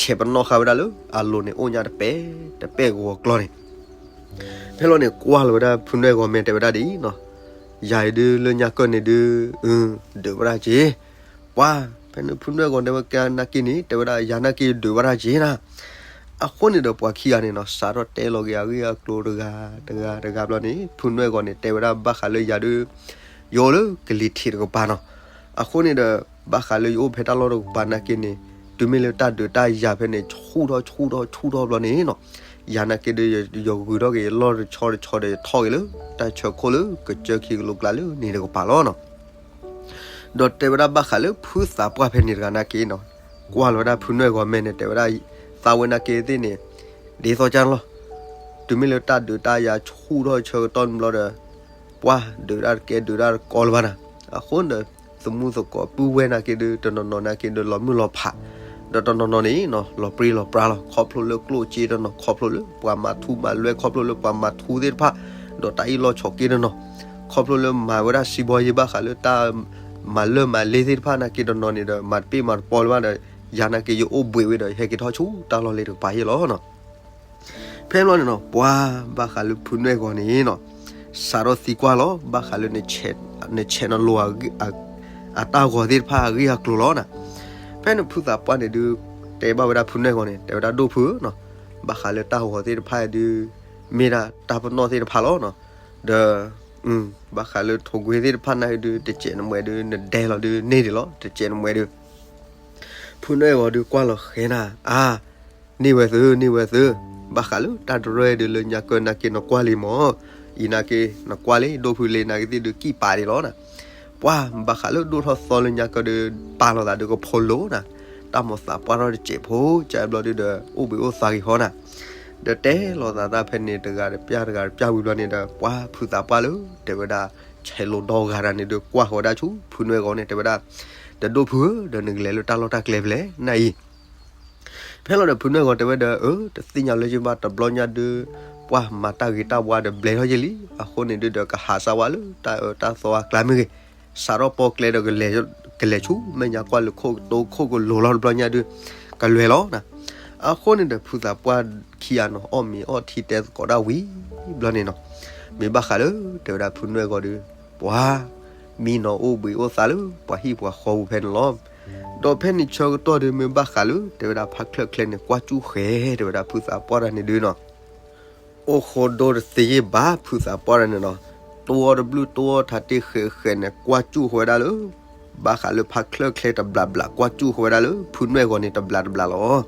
ဆဲးပနီၣ်ဃာ်ဝဲဒၣ်လၢ အလိၤန့ၣ်အိၣ်ညါတပဲာ်တပဲာ်ဂီၤကျီၢ်န့ၣ် ဖဲလီၤန့ၣ် ကွၢ်လီၤဝဲဒၣ်ဖုနွဲၣ်ဂီၤမ့ၢ်တဲဝဲဒၣ်ဒ်အံၤနီၤ, ယၤအံၤဒုးလၢညါကၢၢ်န့ၣ်ဒုး ဒုးဝဲဒၣ်က့ၤ, ပှၤ ဖဲန့ၣ်ဖုနွဲၣ်ဂီၤတဲဝဲကဲနာ်က့န့ၣ် တဲဝဲဒၣ်ယၤနာ်က့ဒုးဝဲဒၣ်က့ၤနၤ, အဃိန့ၣ်ဒီးပှၤခံဂၤန့ၣ်နီၤ စးထီၣ်တဲလီၤက့ၤအဂ့ၢ်အကျိၤတဂၤတဂၤတဂၤဘျီန့ၣ် ဖုနွဲၣ်ဂီၤန့ၣ် တဲဝဲဒၣ်ဘၣ်ဃးလၢယၤဒုး ယအိၣ်လၢကလံၤထံးတကပၤနီၤ, အဃိန့ၣ်ဒီး ဘၣ်ဃးလၢယအိၣ်ဖဲတၢ်လီၢ်တကပၤနာ်က့န့ၣ် တုၤမ့ၢ်လၢတၢ်ဒုးတၢ်ယၤဖဲန့ၣ် ဆူၣ်ထီၣ်ဆူၣ်ထီၣ်ဆူၣ်ထီၣ်ဘျီန့ၣ်နီၤ, ယၤနာ်က့ဒီး ယဂုၤထီၣ်က့ၤယလီၢ်တဆီတဆီဒီး ယထီၣ်က့ၤလၢ တၢ်ဆၢခိၣ်လၢကစၢၢ်ခံကလိကျါလၢန့ၣ်တကပၤလီၤနီၤ. ဒီးတဲဝဲဒၣ်ဘၣ်ဃးလၢဖုသးပှၢ်ဖဲန့ၣ်တဂၤနာ်က့နီၤ, ကွၢ်လီၤဝဲဒၣ်ဖုနွဲၣ်ဂီၤမ့ၢ်န့ၣ် တဲဝဲဒၣ် သးဝဲနာ်က့သ့ၣ်န့ၣ် ဒ်သိးကၢ်လီၤ, တုၤမ့ၢ်လၢတၢ်ဒုးတၢ်ယၤဆူၣ်ထီၣ်ဆၢကတီၢ်န့ၣ်ဘျီဒီး ပှၤဒုးတၢ်တကဲဒုးတၢ်တကီလၢၤဘၣ်နၤ, အဃိန့ၣ်ဒီး သမူသကိးပုၢ်ဝဲၢ်နာ်က့ဒီး တနီၤနီၤနာ်က့ဒီး လီၤမုၢ်လီၤဖး, ဒီးတနီၤနီၤန့ၣ်နီၤ လီၤပြံလီၤပြါလီၤ ခီဖျိလၢကျိၣ်စ့တနီၤ ခီဖျိလၢပှၤမၤထူမၤလွဲ ခီဖျိလၢပှၤမၤထူသ့ၣ်တဖၣ်, ဒီးတၢ်အ့ၣ်လိာ်ဆိးက့တနီၤ, ခီဖျိလၢမၤဝဲဒၣ်စံးဘီယ့ဘၣ်ဃးလၢတၢ် မၤလၢမၤလ့သ့ၣ်တဖၣ်နာ်က့တနီၤန့ၣ်ဒီး မၤတပ့ၢ်မၤတပီလၢၤဘၣ်ဒီး ယၤနာ်က့ယအိၣ်ဘှံးဝဲဒီး ယဟဲက့ၤထီၣ်ဆူတၢ်လီၢ်လၢတကပၤယ့ၢ်လီၤနီၤ. ဖဲဘျီန့ၣ်နီၤ ပှၤဘၣ်ဃးလၢဖုနွဲၣ်ဂီၤန့ၣ်နီၤ စးထီၣ်သံကွၢ်လီၤ ဘၣ်ဃးလၢ နဆဲးနလိၤ အတၢ်ဂီၤသ့ၣ်တဖၣ်အဂ့ၢ်အကျိၤလီၤနၤ. ဖဲန့ၣ်ဖုသးပှၢ်န့ၣ်ဒုး တဲဘၣ်ဝဲဒၣ်ဖုနွဲၣ်ဂီၤန့ၣ် တဲဝဲဒၣ်ဒိၣ်ဖုဧၢနီၤ ဘၣ်ဃးလၢတၢ်ဂီၤသ့ၣ်တဖၣ်ဒုး မ့ၢ်ဒၣ်တၢ်ပနီၣ်သ့ၣ်တဖၣ်လီၤနီၤ. ဒီး ဘၣ်ဃးလၢထိးကွ့သ့ၣ်တဖၣ်နာ်က့ဒုး တစဲးနမှဲဒုး နဒဲလီၤဒုးန့ၢ်ဒံးလီၤ တစဲးနမှဲဒုး ဖုနွဲၣ်ဂီၤဒုးကွၢ်လီၤဃဲနၤ အါ န့ၢ်ဝဲသု န့ၢ်ဝဲသု, ဘၣ်ဃးလၢတၢ်တရၢၢ်ဒုးလၢညါကၢၢ်နာ်က့နကွၢ်လံမၢ်, အံၤနာ်က့ နကွၢ်လံ ဒိၣ်ဖုလ့နာ်က့သ့ၣ်ဒုးကံၣ်ပာ်ဒံးလီၤနၤ. ပှၤဘၣ်ဃးလၢဒိၣ်ထီၣ်သီလၢညါကၢၢ်ဒုး ပာ်လီၤသးဒုးကဖိလိၤနၤ, တၢ်မိၣ်သးပှၢ်ထီၣ်တစဲးဖိ ကဘျီဒုးဒီး အိၣ်ဘှံးအိၣ်သါဂ့ၤဟီနၤ. ဒီးတဲလီၤသးတၢ်ဖဲန့ၣ်တဂၤတပျၢ်တဂၤတပျၢ်ဝံၤဘျီန့ၣ်ဒီး ပှၤဖုသးပှၢ်လၢ တဲဝဲဒၣ် ဆဲးလိၤဒီဂၤတၢ်န့ၣ်ဒုး ကွၢ်ဃီၤဝဲဒၣ်ဆူ ဖုနွဲၣ်ဂီၤန့ၣ် တဲဝဲဒၣ် ဒီးဒိၣ်ဖုဧၢ ဒီးနကလဲၤလၢတၢ်လီၢ်တၢ်ကျဲဖဲလဲၣ် နၤအံၤ ဖဲလီၤဒီးဖုနွဲၣ်ဂီၤတဲဝဲဒီး အၢ တသ့ၣ်ညါလၢယဘၣ်တဘျီညါဒုး ပှၤမၤတၢ်ဂ့ၤတၢ်ဝါဒီးဘျဲးထီၣ်ယဲလံ, အဃိန့ၣ်ဒုးဒီးကဟးစၢ်ဝဲလၢတၢ်အၢတၢ်သီအကျါမ့ၢ်ဂ့ၤ, စးထီၣ်ပီကျဲဒီး ကလဲၤဆူမဲာ်ညါကွၢ်လၢခိၣ်တိခိၣ်ကလိၤလီၤတဘျီညါဒုး ကလဲၤလီၤနၤ. အဃိန့ၣ်ဒီးဖုသးပှၢ်ခံဂၤနီၤ အီၣ်မ့ၤအီထံတဲသကိးဒၣ်ဝံၤဘျီန့ၣ်နီၤ, မ့ၢ်ဘၣ်ဃးလၢ တဲဝဲဒၣ်ဖုနွဲၣ်ဂီၤဒုး ပှၤ မံနီၤအိၣ်ဘှံးအိၣ်သါလၢပှၤဟံၣ်ပှၤဃီပူၤဖဲန့ၣ်လီၤ. ဒီးဖဲန့ၣ်ဆၢကတီၢ်ဒီး မ့ၢ်ဘၣ်ဃးလၢ တဲဝဲဒၣ်ဖါချၢၣ်ချဲန့ၣ် ကွၢ်ကၠူၣ်ဃဲ တဲဝဲဒၣ်ဖုသးပှၢ်တဂၤန့ၣ်ဒုနီၤ အိၣ်ဃိဒိတသ့ယ့ၢ်ဘၣ် ဖုသးပှၢ်တဂၤန့ၣ်နီၤ, တိအီၤတဘျုးတိအီၤထးတ့ၢ်ဃဲးဃဲးန့ၣ် ကွၢ်ကၠူၣ်ဃဲဝဲဒၣ်လၢ ဘၣ်ဃးလၢဖါချၢၣ်ချဲတဘျးဘျး ကွၢ်ကၠူၣ်ဃဲဝဲဒၣ်လၢ ဖုနွဲၣ်ဂီၤန့ၣ်တဘျးတဘျးလီၤ.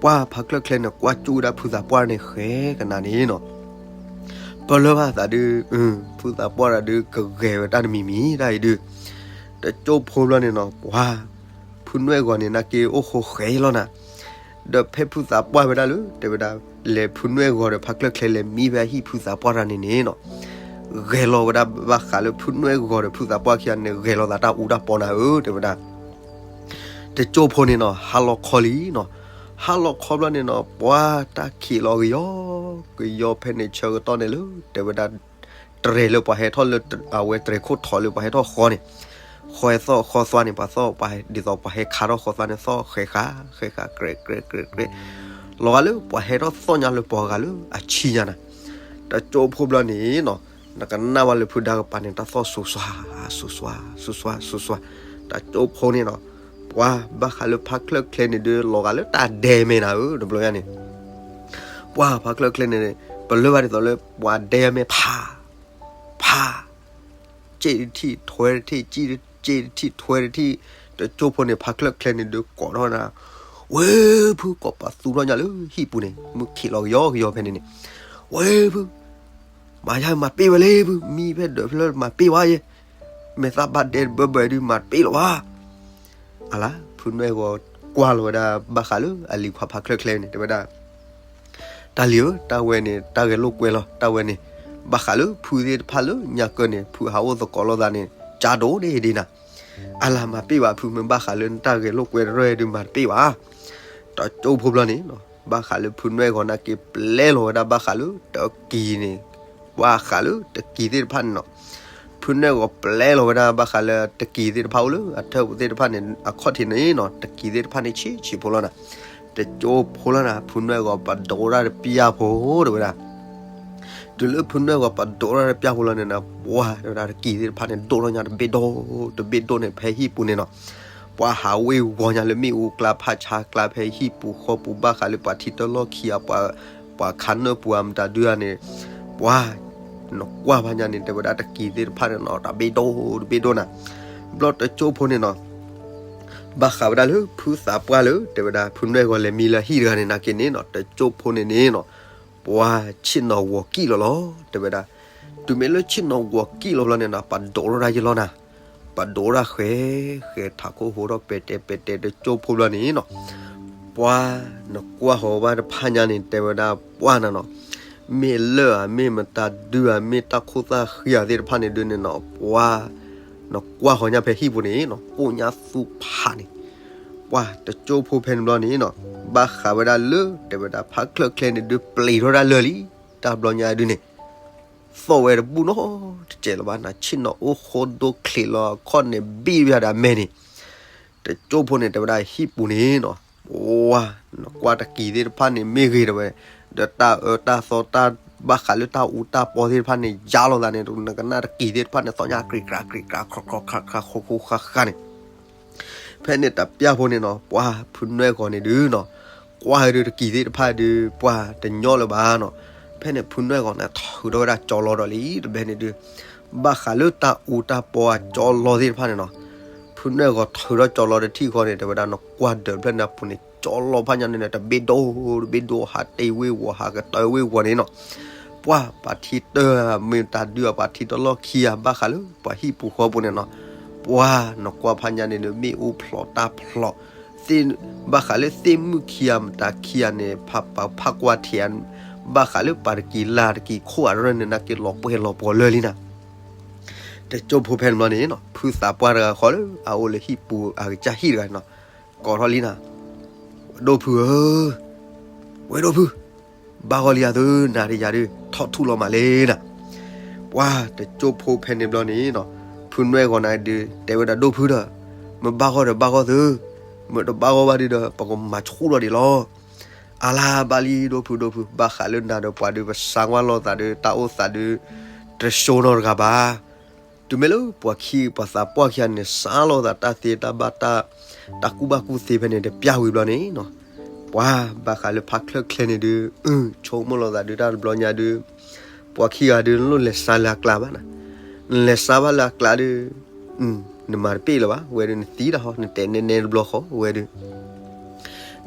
ပှၢ်ဖါချၢၣ်ချဲန့ၣ် ကွၢ်ကၠူၣ်ဝဲဒၣ်ဖုသးပှၢ်န့ၣ်ဃဲကနၤန့ၣ်နီၤ ပလၢၢ်ဘၣ်သးဒု ဖုသးပှၢ်တဂၤဒု ကဂဲၤဝဲတၢ်တမံၤမံၤတၢ်အံၤဒု, တကၠိဖိဘျီန့ၣ်နီၤ ပှၢ် ဖုနွဲၣ်ဂီၤန့ၣ် နာ်က့အိၣ်ဃိဃဲလီၤနၤ, ဒီးဖဲဖုသးပှၢ်ဝဲဒၣ်လၢ တဲဝဲဒၣ် လဲၤဖုနွဲၣ်ဂီၤဒီးဖါချၢၣ်ချဲလဲၤမံဖဲဟံၣ်ဖုသးပှၢ်တဂၤန့ၣ်န့ၣ်နီၤ, ဂဲၤလီၤဝဲဒၣ်ဘၣ်ဃးလၢဖုနွဲၣ်ဂီၤဒီးဖုသးပှၢ်ခံဂၤန့ၣ် ဂဲၤလီၤသးတၢ်အူတၢ်ပီနၤဧၢ တဲဝဲဒၣ် တကၠိဖိန့ၣ်နီၤ ဟါလီၤခီလံနီၤ, ဟါလီၤခီဘျီန့ၣ်နီၤ ပှၢ်တၢ်ခံးလီၤကယီကယီဖဲန့ၣ်ဆၢကတီၢ်န့ၣ်လၢ တဲဝဲဒၣ် တြဲၤလၢပှၤဟဲထီၣ်လၢ အဝဲတြဲၤခိၣ်ထီၣ်လၢပှၤဟဲထီၣ်ဃီန့ၣ်, ဃီသီၣ်ဃီသွါန့ၣ် ပှၤသီၣ်ပှၤဒ်သိးပှၤဟဲခးထီၣ်ဃီသွါန့ၣ် သီၣ်ဃဲးဃး ဃဲးဃး ကြဲး ကြဲး ကြဲး ကြဲး လီၤဂာ်လၢပှၤဟဲထီၣ်သီၣ်ညါလၢပှၤဂၤလၢအဆံညါနၤ, တကၠိဖိဘျီန့ၣ်နီၤ နကနၣ်ဝဲလၢဖုဒါကပၤန့ၣ် တၢ်သီၣ်စူၤစွါ စူၤစွါ စူၤစွါ စူၤစွါ, တကၠိဖိန့ၣ်နီၤ ပှၢ်ဘၣ်ဃးလၢဖါချၢၣ်ချဲန့ၣ်ဒု လီၤဂာ်လၢတၢ်ဒဲမဲနၤဧၢ တဘျီညါန့ၣ်, ပှၢ်ဖါချၢၣ်ချဲန့ၣ် ပလၢၢ်ဘၣ်ဒ်သိးလၢပှၤဒဲမဲဖး ဖး စ့ၣ်တထံၣ်ထွဲတထံၣ် စ့ၣ်တထံၣ်ထွဲတထံၣ်, တကၠိဖိန့ၣ် ဖါချၢၣ်ချဲန့ၣ်ဒုးကိးထီၣ်နၤ, ဝဲဖုကိးပသူထီၣ်ညါလၢဟံၣ်ပူၤန့ၣ် မုၢ်ခံးလီၤကယီကယီဖဲန့ၣ်န့ၣ်, ဝဲဖု မၤယါမၤပ့ၢ်ဝဲလၢဖု မံဖဲဒၢးဖျၢၣ်မၤပ့ၢ်ဝဲယဲ, မဲာ်သၣ်ဘၣ်ဒဲတဘၢဘၢဒုးမၤတပ့ၢ်လီၤဘၣ် အလါ ဖုနွဲၣ်ဂီၤကွၢ်လီၤဝဲဒၣ်ဘၣ်ဃးလၢအလံၤခွါဖါချၢၣ်ချဲန့ၣ် တဲဝဲဒၣ်, တၢ်လံၤဧၢ တၢ်ဝဲန့ၣ် တၢ်ဂဲၤလိာ်ကွဲလီၤ တၢ်ဝဲန့ၣ်, ဘၣ်ဃးလၢဖုသ့ၣ်တဖၣ်လၢညါကၢၢ်န့ၣ် ဖုဟးအိၣ်သကိးလိာ်သးန့ၣ် ကၢ်ဒိၣ်ဒ့ဒ့နၤ, အလါမၤပ့ၢ်ဘၣ်ဖု မ့ၢ်ဘၣ်ဃးလၢနတၢ်ဂဲၤလိာ်ကွဲတရၢၢ်ဒုးမၤတပ့ၢ်ဘၣ် တကၠိဖိဘျီန့ၣ်နီၤ ဘၣ်ဃးလၢဖုနွဲၣ်ဂီၤနာ်က့ပျဲလီၤဝဲဒၣ်ဘၣ်ဃးလၢတကံၤန့ၣ်, ဘၣ်ဃးလၢတကံၤသ့ၣ်တဖၣ်န့ၣ်နီၤ, ဖုနွဲၣ်ဂီၤပျဲလီၤဝဲဒၣ်ဘၣ်ဃးလၢတကံၤသ့ၣ်တဖၣ်အိၣ်လၢအထၢၣ်ပူၤသ့ၣ်တဖၣ်န့ၣ် အခီၣ်ထံးန့ၣ်နီၤ တကံၤသ့ၣ်တဖၣ်န့ၣ်ဆံးဆံးဖိလီၤနၤ, တကၠိဖိလီၤနၤ ဖုနွဲၣ်ဂီၤပဒိးတၢ်တပျၢ်ဖိ တဲဝဲဒၣ် တုၤလၢဖုနွဲၣ်ဂီၤပဒိးတၢ်တပျၢ်ဖိလီၤန့ၣ်နၤ ပှၢ်တဲဝဲဒၣ်တကံၤသ့ၣ်တဖၣ်န့ၣ် ဒိၣ်ထီၣ်ညါတဘ့ၣ်ဒိၣ် တဘ့ၣ်ဒိၣ်န့ၣ် ဖဲဟံၣ်ပူၤန့ၣ်နီၤ, ပှၢ်ဟးဝ့ၤဝီၤညါလၢမ့ၣ်အူကျါဖးဆါကျါဖဲဟံၣ်ပူၤဃီပူၤဘၣ်ဃးလၢပှၤထံတလီၢ်ခံဂၤ ပှၤခးနၢၣ်ပူၤအမတၤဒုဂၤန့ၣ်, ပှၢ် နကွၢ်ဖးညါန့ၣ် တဲဝဲဒၣ်တကံၤသ့ၣ်တဖၣ်န့ၣ်နီၤ တဘ့ၣ်ဒိၣ်တဘ့ၣ်ဒိၣ်နၤ, ဘျီတကၠိဖိန့ၣ်နီၤ ဘၣ်ဃးဝဲဒၣ်လၢဖုသးပှၢ်လၢ တဲဝဲဒၣ် ဖုနွဲၣ်ဂီၤလဲၤမံလၢဟံၣ်တဂၤန့ၣ် နာ်က့န့ၣ်နီၤ တကၠိဖိန့ၣ်န့ၣ်နီၤ, ပှၢ်ဆ့ၣ်နီၤဂီၤကံၣ်လီၤလီၤ တဲဝဲဒၣ်, တုၤမ့ၢ်လၢဆ့ၣ်နီၤဂီၤကံၣ်လီၤဘျီန့ၣ်နီၤ ပဒိးထီၣ်တၢ်ယလီၤနၤ, ပဒိးထီၣ်တၢ်ဃဲ ဃဲထးခိၣ်ဟိထီၣ်ပဲာ်တဲာ်ပဲာ်တဲာ် တကၠိဖိဘျီန့ၣ်နီၤ, ပှၢ်နကွၢ်ဃီၤဘၣ်တဖၣ်ညါန့ၣ် တဲဝဲဒၣ်ပှၢ်နၤနီၤ, မ့ၢ်လၢၢ်ဧါ မ့ၢ်မတၤဒုဧါ မ့ၢ်တၢ်ခိၣ်သၣ်ဃံဧါသ့ၣ်တဖၣ်န့ၣ်ဒုန့ၣ်နီၤ ပှၢ် နကွၢ်ဃီၤညါဖဲဟံၣ်ပူၤန့ၣ်နီၤ ကိၣ်ညါသူဖးန့ၣ်, ပှၢ်တကၠိဖိဖဲန့ၣ်ဘျီန့ၣ်နီၤ ဘၣ်ဃးဝဲဒၣ်လၢ တဲဝဲဒၣ်ဖးချၢၣ်ချဲန့ၣ်ဒုးပျံၤထီၣ်ဒၣ်လၢာ်လံ, တၢ်ဘျီညါဒုန့ၣ် သီၣ်ဝဲတဘူၣ်နီတစဲးလၢၤဘၣ်နၤ ဆ့ၣ်နီၤအိၣ်ဃိဒိချံးလီၤအခီၣ်န့ၣ်ဘံၣ်ဝဲဒၣ်မဲာ်န့ၣ်, တကၠိဖိန့ၣ် တဲဝဲဒၣ်ဟံၣ်ပူၤန့ၣ်နီၤ, ပှၢ် နကွၢ်တကံၤသ့ၣ်တဖၣ်န့ၣ်မ့ၢ်ဂ့ၤတဲဝဲ, ဒီးတၢ်အၢတၢ်သီတၢ်ဘၣ်ဃးလၢတၢ်အူတၢ်ပီသ့ၣ်တဖၣ်န့ၣ် ယါလိာ်သးန့ၣ် နကနၣ်တကံၤသ့ၣ်တဖၣ်န့ၣ် သီၣ်ညါကြံးကြၢးကြံးကြၢး ခီခီခါခါဃီဃီဃါဃါန့ၣ် ဖဲန့ၣ်တပျၢ်ဖိန့ၣ်နီၤ ပှၢ်ဖုနွဲၣ်ဂီၤန့ၣ်ဒုနီၤ, ကွၢ်ဒုတကံၤသ့ၣ်တဖၣ်ဒု ပှၢ်တညီလၢၤဘၣ်နီၤ, ဖဲန့ၣ်ဖုနွဲၣ်ဂီၤန့ၣ် ထုးထီၣ်ဝဲဒၣ်ကၠီလီၤဒီးလံ တဘျီန့ၣ်ဒု, ဘၣ်ဃးလၢတၢ်အူတၢ်ပီအကၠီလီၤသ့ၣ်တဖၣ်န့ၣ်နီၤ, ဖုနွဲၣ်ဂီၤထုးထီၣ်ကၠီလီၤတထံၣ်ဃီန့ၣ် တဲဝဲဒၣ်နကွၢ်ဒၢးဖျၢၣ်န့ၣ်အပူၤန့ၣ် ကၠီလီၤဖးညါန့ၣ် တဘ့ၣ်ဒိၣ်တဘ့ၣ်ဒိၣ် ဟးတ့ၢ်ဝ့ၢ်ဝီၤ ဟးကတၢၢ်ဝ့ၢ်ဝီၤန့ၣ်နီၤ, ပှၢ်ပှၤထံတၢၢ်မ့ၢ်တၢ်ဒုးအပှၤထံတလီၢ်ခံဂၤ ဘၣ်ဃးလၢပှၤဟံၣ်ပူၤဃီပူၤန့ၣ်နီၤ, ပှၢ်နကွၢ်ဖးညါန့ၣ်ဒု မ့ၣ်အူဖျိးတၢ်ဖျိး ဘၣ်ဃးလၢသ့ၣ်မုၣ်ခံဂၤမတၤခံဂၤန့ၣ် ဖးပာ်ဖးကွၢ်ထံးဧါ, ဘၣ်ဃးလၢပှၤတကံၤလၢ်တကံၤခိၣ်အရၢၢ်န့ၣ် နာ်က့လီၤပှဲၤလီၤပှီၤလၢာ်လံနၤ, တကၠိဖိဖဲန့ၣ်ဘျီန့ၣ်နီၤ ဖုသးပှၢ်တဂၤဃီလၢအအိၣ်လၢဟံၣ်ပူၤအကစၢ်ဟံၣ်တဂၤန့ၣ်နီၤ, ကိးထီၣ်လံနၤ, ဝဲဒိၣ်ဖုဧၢ, ဝဲဒိၣ်ဖု, ဘၣ်ဂီၢ်လံယၤသု နၤဒီးယၤဒု ထီၣ်ထူၣ်လီၤမးလံနၤ, ပှၢ်တကၠိဖိဖဲန့ၣ်ဘျီန့ၣ်နီၤ, ဖုနွဲၣ်ဂီၤန့ၣ်ဒု တဲဝဲဒၣ်ဒိၣ်ဖုဒီး, မ့ၢ်ဘၣ်ဂီၢ်ဒီးဘၣ်ဂီၢ်သု, မ့ၢ်တဘၣ်ဂီၢ်ဘၣ်ဒုဒီး ပကမၤဆူၣ်ထီၣ်ဒံးလီၤ, အလါဘၣ်လံဒိၣ်ဖုဒိၣ်ဖု ဘၣ်ဃးလၢနၤဒီးပှၤဒု ပစၢ်ကွၢ်လိာ်သးဒု တၢ်အိၣ်သးဒု တစိနီတဂၤဘၣ် တုၤမ့ၢ်လၢပှၤခံ ပှၤသးပှၢ်ခံဂၤန့ၣ် စးလီၤသးတၢ်သ့တၢ်ဘၣ်တၢ် တၢ်ကူၣ်ဘၣ်ကူၣ်သ့ဖဲန့ၣ် တပျၢ်ဝံၤဘျီန့ၣ်နီၤ, ပှၤဘၣ်ဃးလၢဖးချၢၣ်ချဲန့ၣ်ဒုး ဆိကမိၣ်လီၤသးဒုးတၢ်တဘျီညါဒုး ပှၤခံဂၤဒုး နလိၣ်လဲၤစါလၢအကျါဘၣ်နီၤ, နလဲၤစါဘၣ်လၢအကျါဒုး နမၤတပ့ၢ်လၢၤဘၣ်, ဝဲဒုးနသံတၢ်ဟီ နတဲနဲနဲတဘျီဃီဝဲဒုး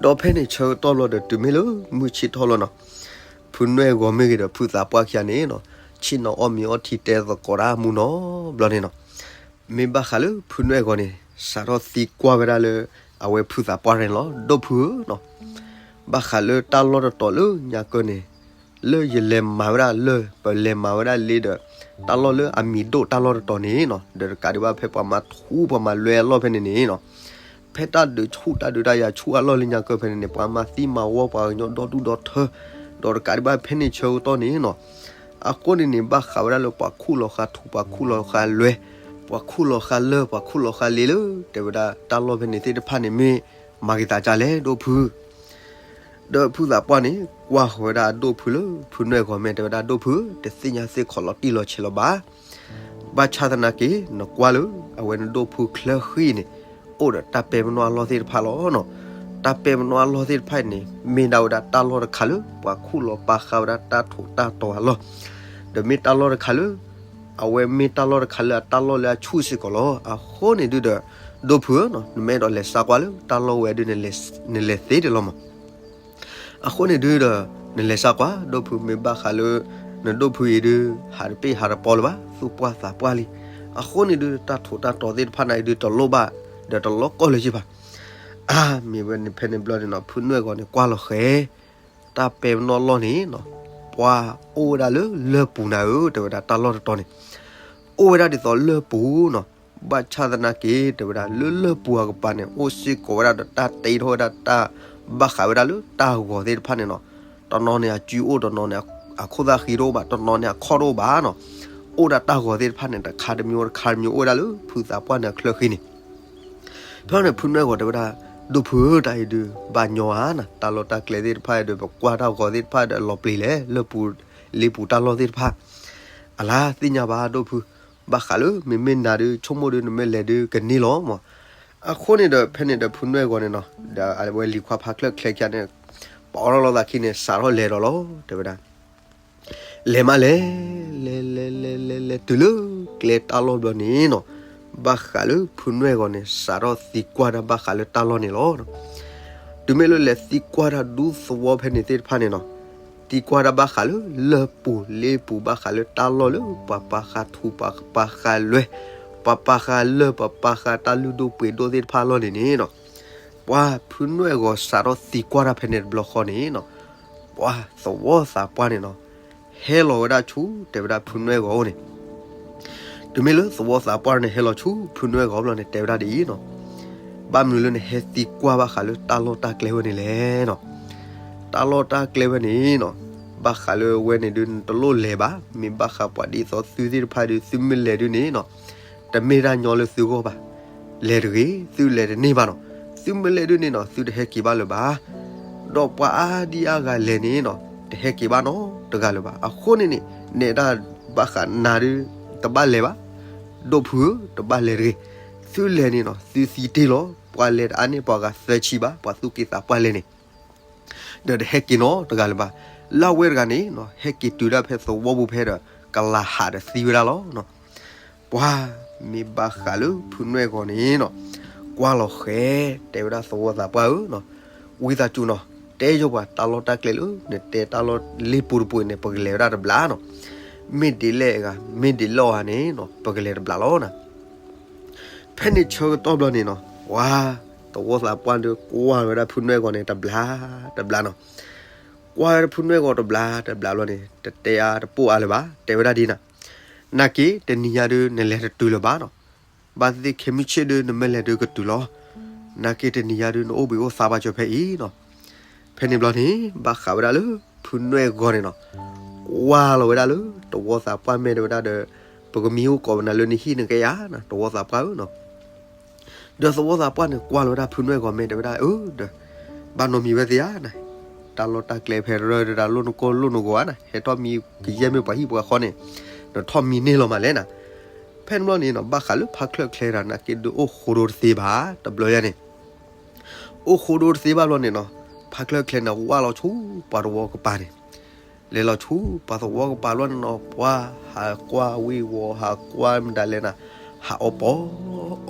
ဒီးဖဲန့ၣ်ဆၢကတီၢ်ဘျီဒီး တုၤမ့ၢ်လၢမုၢ်ဆ့ၣ်ထီၣ်လီၤနီၤ, ဖုနွဲၣ်ဂီၤမ့ၢ်ဂ့ၤဒီး ဖုသးပှၢ်ခံဂၤန့ၣ်နီၤ, ဆ့ၣ်နီၤအီၣ်မ့ၤအီထံတဲသကိးတၢ်မူနီၤဘျီန့ၣ်နီၤ, မ့ၢ်ဘၣ်ဃးလၢဖုနွဲၣ်ဂီၤန့ၣ် စးထီၣ်သံကွၢ်ဝဲဒၣ်လၢ အဝဲဖုသးပှၢ်န့ၣ်လီၤ, ဒိၣ်ဖုဧၢနီၤ, ဘၣ်ဃးလၢတၢ်လီၢ်တတီၤလၢညါကၢၢ်န့ၣ် လၢယလဲၤမၤဝဲဒၣ်လၢ ပလဲၤမၤဝဲဒၣ်လ့ဒီး တၢ်လီၢ်လၢအမံၤဒိၣ်တၢ်လီၢ်တတီၤန့ၣ်နီၤ, ဒီးတကးဒံးဘၣ်ဖဲပှၤမၤထူပှၤမၤလွဲအလီၢ်ဖဲန့ၣ်န့ၣ်နီၤ, ဖဲတၢ်ဒုးဆူၣ်တၢ်ဒုးတၢ်ယၤဆူၣ်အလီၢ်လၢညါကၢၢ်ဖဲန့ၣ်န့ၣ် ပှၤမၤသံမၤဝီပှၤကညီဒီဒူၣ်ဒီထၢ, ဒီးတကးဒံးဘၣ်ဖဲန့ၣ်ဆၢကတီၢ်န့ၣ်နီၤ, အဃိန့ၣ်န့ၣ် ဘၣ်ဃးဝဲဒၣ်လၢပှၤခူၣ်လီၤဃာ်ထူ ပှၤခူၣ်လီၤဃာ်လွဲ, ပှၤခူၣ်လီၤဃာ်လၢ ပှၤခူၣ်လီၤဃာ်လ့လၢ တဲဝဲဒၣ်တၢ်လီၢ်ဖဲန့ၣ်သ့ၣ်တဖၣ်န့ၣ် မ့ၢ်မၤက့ၤသးဒ်လဲၣ်ဒိၣ်ဖု ဒီးဖုသးပှၢ်န့ၣ် ကွၢ်ဃီၤဝဲဒၣ်အဒိၣ်ဖုလၢ ဖုနွဲၣ်ဂီၤမ့ၢ်တဲဝဲဒၣ်ဒိၣ်ဖုဧၢ, တသ့ၣ်ညါသ့ၣ်ခီးလီၤတံၢ်လီၤဆဲးလီၤဘၣ်. ဘၣ်ဆၣ်သနာ်က့ နကွၢ်လၢ အဝဲနဒိၣ်ဖုချၢဃံန့ၣ် အိၣ်ဒီးတၢ်ပဲာ်ပနီၣ်အလီၢ်သ့ၣ်တဖၣ်လီၤနီၤ. တၢ်ပဲာ်ပနီၣ်အလီၢ်သ့ၣ်တဖၣ်အံၤန့ၣ် မ့ၢ်ဒၣ်ဝဲဒၣ်တၢ်လီၢ်တခါလၢ ပှၤခူၣ်လီၤပာ်ဃာ်ဝဲဒၣ်တၢ်ထူးတၢ်တီၤအလီၢ်, ဒီးမ့ၢ်တၢ်လီၢ်တခါလၢ အဝဲမ့ၢ်တၢ်လီၢ်တခါလၢအတၢ်လီၢ်လၢအဆူၣ်စ့ၢ်ကီးလီၤ. အဃိန့ၣ်ဒုဒီး ဒိၣ်ဖုဧၢနီၤ, နမ့ၢ်အဲၣ်ဒိးလဲၤစါကွၢ်လၢတၢ်လီၢ်ဝဲဒုန့ၣ် နလဲၤသ့တလီၤမး. အဃိန့ၣ်ဒုဒီး နလဲၤစါကွၢ် ဒိၣ်ဖုမ့ၢ်ဘၣ်ဃးလၢ နဒိၣ်ဖုအံၤဒု ဟးတပ့ၢ်ဟးတပီလၢၤဘၣ်, သူၣ်ပှၢ်သးပှၢ်လံ. အဃိန့ၣ်ဒု တၢ်ထူးတၢ်တီၤသ့ၣ်တဖၣ်န့ၣ်ဒု တလိၣ်ဘၣ် ဒီးတလီၢ်ကီၢ်လၢၤဘၣ်. အါ မ့ၢ်ဝဲန့ၣ်ဖဲန့ၣ်ဘျီန့ၣ်နီၤ ဖုနွဲၣ်ဂီၤန့ၣ်ကွၢ်လီၤဃဲၤ တၢ်ပဲာ်ပနီၣ်အလီၢ်န့ၣ်နီၤ, ပှၤအိၣ်ဝဲဒၣ်လၢလၢၢ်ပူၤနၤဧၢ တဲဝဲဒၣ်တၢ်လီၢ်တတီၤန့ၣ် အိၣ်ဝဲဒၣ်ဒ်သိးလၢၢ်ပူၤနီၤ. ဘၣ်ဆၣ်သနာ်က့ တဲဝဲဒၣ်လၢလၢၢ်ပူၤအကပၤန့ၣ် အိၣ်စ့ၢ်ကီးဝဲဒၣ်ဒီးတၢ်တ့ထီၣ်ဝဲဒၣ်တၢ်ဘၣ်ဃးဝဲဒၣ်လၢတၢ်ဂီၤသ့ၣ်တဖၣ်န့ၣ်နီၤ. တနီၤန့ၣ်အစုအိၣ်, တနီၤန့ၣ်အခိၣ်သၣ်ဃံတအိၣ်ဘၣ်, တနီၤန့ၣ်အခီၣ်တအိၣ်ဘၣ်နီၤ. အိၣ်ဒၣ်တၢ်ဂီၤသ့ၣ်တဖၣ်န့ၣ် တခါတမံၤတခါတမံၤအိၣ်ဝဲဒၣ်လၢဖုသးပှၢ်န့ၣ်အချၢဃံန့ၣ် ဖဲန့ၣ်ဖုနွဲၣ်ဂီၤတဲဝဲဒၣ် ဒိၣ်ဖုဧၢ တၢ်အံၤဒု ဘၣ်ညီဧါနၤ, တၢ်လီၢ်တၢ်ကျဲသ့ၣ်တဖၣ်အံၤဒီး ပကွၢ်တၢ်ဂီၤသ့ၣ်တဖၣ်ဒီး အလီၤပျံၤလဲၣ်, လၢၢ်ပူၤလ့ပူၤတၢ်လီၢ်သ့ၣ်တဖၣ် အလါသ့ၣ်ညါဘၣ်ဒိၣ်ဖု, ဘၣ်ဃးလၢမ့မ့ၢ်နၤဒု ဆိကမိၣ်ဒု နမ့ၢ်လဲၤဒုကန့ၢ်လီၤမး. အဃိန့ၣ်ဒီး ဖဲန့ၣ်ဒီးဖုနွဲၣ်ဂီၤန့ၣ်နီၤ ဒီးအဝဲလံၤခွါဖးချၢၣ်ချဲခံဂၤန့ၣ် ပအီၣ်ထီၣ်လီၤသးခံန့ၣ် စးထီၣ်လဲၤဒီးလီၤ တဲဝဲဒၣ် လဲၤမးလဲၤ, လဲၤလဲၤလဲၤလဲၤလဲၤတုၤလၢကျဲတၢ်လီၢ်ဘျီန့ၣ်နီၤ, ဘၣ်ဃးလၢဖုနွဲၣ်ဂီၤန့ၣ် စးထီၣ်သံကွၢ်တၢ်ဘၣ်ဃးလၢတၢ်လီၢ်န့ၣ်လီၤ. တုၤမ့ၢ်လၢလဲၤသံကွၢ်တၢ်ဒူသဝီဖဲန့ၣ်သ့ၣ်တဖၣ်န့ၣ်နီၤ, သံကွၢ်တၢ်ဘၣ်ဃးလၢလၢၢ်ပူၤလ့ပူၤ ဘၣ်ဃးလၢတၢ်လီၢ်လၢပှၤပာ်ဃာ်ထူ ပှၤပာ်ဃာ်လွဲၢ်, ပှၤပာ်ဃာ်လၢၢ် ပှၤပာ်ဃာ်တၢ်လုၢ်ဒိၣ်ပှ့ၤဒိၣ်သ့ၣ်တဖၣ်အလီၢ်န့ၣ်န့ၣ်နီၤ, ပှၤဖုနွဲၣ်ဂီၤစးထီၣ်သံကွၢ်တၢ်ဖဲန့ၣ်တဘျီဃီန့ၣ်နီၤ, ပှၤသဝီသးပှၢ်န့ၣ်နီၤ, ဟဲလီၤဝဲဒၣ်ဆူ တဲဝဲဒၣ်ဖုနွဲၣ်ဂီၤအိၣ်န့ၣ် တုၤမ့ၢ်လၢသဝီသးပှၢ်န့ၣ်ဟဲလီၤဆူဖုနွဲၣ်ဂီၤဘျီန့ၣ် တဲဝဲဒၣ်ဒ်အံၤနီၤ, ဘၣ်မနုၤလၢနဟဲသံကွၢ်ဘၣ်ဃးလၢတၢ်လီၢ်တၢ်ကျဲဝဲန့ၣ်လဲၣ်နီၤ, တၢ်လီၢ်တၢ်ကျဲဝဲန့ၣ်နီၤ, ဘၣ်ဃးလၢဝဲန့ၣ်ဒု နတလိၣ်လဲၤဘၣ်, မ့ၢ်ဘၣ်ဃးပှၤဒ်သိးသုသ့ၣ်တဖၣ်ဒု သုမ့ၢ်လဲၤဒုန့ၣ်နီၤ, တမ့ၢ်တၢ်ညီလၢသုဂီၢ်ဘၣ်, လဲၤတဂ့ၤ, သုလဲၤတန့ၢ်ဘၣ်နီၤ, သုမ့ၢ်လဲၤဒုန့ၣ်နီၤ သုတဟဲက့ၤဘၣ်လၢၤဘၣ် ဒီးပှၤအါဒံအါဂၤလဲၤန့ၣ်နီၤ တဟဲက့ၤဘၣ်နီတဂၤလၢၤဘၣ်. အဃိန့ၣ်န့ၣ် နဲဒၣ်ဘၣ်ဃးနၤဒု တဘၣ်လဲၤဘၣ်, ဒိၣ်ဖုဧၢ တဘၣ်လဲၤတဂ့ၤ, သုလဲၤန့ၣ်နီၤ သုသံတ့ၢ်လီၤ, ပှၤလဲၤတအါန့ၢ်ပှၤဂၤသၢဆံဘၣ်, ပှၤသူၣ်က့သးပှၢ်လဲၤန့ၣ် ဒီးတဟဲက့ၤနီတဂၤလၢၤဘၣ်. လၢအဝဲတဂၤန့ၣ်နီၤ ဟဲက့ၤတုၤဒၣ်ဖဲသဝီပူၤဖဲဒီး ကလၤဟးဒီးသံဝဲဒၣ်လီၤ. ပှၤမ့ၢ်ဘၣ်ဃးလၢဖုနွဲၣ်ဂီၤန့ၣ်နီၤ, ကွၢ်လီၤဃဲၤ တဲဝဲဒၣ်သဝီသးပှၢ်ဧၢနီၤ, ဝံသးစူၤနီၤ, တဲယိၣ်ပှၤတၢ်လီၢ်တၢ်ကျဲလၢ နတဲတၢ်လီၢ်လ့ပူၤတပူၤန့ၣ် ပကလဲၤဝဲဒၣ်တဘျီနီၤ, မ့ၢ်ဒ်လဲၣ်အဂၤ မ့ၢ်ဒ်လဲၣ်အဂၤန့ၣ်နီၤ ပကလဲၤတဘျီလီၤနီၤ. ဖဲန့ၣ်ဆၢကတီၢ်ဘျီန့ၣ်နီၤ, ပှၤသဝီသးပှၢ်ဒီးကွၢ်ဝဲဒၣ်ဖုနွဲၣ်ဂီၤန့ၣ် တဘျီတဘျီနီၤ, ကွၢ်ဝဲဒၣ်ဖုနွဲၣ်ဂီၤတဘျီတဘျီလီၤန့ၣ် တတဲအါတပိာ်အါလၢၤဘၣ်, တဲဝဲဒၣ်ဒ်နီၤ, နာ်က့ တနံၤညါဒု နလဲၤတတုၤလၢၤဘၣ်နီၤ, ဘၣ်သ့ၣ်သ့ၣ်ခဲမုၢ်ဆ့ၣ်ဒု နမ့ၢ်လဲၤဒုကတုၤလီၤ, နာ်က့ တနံၤညါဒု နအိၣ်ဘှံးအိၣ်သါဘၣ်ကၠီၤဖဲအံၤနီၤ. ဖဲန့ၣ်ဘျီန့ၣ် ဘၣ်ဃးဝဲဒၣ်လၢ ဖုနွဲၣ်ဂီၤန့ၣ်နီၤ, ကွၢ်လီၤဝဲဒၣ်လၢ သဝီသးပှၢ်မ့ၢ်တဲဝဲဒၣ်ဒီး ပကမံအိၣ်ကိးပနၤလၢနဟံၣ်နကယၤနီၤ သဝီသးပှၢ်ဧၢနီၤ. ဒီးသဝီသးပှၢ်န့ၣ် ကွၢ်လီၤဝဲဒၣ်ဖုနွဲၣ်ဂီၤမ့ၢ်တဲဝဲဒၣ် အၢ ဒီး ဘၣ်နီတမံၤဝဲသ့ဧါနၤ, တၢ်လီၢ်တၢ်ကျဲဖဲရၢဒီးတၢ်လိၣ်နကိၢ်လိၣ်နဂီၤဧါနၤ, ဟဲထီၣ်မံကယဲၢ်မ့ၢ်ပှၤဟံၣ်ပှၤဃီန့ၣ်, နထီၣ်မံန့ၢ်လီၤမးလဲၣ်နၤ. ဖဲန့ၣ်ဘျီန့ၣ်နီၤ ဘၣ်ဃးလၢဖါချၢၣ်ချဲတဂၤန့ၣ်က့ဒုး အိၣ်ဃိဒိတသ့ဘၣ် တဘျီယါန့ၣ် အိၣ်ဃိဒိတသ့ဘၣ်ဘျီန့ၣ်နီၤ, ဖါချၢၣ်ချဲန့ၣ် ဝၢ်လီၤဆူပှၤသဝီကပၤန့ၣ်, လဲၤလီၤဆူပှၤသဝီကပၤလီၤန့ၣ်နီၤ, ပှၤဟးကွၢ်ဝ့ၢ်ဝီၤ ဟးကွၢ်မတၤလဲၣ်နၤ, ဟးအီပီ,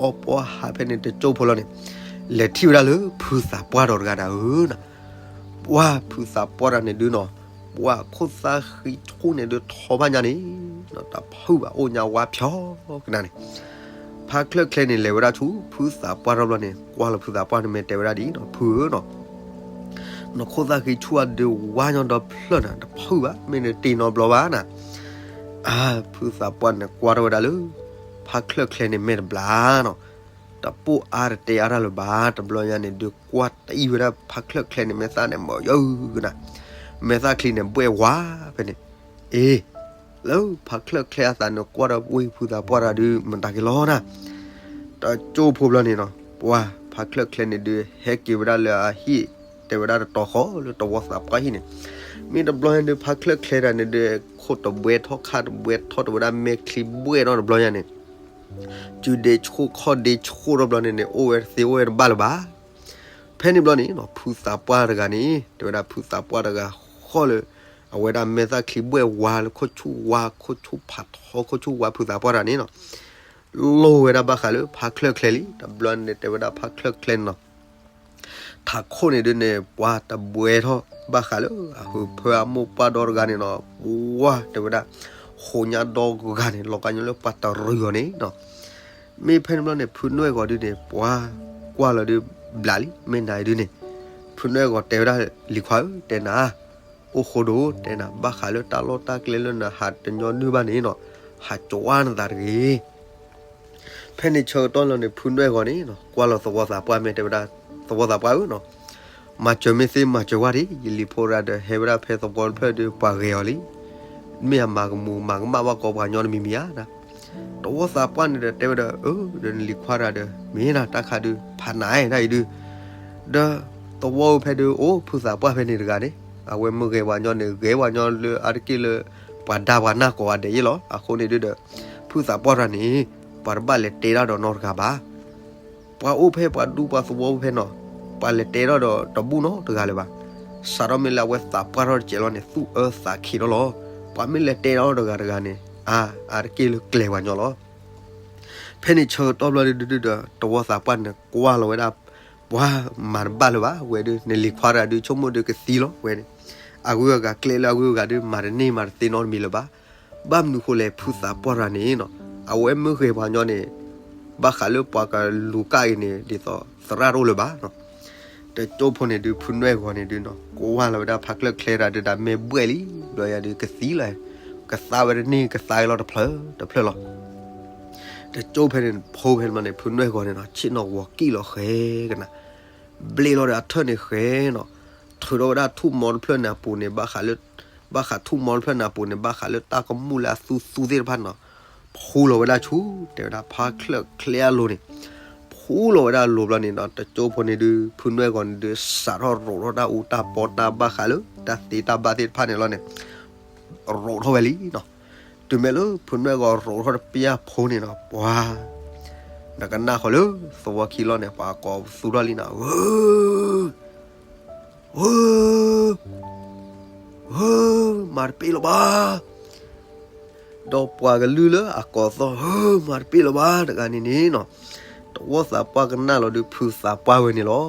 အီပီဟးဖဲန့ၣ် တကၠိဖိလီၤန့ၣ်, လဲၤထံၣ်ဝဲဒၣ်လၢဖုသးပှၢ်ဒီးတဂၤဒၣ်ဧၢနၤ, ပှၤဖုသးပှၢ်တဂၤန့ၣ်ဒုးနီၤ, ပှၤခိၣ်သၣ်ဃံဆူၣ်န့ၣ်ဒုးထီဘၣ်ညါန့ၣ်, တဖုၣ်ဘၣ်အိၣ်ညါဝါဖျီကနၤန့ၣ်, ဖါချၢၣ်ချဲန့ၣ် လဲၤဝဲဒၣ်ဆူဖုသးပှၢ်ထီၣ်ဘျီန့ၣ် ကွၢ်လီၤဖုသးပှၢ်န့ၣ် မ့ၢ်တဲဝဲဒၣ်ဒ်အံၤနီၤ, ဖုဧၢနီၤ, နခိၣ်သၣ်ဃံဆူၣ်အဒုးဝါညီဒီဖျၢၣ်နၤ တဖုၣ်ဘၣ် မ့ၢ်နတ့ၢ်နီတဘျီဘၣ်နၤ, အါ ဖုသးပှၢ်န့ၣ်ကွၢ်ထီၣ်ဝဲဒၣ်လၢ ဖါချၢၣ်ချဲန့ၣ်မဲာ်တဘျါနီၤ, တပိာ်အါတတဲအါတၢ်လၢၤဘၣ် တဘျီညါန့ၣ်ဒုးကွၢ်တအံၤဝဲဒၣ်ဖါချၢၣ်ချဲန့ၣ် မဲာ်သၣ်န့ၣ်မၤယၢကနၤ, မဲာ်သၣ်ချံန့ၣ်ဘှဲၣ်ဝါဖဲန့ၣ်, အ့ လၢဖါချၢၣ်ချဲအသးန့ၣ်ကွၢ်ဒီးဝ့ၢ်ဖုသးပှၢ်တဂၤဒုး မတၤက့ၤလီၤနၤ, တကၠိဖိဘျီန့ၣ်နီၤ, ပှၤဖါချၢၣ်ချဲန့ၣ်ဒုး ဟဲက့ၤဝဲဒၣ်လၢအဟံၣ် တဲဝဲဒၣ်တတီၤဃီလၢတဝီသးပှၢ်ဟံၣ်န့ၣ်, မ့ၢ်တဘျီညါဒုး ဖါချၢၣ်ချဲတဂၤန့ၣ်ဒုး ခိၣ်တဘှဲထီၣ်ခါတဘှဲထီၣ် တဲဝဲဒၣ်မဲာ်ချံဘှဲၣ်ထီၣ်တဘျီညါန့ၣ်, စုဒ့ဆှိၣ်ခီၣ်ဒ့ဆှိၣ်ထီၣ်ဘျီန့ၣ်န့ၣ် အိၣ်ဝဲတသ့အိၣ်ဝဲတဘၣ်လၢၤဘၣ် ဖဲန့ၣ်ဘျီန့ၣ်နီၤ ဖုသးပှၢ်တဂၤန့ၣ် တဲဝဲဒၣ်ဖုသးပှၢ်တဂၤဃီလၢ အဝဲဒၣ်မဲာ်သၣ်ချံဘှဲၣ်ဝါလၢခိၣ်ဆူၣ်ဝါ ခိၣ်ဆူၣ်ဖးထီ ခိၣ်ဆူၣ်ဝါဖုသးပှၢ်တဂၤန့ၣ်နီၤ လိၣ်ဝဲဒၣ်ဘၣ်ဃးလၢဖါချၢၣ်ချဲလံ တဘျီန့ၣ်တဲဝဲဒၣ်ဖါချၢၣ်ချဲန့ၣ်နီၤ ထးခိၣ်န့ၣ်ဒုးန့ၣ် ပှၤတဘှဲထီၣ်ဘၣ်ဃးလၢအဟၢဖၢအမိၢ်ပှၢ်ဒီတဂၤန့ၣ်နီၤ ပှၤတဲဝဲဒၣ် ဟိးညါဒီဂၤန့ၣ် လီၤကါညီလၢပှၤတရံးအီၤန့ၣ်နီၤ မ့ၢ်ဖဲန့ၣ်ဘျီန့ၣ် ဖုနွဲၣ်ဂီၤဒုးန့ၣ် ပှၤကွၢ်လီၤဒုးဘျးလံ မ့ၢ်နၤအံၤဒုးန့ၣ် ဖုနွဲၣ်ဂီၤတဲဝဲဒၣ်လံၤခွါဧၢ တဲနၤ အိၣ်ဃိဒိၣ် တဲနၤ ဘၣ်ဃးလၢတၢ်လီၢ်တၢ်ကျဲလၢနဟးတညီနုၢ်ဘၣ်န့ၣ်နီၤ ဟးကွၢ်နသးတဂ့ၤ ဖဲန့ၣ်ဆၢကတီၢ်လီၤန့ၣ် ဖုနွဲၣ်ဂီၤန့ၣ်နီၤ ကွၢ်လီၤသဝီသးပှၢ်မ့ၢ်တဲဝဲဒၣ် သဝီသးပှၢ်ဧၢနီၤ မၤစၢၤမ့ၢ်သ့မၤစၢၤဝဲဒၣ် ယလံၤဖိတဂၤဒီးဟဲဝဲဒၣ်ဖဲသဝီတဖျၢၣ်ဒုး ပှၤဂဲၤအီၤလံ မ့ၢ်အမၤကမူၤမၤကမၣ်ဘၣ်ကီးပှၤညီတမံၤမံၤဧါနၤ သဝီသးပှၢ်န့ၣ်ဒီးတဲဝဲဒီး အၢ ဒီးနလံၤခွါတဂၤဒီး မ့ၢ်နၤတၢ်ခါဒုး ဖးနၤအဲၣ်ဒၣ်အံၤဒုး ဒီးသဝီဖဲဒုး အိၣ်ဖုသးပှၢ်ဖဲန့ၣ်တဂၤန့ၣ် အဝဲမ့ၢ်ဂဲၤပှၤညီန့ၣ် ဂဲၤပှၤညီလၢအါတက့ၢ်လၢ ပှၤဒါပှၤနၢ်ကိးဂၤဒဲးယ့ၣ်လီၤ အဃိန့ၣ်ဒုးဒီး ဖုသးပှၢ်တဂၤန့ၣ် ပှၤတဘၣ်လဲၤတဲတၢ်ဒီးနီတဂၤဘၣ် ပှၤအိၣ်ဖဲပှၤဒူပှၤသဝီဖဲနီၤ ပှၤလဲၤတဲထီၣ်ဒီးတဘူၣ်နီတဂၤလၢၤဘၣ်. စးထီၣ်မ့ၢ်လၢအဝဲသးပှၢ်ထီၣ်တစဲးလီၤန့ၣ် သူၣ်အၢသးခံးထီၣ်လီၤ. ပှၤမ့ၢ်လဲၤတဲထီၣ်တဂၤတဂၤန့ၣ် အါ အါတက့ၢ်လၢကျဲၤပှၤညီလီၤ. ဖဲန့ၣ်ဆၢကတီၢ်ဘျီဒုဒုဒီး သဝီသးပှၢ်န့ၣ်ကွၢ်လီၤဝဲဒၣ် ပှၤမၤတဘၣ်လၢၤဘၣ်ဝဲဒုး နလံၤခွါတဂၤဒုး ဆိကမိၣ်ဒုးကသံလီၤဝဲန့ၣ် အဂုၤအဂၤကျဲလၢအဂုၤအဂၤဒုး မၤတန့ၢ်မၤတသ့နီတမံၤလၢၤဘၣ်. ဘၣ်မနုၤဃိလဲၣ် ဖုသးပှၢ်တဂၤန့ၣ်နီၤ အဝဲမ့ၢ်ဂဲၤပှၤညီန့ၣ် ဘၣ်ဃးလၢပှၤကလူၤကၣ်အံၤန့ၣ် ဒ်သိးသရၣ်တအိၣ်လၢၤဘၣ်နီၤ. တကၠိဖိန့ၣ်ဒုး ဖုနွဲၣ်ဂီၤန့ၣ်ဒုးနီၤ ကွၢ်လီၤဝဲဒၣ်ဖါချၢၣ်ချဲတဂၤဒုးဒၣ်မဲာ်ဘှဲၣ်လံ ဘျီယၤဒုးကသံလီၤ ကသါဝဲတန့ၢ်ကသါက့ၤလီၤတဖျၢၣ်တဖျၢၣ်လီၤ. တကၠိဖဲန့ၣ်ဖိဖဲန့ၣ်ဘျီန့ၣ် ဖုနွဲၣ်ဂီၤန့ၣ်နီၤ ဆ့ၣ်နီၤဂီၤကံၣ်လီၤဃဲကနၤ ဘျ့လီၤဒီးအထၢၣ်န့ၣ်ဃဲနီၤ ထုးထီၣ်ဝဲဒၣ်ထူၣ်မီတဖျၢၣ်န့ၣ်အပူၤန့ၣ် ဘၣ်ဃးလၢ ဘၣ်ဃးထူၣ်မီတဖျၢၣ်န့ၣ်အပူၤန့ၣ် ဘၣ်ဃးလၢတၢ်ကမူၣ်လၢအသူသူသ့ၣ်တဖၣ်န့ၣ်နီၤ ဖှူလီၤဝဲဒၣ်ဆူ တဲဝဲဒၣ်ဖါချၢၣ်ချဲအလိၤန့ၣ် ဖှူလီၤဝဲဒၣ်အလိၤဘျီန့ၣ်နီၤ တကၠိဖိန့ၣ်ဒုး ဖုနွဲၣ်ဂီၤန့ၣ်ဒုး စးထီၣ်ရိးထီၣ်တၢ်အူတၢ်ပီတၢ်ဘၣ်ဃးလၢတၢ်သ့တၢ်ဘၣ်သ့ၣ်တဖၣ်န့ၣ်လီၤန့ၣ် ရိးထီၣ်ဝဲလံနီၤ. တုၤမ့ၢ်လၢဖုနွဲၣ်ဂီၤရိးထီၣ်တပျၢ်ဖိန့ၣ်နီၤ ပှၤ နကနၣ်ဃီလၢသဝီခံလီၤန့ၣ် ပှၤကိးပသူထီၣ်လံနီၤ ဧၢ ဧၢ ဧၢ မၤတပ့ၢ်လၢၤဘၣ် ဒီးပှၤကလုၢ်လၢအကိးသီၣ် ဧၢ မၤတပ့ၢ်လၢၤဘၣ် တဂၤန့ၣ်န့ၣ်နီၤ သဝီသးပှၢ်ကနၣ်လီၤဒုး ဖုသးပှၢ်ဝဲန့ၣ်လီၤ.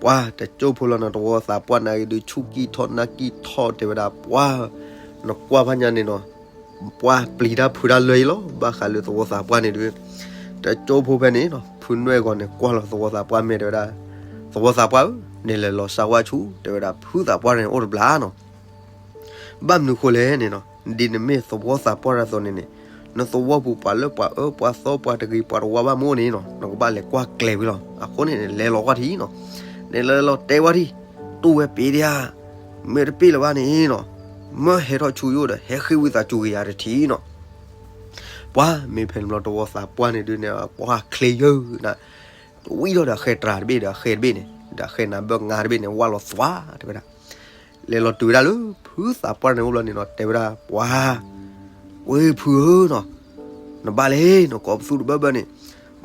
ပှၤတကၠိဖိလီၤနီၤ သဝီသးပှၢ်န့ၣ်ဒုး ဆူၣ်ကံၢ်ထီၣ်နၢ်ကံၢ်ထီၣ် တဲဝဲဒၣ် ပှၤ နကွၢ်ဖးညါန့ၣ်နီၤ ပှၤပျံၤတၢ်ဖုးတၢ်လၢအံၤလီၤ ဘၣ်ဃးလၢသဝီသးပှၢ်န့ၣ်ဒုး တကၠိဖိဖဲန့ၣ်နီၤ ဖုနွဲၣ်ဂီၤန့ၣ် ကွၢ်လီၤသဝီသးပှၢ်မဲာ်တဲဝဲဒၣ် သဝီသးပှၢ်ဧၢ နလဲၤလီၤစၢ်ဝါဆူ တဲဝဲဒၣ် ဖုသးပှၢ်န့ၣ်အိၣ်တဘျီနီၤ ဘၣ်မနုၤဃိလဲၣ်န့ၣ်နီၤ ဒ်နမ့ၢ်သဝီသးပှၢ်တၢ်သိးန့ၣ်န့ၣ် နသဝီပူၤပှၤလၢပှၤအၢပှၤသီပှၤတဂ့ၤပှၤတဝါဘၣ်မ့ၢ်အိၣ်န့ၣ်နီၤ နကဘၣ်လဲၤကွၢ်ကျဲၤဝံၤလီၤ. အဃိန့ၣ် နလဲၤလီၤကွၢ်ထံနီၤ နလဲၤလီၤတဲဝဲထံ တူၢ်ဝဲပ့ၤဒံးဧါ မ့ၢ်တပ့ၢ်လၢၤဘၣ်န့ၣ်နီၤ မၢဟဲထီၣ်ဆူယအိၣ်ဒီး ဟဲဃ့ဝံသးစူၤက့ၤယၤတထံနီၤ ပှၤမ့ၢ်ဖဲန့ၣ်ဘျီ သဝီသးပှၢ်န့ၣ်ဒုးန့ၣ် ပှၤချ့ယၢၢ်နၤ တဝံၣ်ထီၣ်ဒီးအဃဲတြၤတဘ့ၣ်ဒီး အဃဲတဘ့ၣ်န့ၣ် ဒီးအဃဲနၤဘၢၣ်ငါတဘ့ၣ်န့ၣ် ဝၢ်လီၤသွါတဲဝဲဒၣ် လဲၤလီၤတုၤဝဲဒၣ်လၢ ဖုသးပှၢ်န့ၣ်အိၣ်ဘျီန့ၣ်နီၤ တဲဝဲဒၣ် ပှၤ ဝ့ၢ်ဖုဧၢနီၤ နဘၣ်လဲၣ် နကိးပသူတဘၢဘၢန့ၣ်,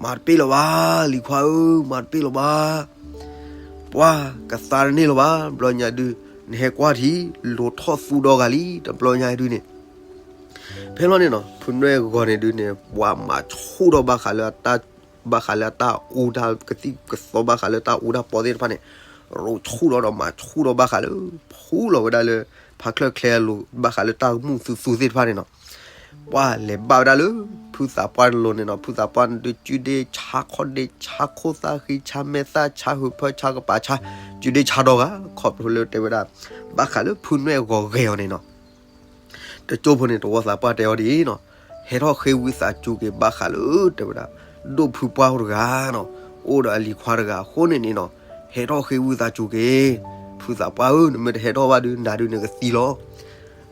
မၤတပ့ၢ်လီၤဘၣ် လံၤခွါဧၢ, မၤတပ့ၢ်လီၤဘၣ်, ပှၤကသါတန့ၢ်လီၤဘၣ်, ဘျီညါဒုး နဟဲကွၢ်ထံ လိၤထီၣ်သူဒီဂၤလံ တဘျီညါဒုးန့ၣ် ဖဲလီၤန့ၣ်နီၤ ဖုနွဲၣ်ဂီၤန့ၣ်ဒုးန့ၣ် ပှၤမၤဆူၣ်ထီၣ်ဘၣ်ဃးလၢအတၢ် ဘၣ်ဃးလၢအတၢ်အူတၢ်ကသံၣ်ကသီဘၣ်ဃးလၢတၢ်အူတၢ်ပီသ့ၣ်တဖၣ်န့ၣ်, ရိဆူၣ်ထီၣ်ဒီးမၤဆူၣ်ထီၣ်ဘၣ်ဃးလၢ ဖူလီၤဝဲဒၣ်လၢ ဖါချၢၣ်ချဲအလိၤ ဘၣ်ဃးလၢတၢ်ကမူၣ်သူသူသ့ၣ်တဖၣ်န့ၣ်နီၤ ပှၤလဲၤဘၣ်ဝဲဒၣ်လၢ ဖုသးပှၢ်တလိၤန့ၣ်နီၤ, ဖုသးပှၢ်န့ၣ်ဒုး စုဒ့ဆါခီၣ်ဒ့ဆါခိၣ်သၣ်ဃံဆါမဲာ်သၣ်ဆါဟုးဖၢဆါကပၤဆါ, စုဒ့ဆါဒီဂၤ ခီဖျိလၢတဲဝဲဒၣ် ဘၣ်ဃးလၢဖုနွဲၣ်ဂီၤဂဲၤအီၤန့ၣ်နီၤ တကၠိဖိန့ၣ် တဝီသးပှၢ်တဲအီၤဒ်အံၤနီၤ, ဟဲထီၣ်ဃ့ဝံသးစူၤက့ၤဘၣ်ဃးလၢ တဲဝဲဒၣ် ဒိၣ်ဖုပှၢ်အိၣ်တဂၤနီၤ, အိၣ်ဒီးအလံၤခွါတဂၤအဃိန့ၣ်န့ၣ်နီၤ, ဟဲထီၣ်ဃ့ဝံသးစူၤက့ၤ, ဖုသးပှၢ်ဧၢ နမ့ၢ်တဟဲထီၣ်ဘၣ်ဒုး နၤဒုးနကသံလီၤ.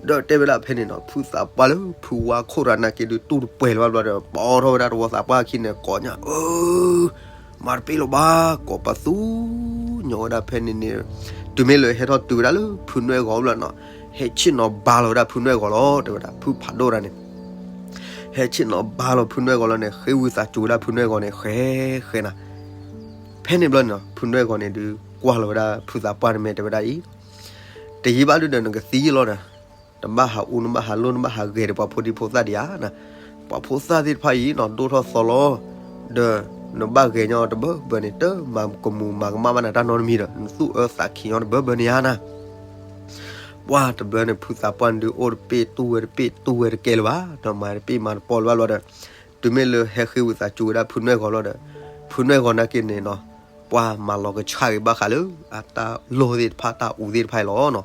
ဒီးတဲဝဲဒၣ်ဖဲန့ၣ်နီၤ ဖုသးပှၢ်လၢဖုဝါခိၣ်တဂၤနာ်က့ဒုး တူၢ်တပှဲၤလၢၤဘၣ်ဘျီဒီး ပိာ်ထီၣ်ဝဲဒၣ်တဝီသးပှၢ်အခံန့ၣ် ကိးညါ အၢ မၤတပ့ၢ်လီၤဘၣ် ကိးပသူ ညီဝဲဒၣ်ဖဲန့ၣ်န့ၣ်, တုၤမ့ၢ်လၢဟဲထီၣ်တုၤဝဲဒၣ်လၢဖုနွဲၣ်ဂီၤဘျီနီၤ, ဟဲဆ့ၣ်နီၤဘါလီၤဝဲဒၣ်ဖုနွဲၣ်ဂီၤလီၤ တဲဝဲဒၣ် ဖုဖးဒိၣ်တဂၤန့ၣ် ဟဲဆ့ၣ်နီၤဘါလီၤဖုနွဲၣ်ဂီၤလီၤန့ၣ် ဃ့ဝံသးစူၤဝဲဒၣ်ဖုနွဲၣ်ဂီၤန့ၣ် ဃဲဃဲနၤ, ဖဲန့ၣ်ဘျီန့ၣ်နီၤ ဖုနွဲၣ်ဂီၤန့ၣ်ဒုး ကွၢ်လီၤဝဲဒၣ်ဖုသးပှၢ်န့ၣ်မ့ၢ်တဲဝဲဒၣ်အံၤ, တယံာ်ဘၣ်ဒုးဒီးနကသံလီၤဒီး နဘၣ်ဟးအူ နဘၣ်ဟးလိၢ် နဘၣ်ဟးဂဲၤဒီးပှၤဖိဒံဖိသၣ်ဒံးဧါ, ပှၤဖိသၣ်သ့ၣ်တဖၣ်အံၤနီၤ ဒိၣ်ထီၣ်သီလီၤ, ဒီးနဘၣ်ဂဲၤညီတဘၢဘၢန့ၣ် တမၤကမူၤမၤကမၣ်ဘၣ်နၤတၢ်နီတမံၤဒီး နသူၣ်အၢသးခံညီတဘၢဘၢန့ၣ်ဧါနၤ ပှၤတဘျီန့ၣ် ဖုသးပှၢ်န့ၣ်ဒုး အိၣ်တပ့ၢ်တူၢ်ဝဲတပ့ၢ်တူၢ်ဝဲတကဲလၢၤဘၣ်, ဒီးမၤတပ့ၢ်မၤတပီလၢၤဘၣ်လီၤဒီး တုၤမ့ၢ်လၢဟဲဃ့ဝံသးစူၤဝဲဒၣ်ဖုနွဲၣ်ဂီၤလီၤဒီး ဖုနွဲၣ်ဂီၤနာ်က့န့ၣ်နီၤ ပှၤမၤလီၤကဆှၣ်က့ၤဘၣ်ဃးလၢ အတၢ်လီၢ်သ့ၣ်တဖၣ်တၢ်အူသ့ၣ်တဖၣ်အံၤလီၤနီၤ.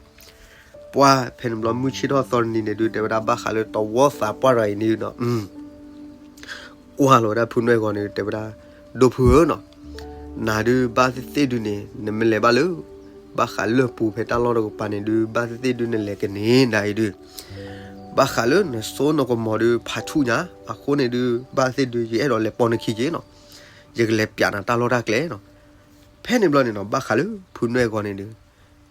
ပှၤဖဲန့ၣ်ဘျီမုၢ်ဆ့ၣ်ထီၣ်သီနံၤန့ၣ်ဒုး တဲဝဲဒၣ်ဘၣ်ဃးလၢတဝီသးပှၢ်တဂၤအံၤန့ၣ်နီၤ ကွၢ်လီၤဝဲဒၣ်ဖုနွဲၣ်ဂီၤန့ၣ် တဲဝဲဒၣ် ဒိၣ်ဖုဧၢနီၤ, နၤဒုးဘၣ်သ့ၣ်သ့ၣ်ဒုးန့ၣ် နမ့ၢ်လဲၤဘၣ်လၢ ဘၣ်ဃးလၢၢ်ပူၤဖဲတၢ်လီၢ်တကပၤန့ၣ်ဒုး ဘၣ်သ့ၣ်သ့ၣ်ဒုးနလဲၤကန့ၢ်နၤအံၤဒုး ဘၣ်ဃးလၢနစိနကမီၤဒုး ဖးဆူၣ်ညါ အဃိန့ၣ်ဒုး ဘၣ်သ့ၣ်ဒုး ယအဲၣ်ဒိးလဲၤပိာ်နခံက့နီၤ, ယကလဲၤပျးနၤတၢ်လီၢ်တၢ်ကျဲနီၤ. ဖဲန့ၣ်ဘျီန့ၣ်နီၤ ဘၣ်ဃးလၢဖုနွဲၣ်ဂီၤန့ၣ်ဒုး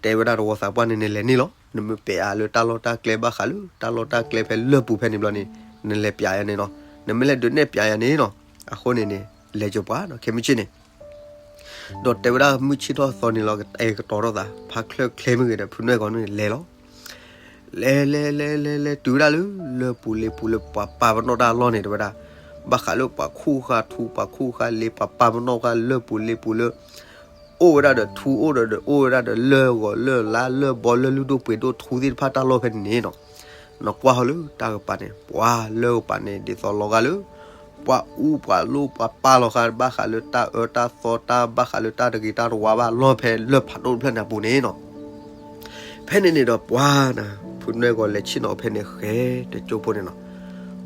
တဲဝဲဒၣ်တဝီသးပှၢ်န့ၣ် နလဲၤန့ၢ်လီၤ, နမ့ၢ်ပဲာ်အါလၢတၢ်လီၢ်တၢ်ကျဲဘၣ်ဃးလၢ တၢ်လီၢ်တၢ်ကျဲဖဲလၢၢ်ပူၤဖဲန့ၣ်ဘျီန့ၣ် နလဲၤပျးယၤန့ၣ်နီၤ, နမ့ၢ်လဲၤဒုးနဲၣ်ပျးယၤန့ၣ်နီၤ, အဃိန့ၣ်န့ၣ် လဲၤကၠိၤပှၤနီၤ ခဲမုၢ်ဆ့ၣ်န့ၣ် ဒီးတဲဝဲဒၣ်မုၢ်ဆ့ၣ်ထီၣ်သီန့ၣ်လီၤ ကတဲာ်ကတီၤထီၣ်သး ဖါချၢၣ်ချဲမ့ၢ်ဂ့ၤဒီး ဖုနွဲၣ်ဂီၤန့ၣ်လဲၤလီၤ. လဲၤလဲၤလဲၤလဲၤလဲၤတုၤဝဲဒၣ်လၢ လၢၢ်ပူၤလ့ပူၤလၢပှၤပာ်ပနီၣ်တၢ်လီၢ်န့ၣ် တဲဝဲဒၣ် ဘၣ်ဃးလၢပှၤခူၣ်ဃာ်ထူ ပှၤခူၣ်ဃာ်လ့ ပှၤပာ်ပနီၣ်ဃာ်လၢၢ်ပူၤလ့ပူၤလၢ အိၣ်ဝဲဒၣ်ဒီးထူ အိၣ်ဒီးဒီး အိၣ်ဝဲဒၣ်ဒီးလၢၢ်ဂီၤလၢၢ်လါလၢၢ်ဘီလၢၢ်လုၢ်ဒိၣ်ပှ့ၤဒိၣ်ထူသ့ၣ်တဖၣ်တၢ်လီၢ်ဖဲန့ၣ်န့ၣ်နီၤ, နကွၢ်ဟီလၢတၢ်ကပၤန့ၣ် ပှၤလၢကပၤန့ၣ် ဒ်သိးလီၤဂာ်လၢ ပှၤအူပှၤလိၣ်ပှၤပာ်လီၤဃာ်ဘၣ်ဃးလၢတၢ်အၢတၢ်သီတၢ်ဘၣ်ဃးလၢတၢ်တဂ့ၤတၢ်တဝါဘၣ်လီၢ်ဖဲလၢၢ်ဖးဒိၣ်တဖျၢၣ်န့ၣ်အပူၤန့ၣ်နီၤ ဖဲန့ၣ်န့ၣ်ဒီးပှၤနၤ ဖုနွဲၣ်ဂီၤလဲၤဆ့ၣ်နီၤဖဲန့ၣ်ဃဲ တကၠိဖိန့ၣ်နီၤ,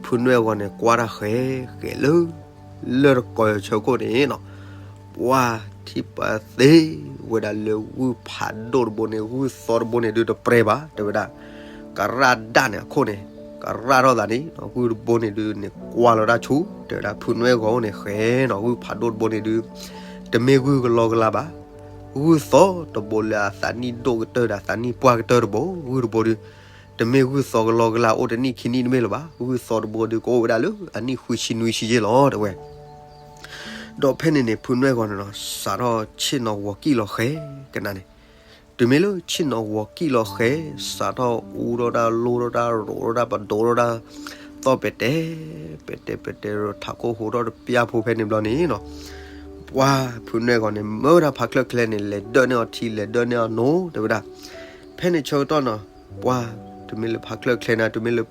ဖုနွဲၣ်ဂီၤန့ၣ် ကွၢ်တၢ်ဃဲ ဃဲလၢ လၢၢ်တကိးဆၢခိၣ်န့ၣ်နီၤ, ပှၤထံၣ်ပှၤသ့ဝဲဒၣ်လၢဂုၢ်ဖးဒိၣ်တဘိန့ၣ် ဂုၢ်သီတဘိန့ၣ်ဒုးတပြဲဘၣ် တဲဝဲဒၣ်, ကရၣ်ဒၣ်န့ၣ်အခိၣ်န့ၣ် ကရၣ်ထီၣ်သးန့ၣ် ဂုၢ်တဘိန့ၣ်ဒုးန့ၣ် ကွၢ်လီၤတၢ်ဆူ တဲဝဲဒၣ် ဖုနွဲၣ်ဂီၤန့ၣ်ဃဲနီၤ ဂုၢ်ဖးဒိၣ်တဘိန့ၣ်ဒုး တမ့ၢ်ဂုၢ်ကလီကလီဘၣ် ဂုၢ်သီတဘိလၢအသးနံၣ်ဒိၣ်ကတၢၢ်ဒီး အသးနံၣ်ပှၢ်ကတၢၢ်တဘိ ဂုၢ်တဘိဒုး တမ့ၢ်ဂုၢ်သီကလီကလီအိၣ်တနံၣ်ခံနံၣ်တမ့ၢ်လၢၤဘၣ် ဂုၢ်သီတဘိဒုးကအိၣ်ဝဲဒၣ်လၢအနံၣ်ဃုဆံနွံဆံယဲၢ်လီၤ တဲဝဲ. ဒီးဖဲန့ၣ်န့ၣ် ဖုနွဲၣ်ဂီၤန့ၣ်နီၤ စးထီၣ်ဆ့ၣ်နီၤဂီၤကံၣ်လီၤဃဲကနၤန့ၣ် တုၤမ့ၢ်လၢဆ့ၣ်နီၤဂီၤကံၣ်လီၤဃဲ စးထီၣ်အူထီၣ်တၢ်လိၣ်ထီၣ်တၢ်ရိးထီၣ်တၢ်ပဒိးထီၣ်တၢ် သီၣ်ပဲာ်တဲာ် ပဲာ်တဲာ်ပဲာ်တဲာ် ထးခိၣ်ဟူးထီၣ်တပျၢ်ဖိဖဲန့ၣ်ဘျီန့ၣ်နီၤ ပှၤဖုနွဲၣ်ဂီၤန့ၣ် မၢဝဲဒၣ်ဖါချၢၣ်ချဲန့ၣ် လဲၤဒၢၣ်န့ၢ်အီၤထံ လဲၤဒၢၣ်န့ၢ်အီၤနိ တဲဝဲဒၣ်. ဖဲန့ၣ်ဆၢကတီၢ်နီၤ ပှၤ တုၤမ့ၢ်လၢဖါချၢၣ်ချဲန့ၣ် တုၤမ့ၢ်လၢ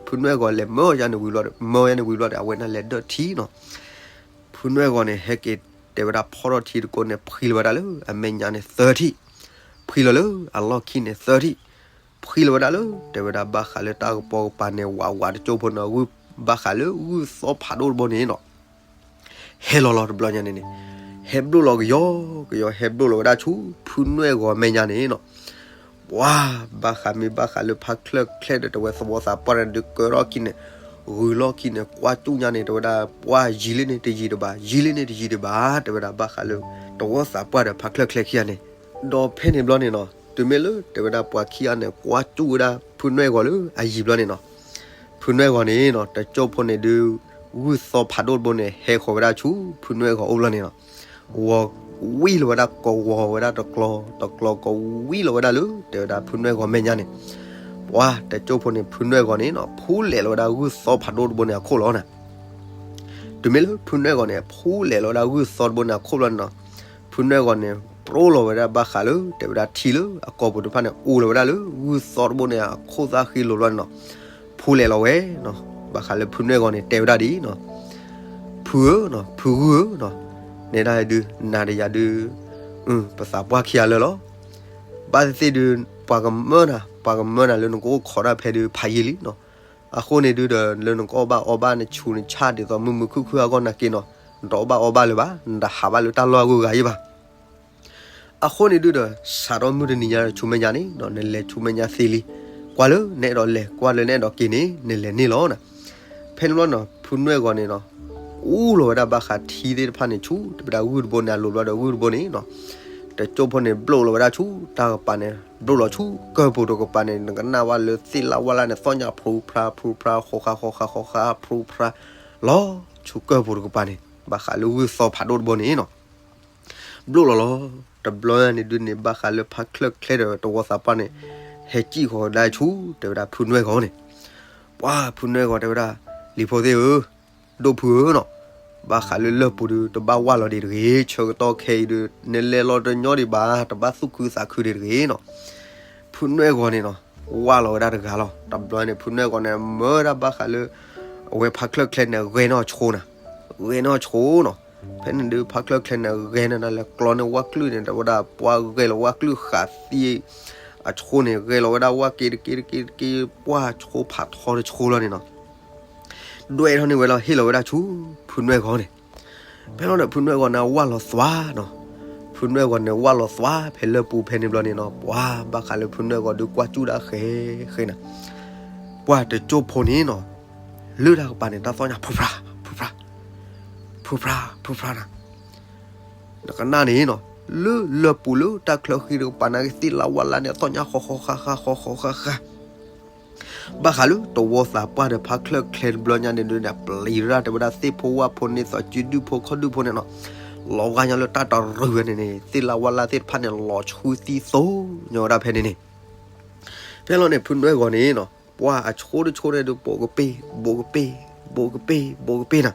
ဖုနွဲၣ်ဂီၤလဲၤမၢယါန့ၣ်ဝံၤဘျီဒီး မၢယါန့ၣ်ဝံၤဘျီဒီး အဝဲန့ၣ်လဲၤဒၢၣ်ထံနီၤ ဖုနွဲၣ်ဂီၤန့ၣ် ဟဲက့ၤတဲဝဲဒၣ်ဖီထီၣ်ထံတကိးန့ၣ် ဖှံလီၤဝဲဒၣ်လၢအမဲာ်ညါန့ၣ်သၢထံၣ်, ဖှံလီၤလၢအလီၢ်ခံန့ၣ်သၢထံၣ်, ဖှံလီၤဝဲဒၣ်လၢ တဲဝဲဒၣ်ဘၣ်ဃးလၢတၢ်ကပိာ်ကပၤန့ၣ် ဝးဝးတကၠိဖိန့ၣ် ဂုၢ်ဘၣ်ဃးလၢဂုၢ်သီဖးဒိၣ်တဘိန့ၣ်နီၤ ဟဲလီၤလီၤတဘျီညါန့ၣ်န့ၣ် ဟဲဘျိၣ်လီၤကယီကယီ ဟဲဘျိၣ်လီၤဝဲဒၣ်ဆူ ဖုနွဲၣ်ဂီၤမဲာ်ညါန့ၣ်နီၤ ပှၤဘၣ်ဃးမ့ၢ်ဘၣ်ဃးလၢဖါချၢၣ်ချဲဒီး တဲဝဲသဝီသးပှၢ်န့ၣ် ဒုးကၢထီၣ်ခံန့ၣ် ဂုၤလီၢ်ခံန့ၣ် ကွၢ်ကၠူၣ်ညါန့ၣ် တဲဝဲဒၣ် ပှၤယံၤလံန့ၣ်တယံၤဒံးဘၣ် ယံၤလံန့ၣ်တယံၤဒံးဘၣ် တဲဝဲဒၣ်ဘၣ်ဃးလၢ သဝီသးပှၢ်ဒီးဖါချၢၣ်ချဲခံဂၤန့ၣ် ဒီးဖဲန့ၣ်ဘျီန့ၣ်နီၤ တုၤမ့ၢ်လၢတဲဝဲဒၣ်ပှၤခံဂၤန့ၣ် ကွၢ်ကၠူၣ်ဝဲဒၣ်ဖုနွဲၣ်ဂီၤလၢအယံၤဘျီန့ၣ်နီၤ ဖုနွဲၣ်ဂီၤန့ၣ်နီၤ တကၠိဖိန့ၣ်ဒုး ဂုၢ်သီဖးဒိၣ်တဘိန့ၣ် ဟဲဃီၤဝဲဒၣ်ဆူဖုနွဲၣ်ဂီၤအိၣ်ဘျီန့ၣ်လီၤ. ဂီၤဝံၤလီၤဝဲဒၣ် ကဝီၤဝဲဒၣ်တကျီ, တကျီကဝံၤလီၤဝဲဒၣ်လၢ တဲဝဲဒၣ်ဖုနွဲၣ်ဂီၤမဲာ်ညါန့ၣ်, ပှၤတကၠိဖိန့ၣ် ဖုနွဲၣ်ဂီၤန့ၣ်လီၤ ဖူလဲၤလီၤဝဲဒၣ်ဂုၢ်သီဖးဒိၣ်တဘိန့ၣ်အခိၣ်လီၤန့ၣ်. တုၤမ့ၢ်လၢဖုနွဲၣ်ဂီၤန့ၣ် ဖူလဲၤလီၤဝဲဒၣ်ဂုၢ်သီတဘိန့ၣ်အခိၣ်ဘျီန့ၣ်လီၤ, ဖုနွဲၣ်ဂီၤန့ၣ် ပျိလီၤဝဲဒၣ်ဘၣ်ဃးလၢ တဲဝဲဒၣ်ထံလၢအကီၢ်ပူၤတဖၣ်န့ၣ် အိၣ်လီၤဝဲဒၣ်လၢဂုၢ်သီတဘိန့ၣ်အခိၣ်သၣ်ဃံလိၤဘျီန့ၣ်လီၤ. ဖူလဲၤလီၤဝဲ, ဘၣ်ဃးလၢဖုနွဲၣ်ဂီၤန့ၣ် တဲဝဲဒၣ်ဒ်အံၤ, ဖုဧၢ, ဖုဂုၢ်ဧၢ, နဲဒၣ်ဒုး နၤဒီးယၤဒုး ပသးပှၢ်ခံဂၤလၢာ်လီၤ. ဘၣ်သ့ၣ်သ့ၣ်ဒုး ပှၤကမၢနၤ, ပှၤကမၢနၤလၢနကအိၣ်ခိးတၢ်ဖဲဒုးဖးယံာ်လံလီၤ. အဃိန့ၣ်ဒုးဒီး လၢနကအီၣ်ဘၣ်အီဘၣ် နဆူးနဆါဒ်သိးမုာ်မုာ်ခုၣ်ခုၣ်အဂီၢ်နာ်က့လီၤ, နတအီၣ်ဘၣ်အီဘၣ်လၢၤဘၣ်, နတဟးဘၣ်လၢတၢ်လီၢ်အဂုၤအဂၤယံၤဘၣ်. အဃိန့ၣ်ဒုးဒီး စးထီၣ်မုၢ်တနံၤညါဒီးဆူမဲာ်ညါန့ၣ်လီၤ, နလဲၤဆူမဲာ်ညါသ့လံ, ကွၢ်လၢနအဲၣ်ဒိးလဲၤ, ကွၢ်လၢနအဲၣ်ဒိးက့ၤန့ၣ် နလဲၤန့ၣ်လီၤ. ဖဲန့ၣ်ဘျီန့ၣ်လီၤ ဖုနွဲၣ်ဂီၤန့ၣ်လီၤ အူလီၤဝဲဒၣ်ဘၣ်ဃးထံသ့ၣ်တဖၣ်န့ၣ်ဆူ တဲဝဲဒၣ်ဂုၢ်တဘိန့ၣ်အလိၤဘျီဒီးဂုၢ်တဘိန့ၣ်လီၤ, တကၠိဖိန့ၣ် ဘျိးလီၤဝဲဒၣ်ဆူတၢ်ကပၤန့ၣ် ဘျိးလီၤဆူကၢၢ်ပူၤတကပၤန့ၣ် နကနၣ်ဝဲလၢသ့ၣ်လၣ်ဝၣ်လၣ်န့ၣ် သီၣ်ညါဖရူဖရါ ဖရူဖရါ ဃီဃါ ဃီဃါ ဃီဃါ ဖရူဖရါ လီၤဆူကၢၢ်ပူၤတကပၤန့ၣ် ဘၣ်ဃးလၢဂုၢ်သီဖးဒိၣ်တဘိန့ၣ်လီၤ. ဘျိးလီၤလီၤ. တဘျီညါန့ၣ်ဒုးန့ၣ် ဘၣ်ဃးလၢဖါချၢၣ်ချဲဒီးတဝီသးပှၢ်န့ၣ် ဟဲစံၣ်ဃီၤဝဲဒၣ်ဆူ တဲဝဲဒၣ်ဖုနွဲၣ်ဂီၤန့ၣ်, ပှၤဖုနွဲၣ်ဂီၤတဲဝဲဒၣ်, လံၤဖိသ့ၣ်ဧၢ, ဒိၣ်ဖုဧၢလီၤ, ဘၣ်ဃးလၢလၢၢ်ပူၤဒုး တဘၣ်ဝၢ်လီၤဒံးတဂ့ၤ, ဆၢကတီၢ်ခဲအံၤဒုး နလဲၤလီၤတညီဒံးဘၣ်, တဘၣ်သူၣ်ခုသးခုဒံးတဂ့ၤလီၤ. ဖုနွဲၣ်ဂီၤန့ၣ်လီၤ ဝၢ်လီၤဝဲဒၣ်တဂၤလီၤ. တဘျီန့ၣ် ဖုနွဲၣ်ဂီၤန့ၣ် မၢဝဲဒၣ်ဘၣ်ဃးလၢ အဝဲဖါချၢၣ်ချဲန့ၣ် ဂဲၤနီၣ်ဆိနၤ, ဂဲၤနီၣ်ဆိလီၤ. ဖဲန့ၣ်ဒုး ဖါချၢၣ်ချဲန့ၣ် ဂဲၤန့ၣ် လဲၤကျီန့ၢ်ဝၣ်ကျုၢ်န့ၣ် တဲဝဲဒၣ် ပှၤဂဲၤလီၤဝၣ်ကျုၢ်ဃာ်သံ အဆိန့ၣ် ဂဲၤလီၤဝဲဒၣ်ဝၣ်က့တက့တက့တက့ ပှၢ်ဆိဖးထီတဆိလီၤန့ၣ်လီၤ. ဒွဲၣ်ထီၣ်န့ၢ်ဝဲလီၤ ဟ့ၣ်လီၤဝဲဒၣ်ဆူ ဖုနွဲၣ်ဂီၤန့ၣ်. ဖဲလီၤဒီး ဖုနွဲၣ်ဂီၤန့ၣ် ဝၢ်လီၤသွါလီၤ. ဖုနွဲၣ်ဂီၤန့ၣ် ဝၢ်လီၤသွါ ဖဲလၢၢ်ပူၤဖဲန့ၣ်ဘျီန့ၣ်လီၤ. ပှၤဘၣ်ဃးလၢဖုနွဲၣ်ဂီၤဒုး ကွၢ်စူၣ်ဒၣ်ဃဲဃဲနၤ. ပှၤတကၠိဖိန့ၣ်လီၤ လၢတၢ်ကပၤန့ၣ် တၢ်သီၣ်ညါ ဖုဖရါ ဖုဖရါ ဖုဖရါ ဖုဖရါနၤ. နကနၣ်န့ၣ်လီၤ လၢလၢၢ်ပူၤလၢတၢ်ချၢဃံတကပၤန့ၣ် သ့ၣ်လၣ်ဝၣ်လၣ်န့ၣ် အသီၣ်ညါဃီဃီဃါဃါ ဃီဃီဃါဃါ ဘၣ်ဃးလၢတဝီသးပှၢ်ဒီးဖါချၢၣ်ချဲတဘျီညါန့ၣ်ဒုးန့ၣ် ပျံၤဝဲဒၣ် တဲဝဲဒၣ် သ့ၣ်ဖိဝၣ်ဖိန့ၣ် သီစုဒုၣ်ဖိခီၣ်ဒုၣ်ဖိန့ၣ်လီၤ. လီၤဂာ်ညါလၢတၢ်တရံးဝဲန့ၣ်န့ၣ် သ့ၣ်လၣ်ဝၣ်လၣ်သ့ၣ်တဖၣ်န့ၣ် လီၤဆှုသံသိညါဝဲဒၣ်ဖဲန့ၣ်န့ၣ်. ဖဲလီၤန့ၣ် ဖုနွဲၣ်ဂီၤန့ၣ်လီၤ ပှၤအဆိတဆိန့ၣ်ဒုး ဘိးကပ့ၢ် ဘိးကပ့ၢ် ဘိးကပ့ၢ် ဘိးကပ့ၢ်နၤ.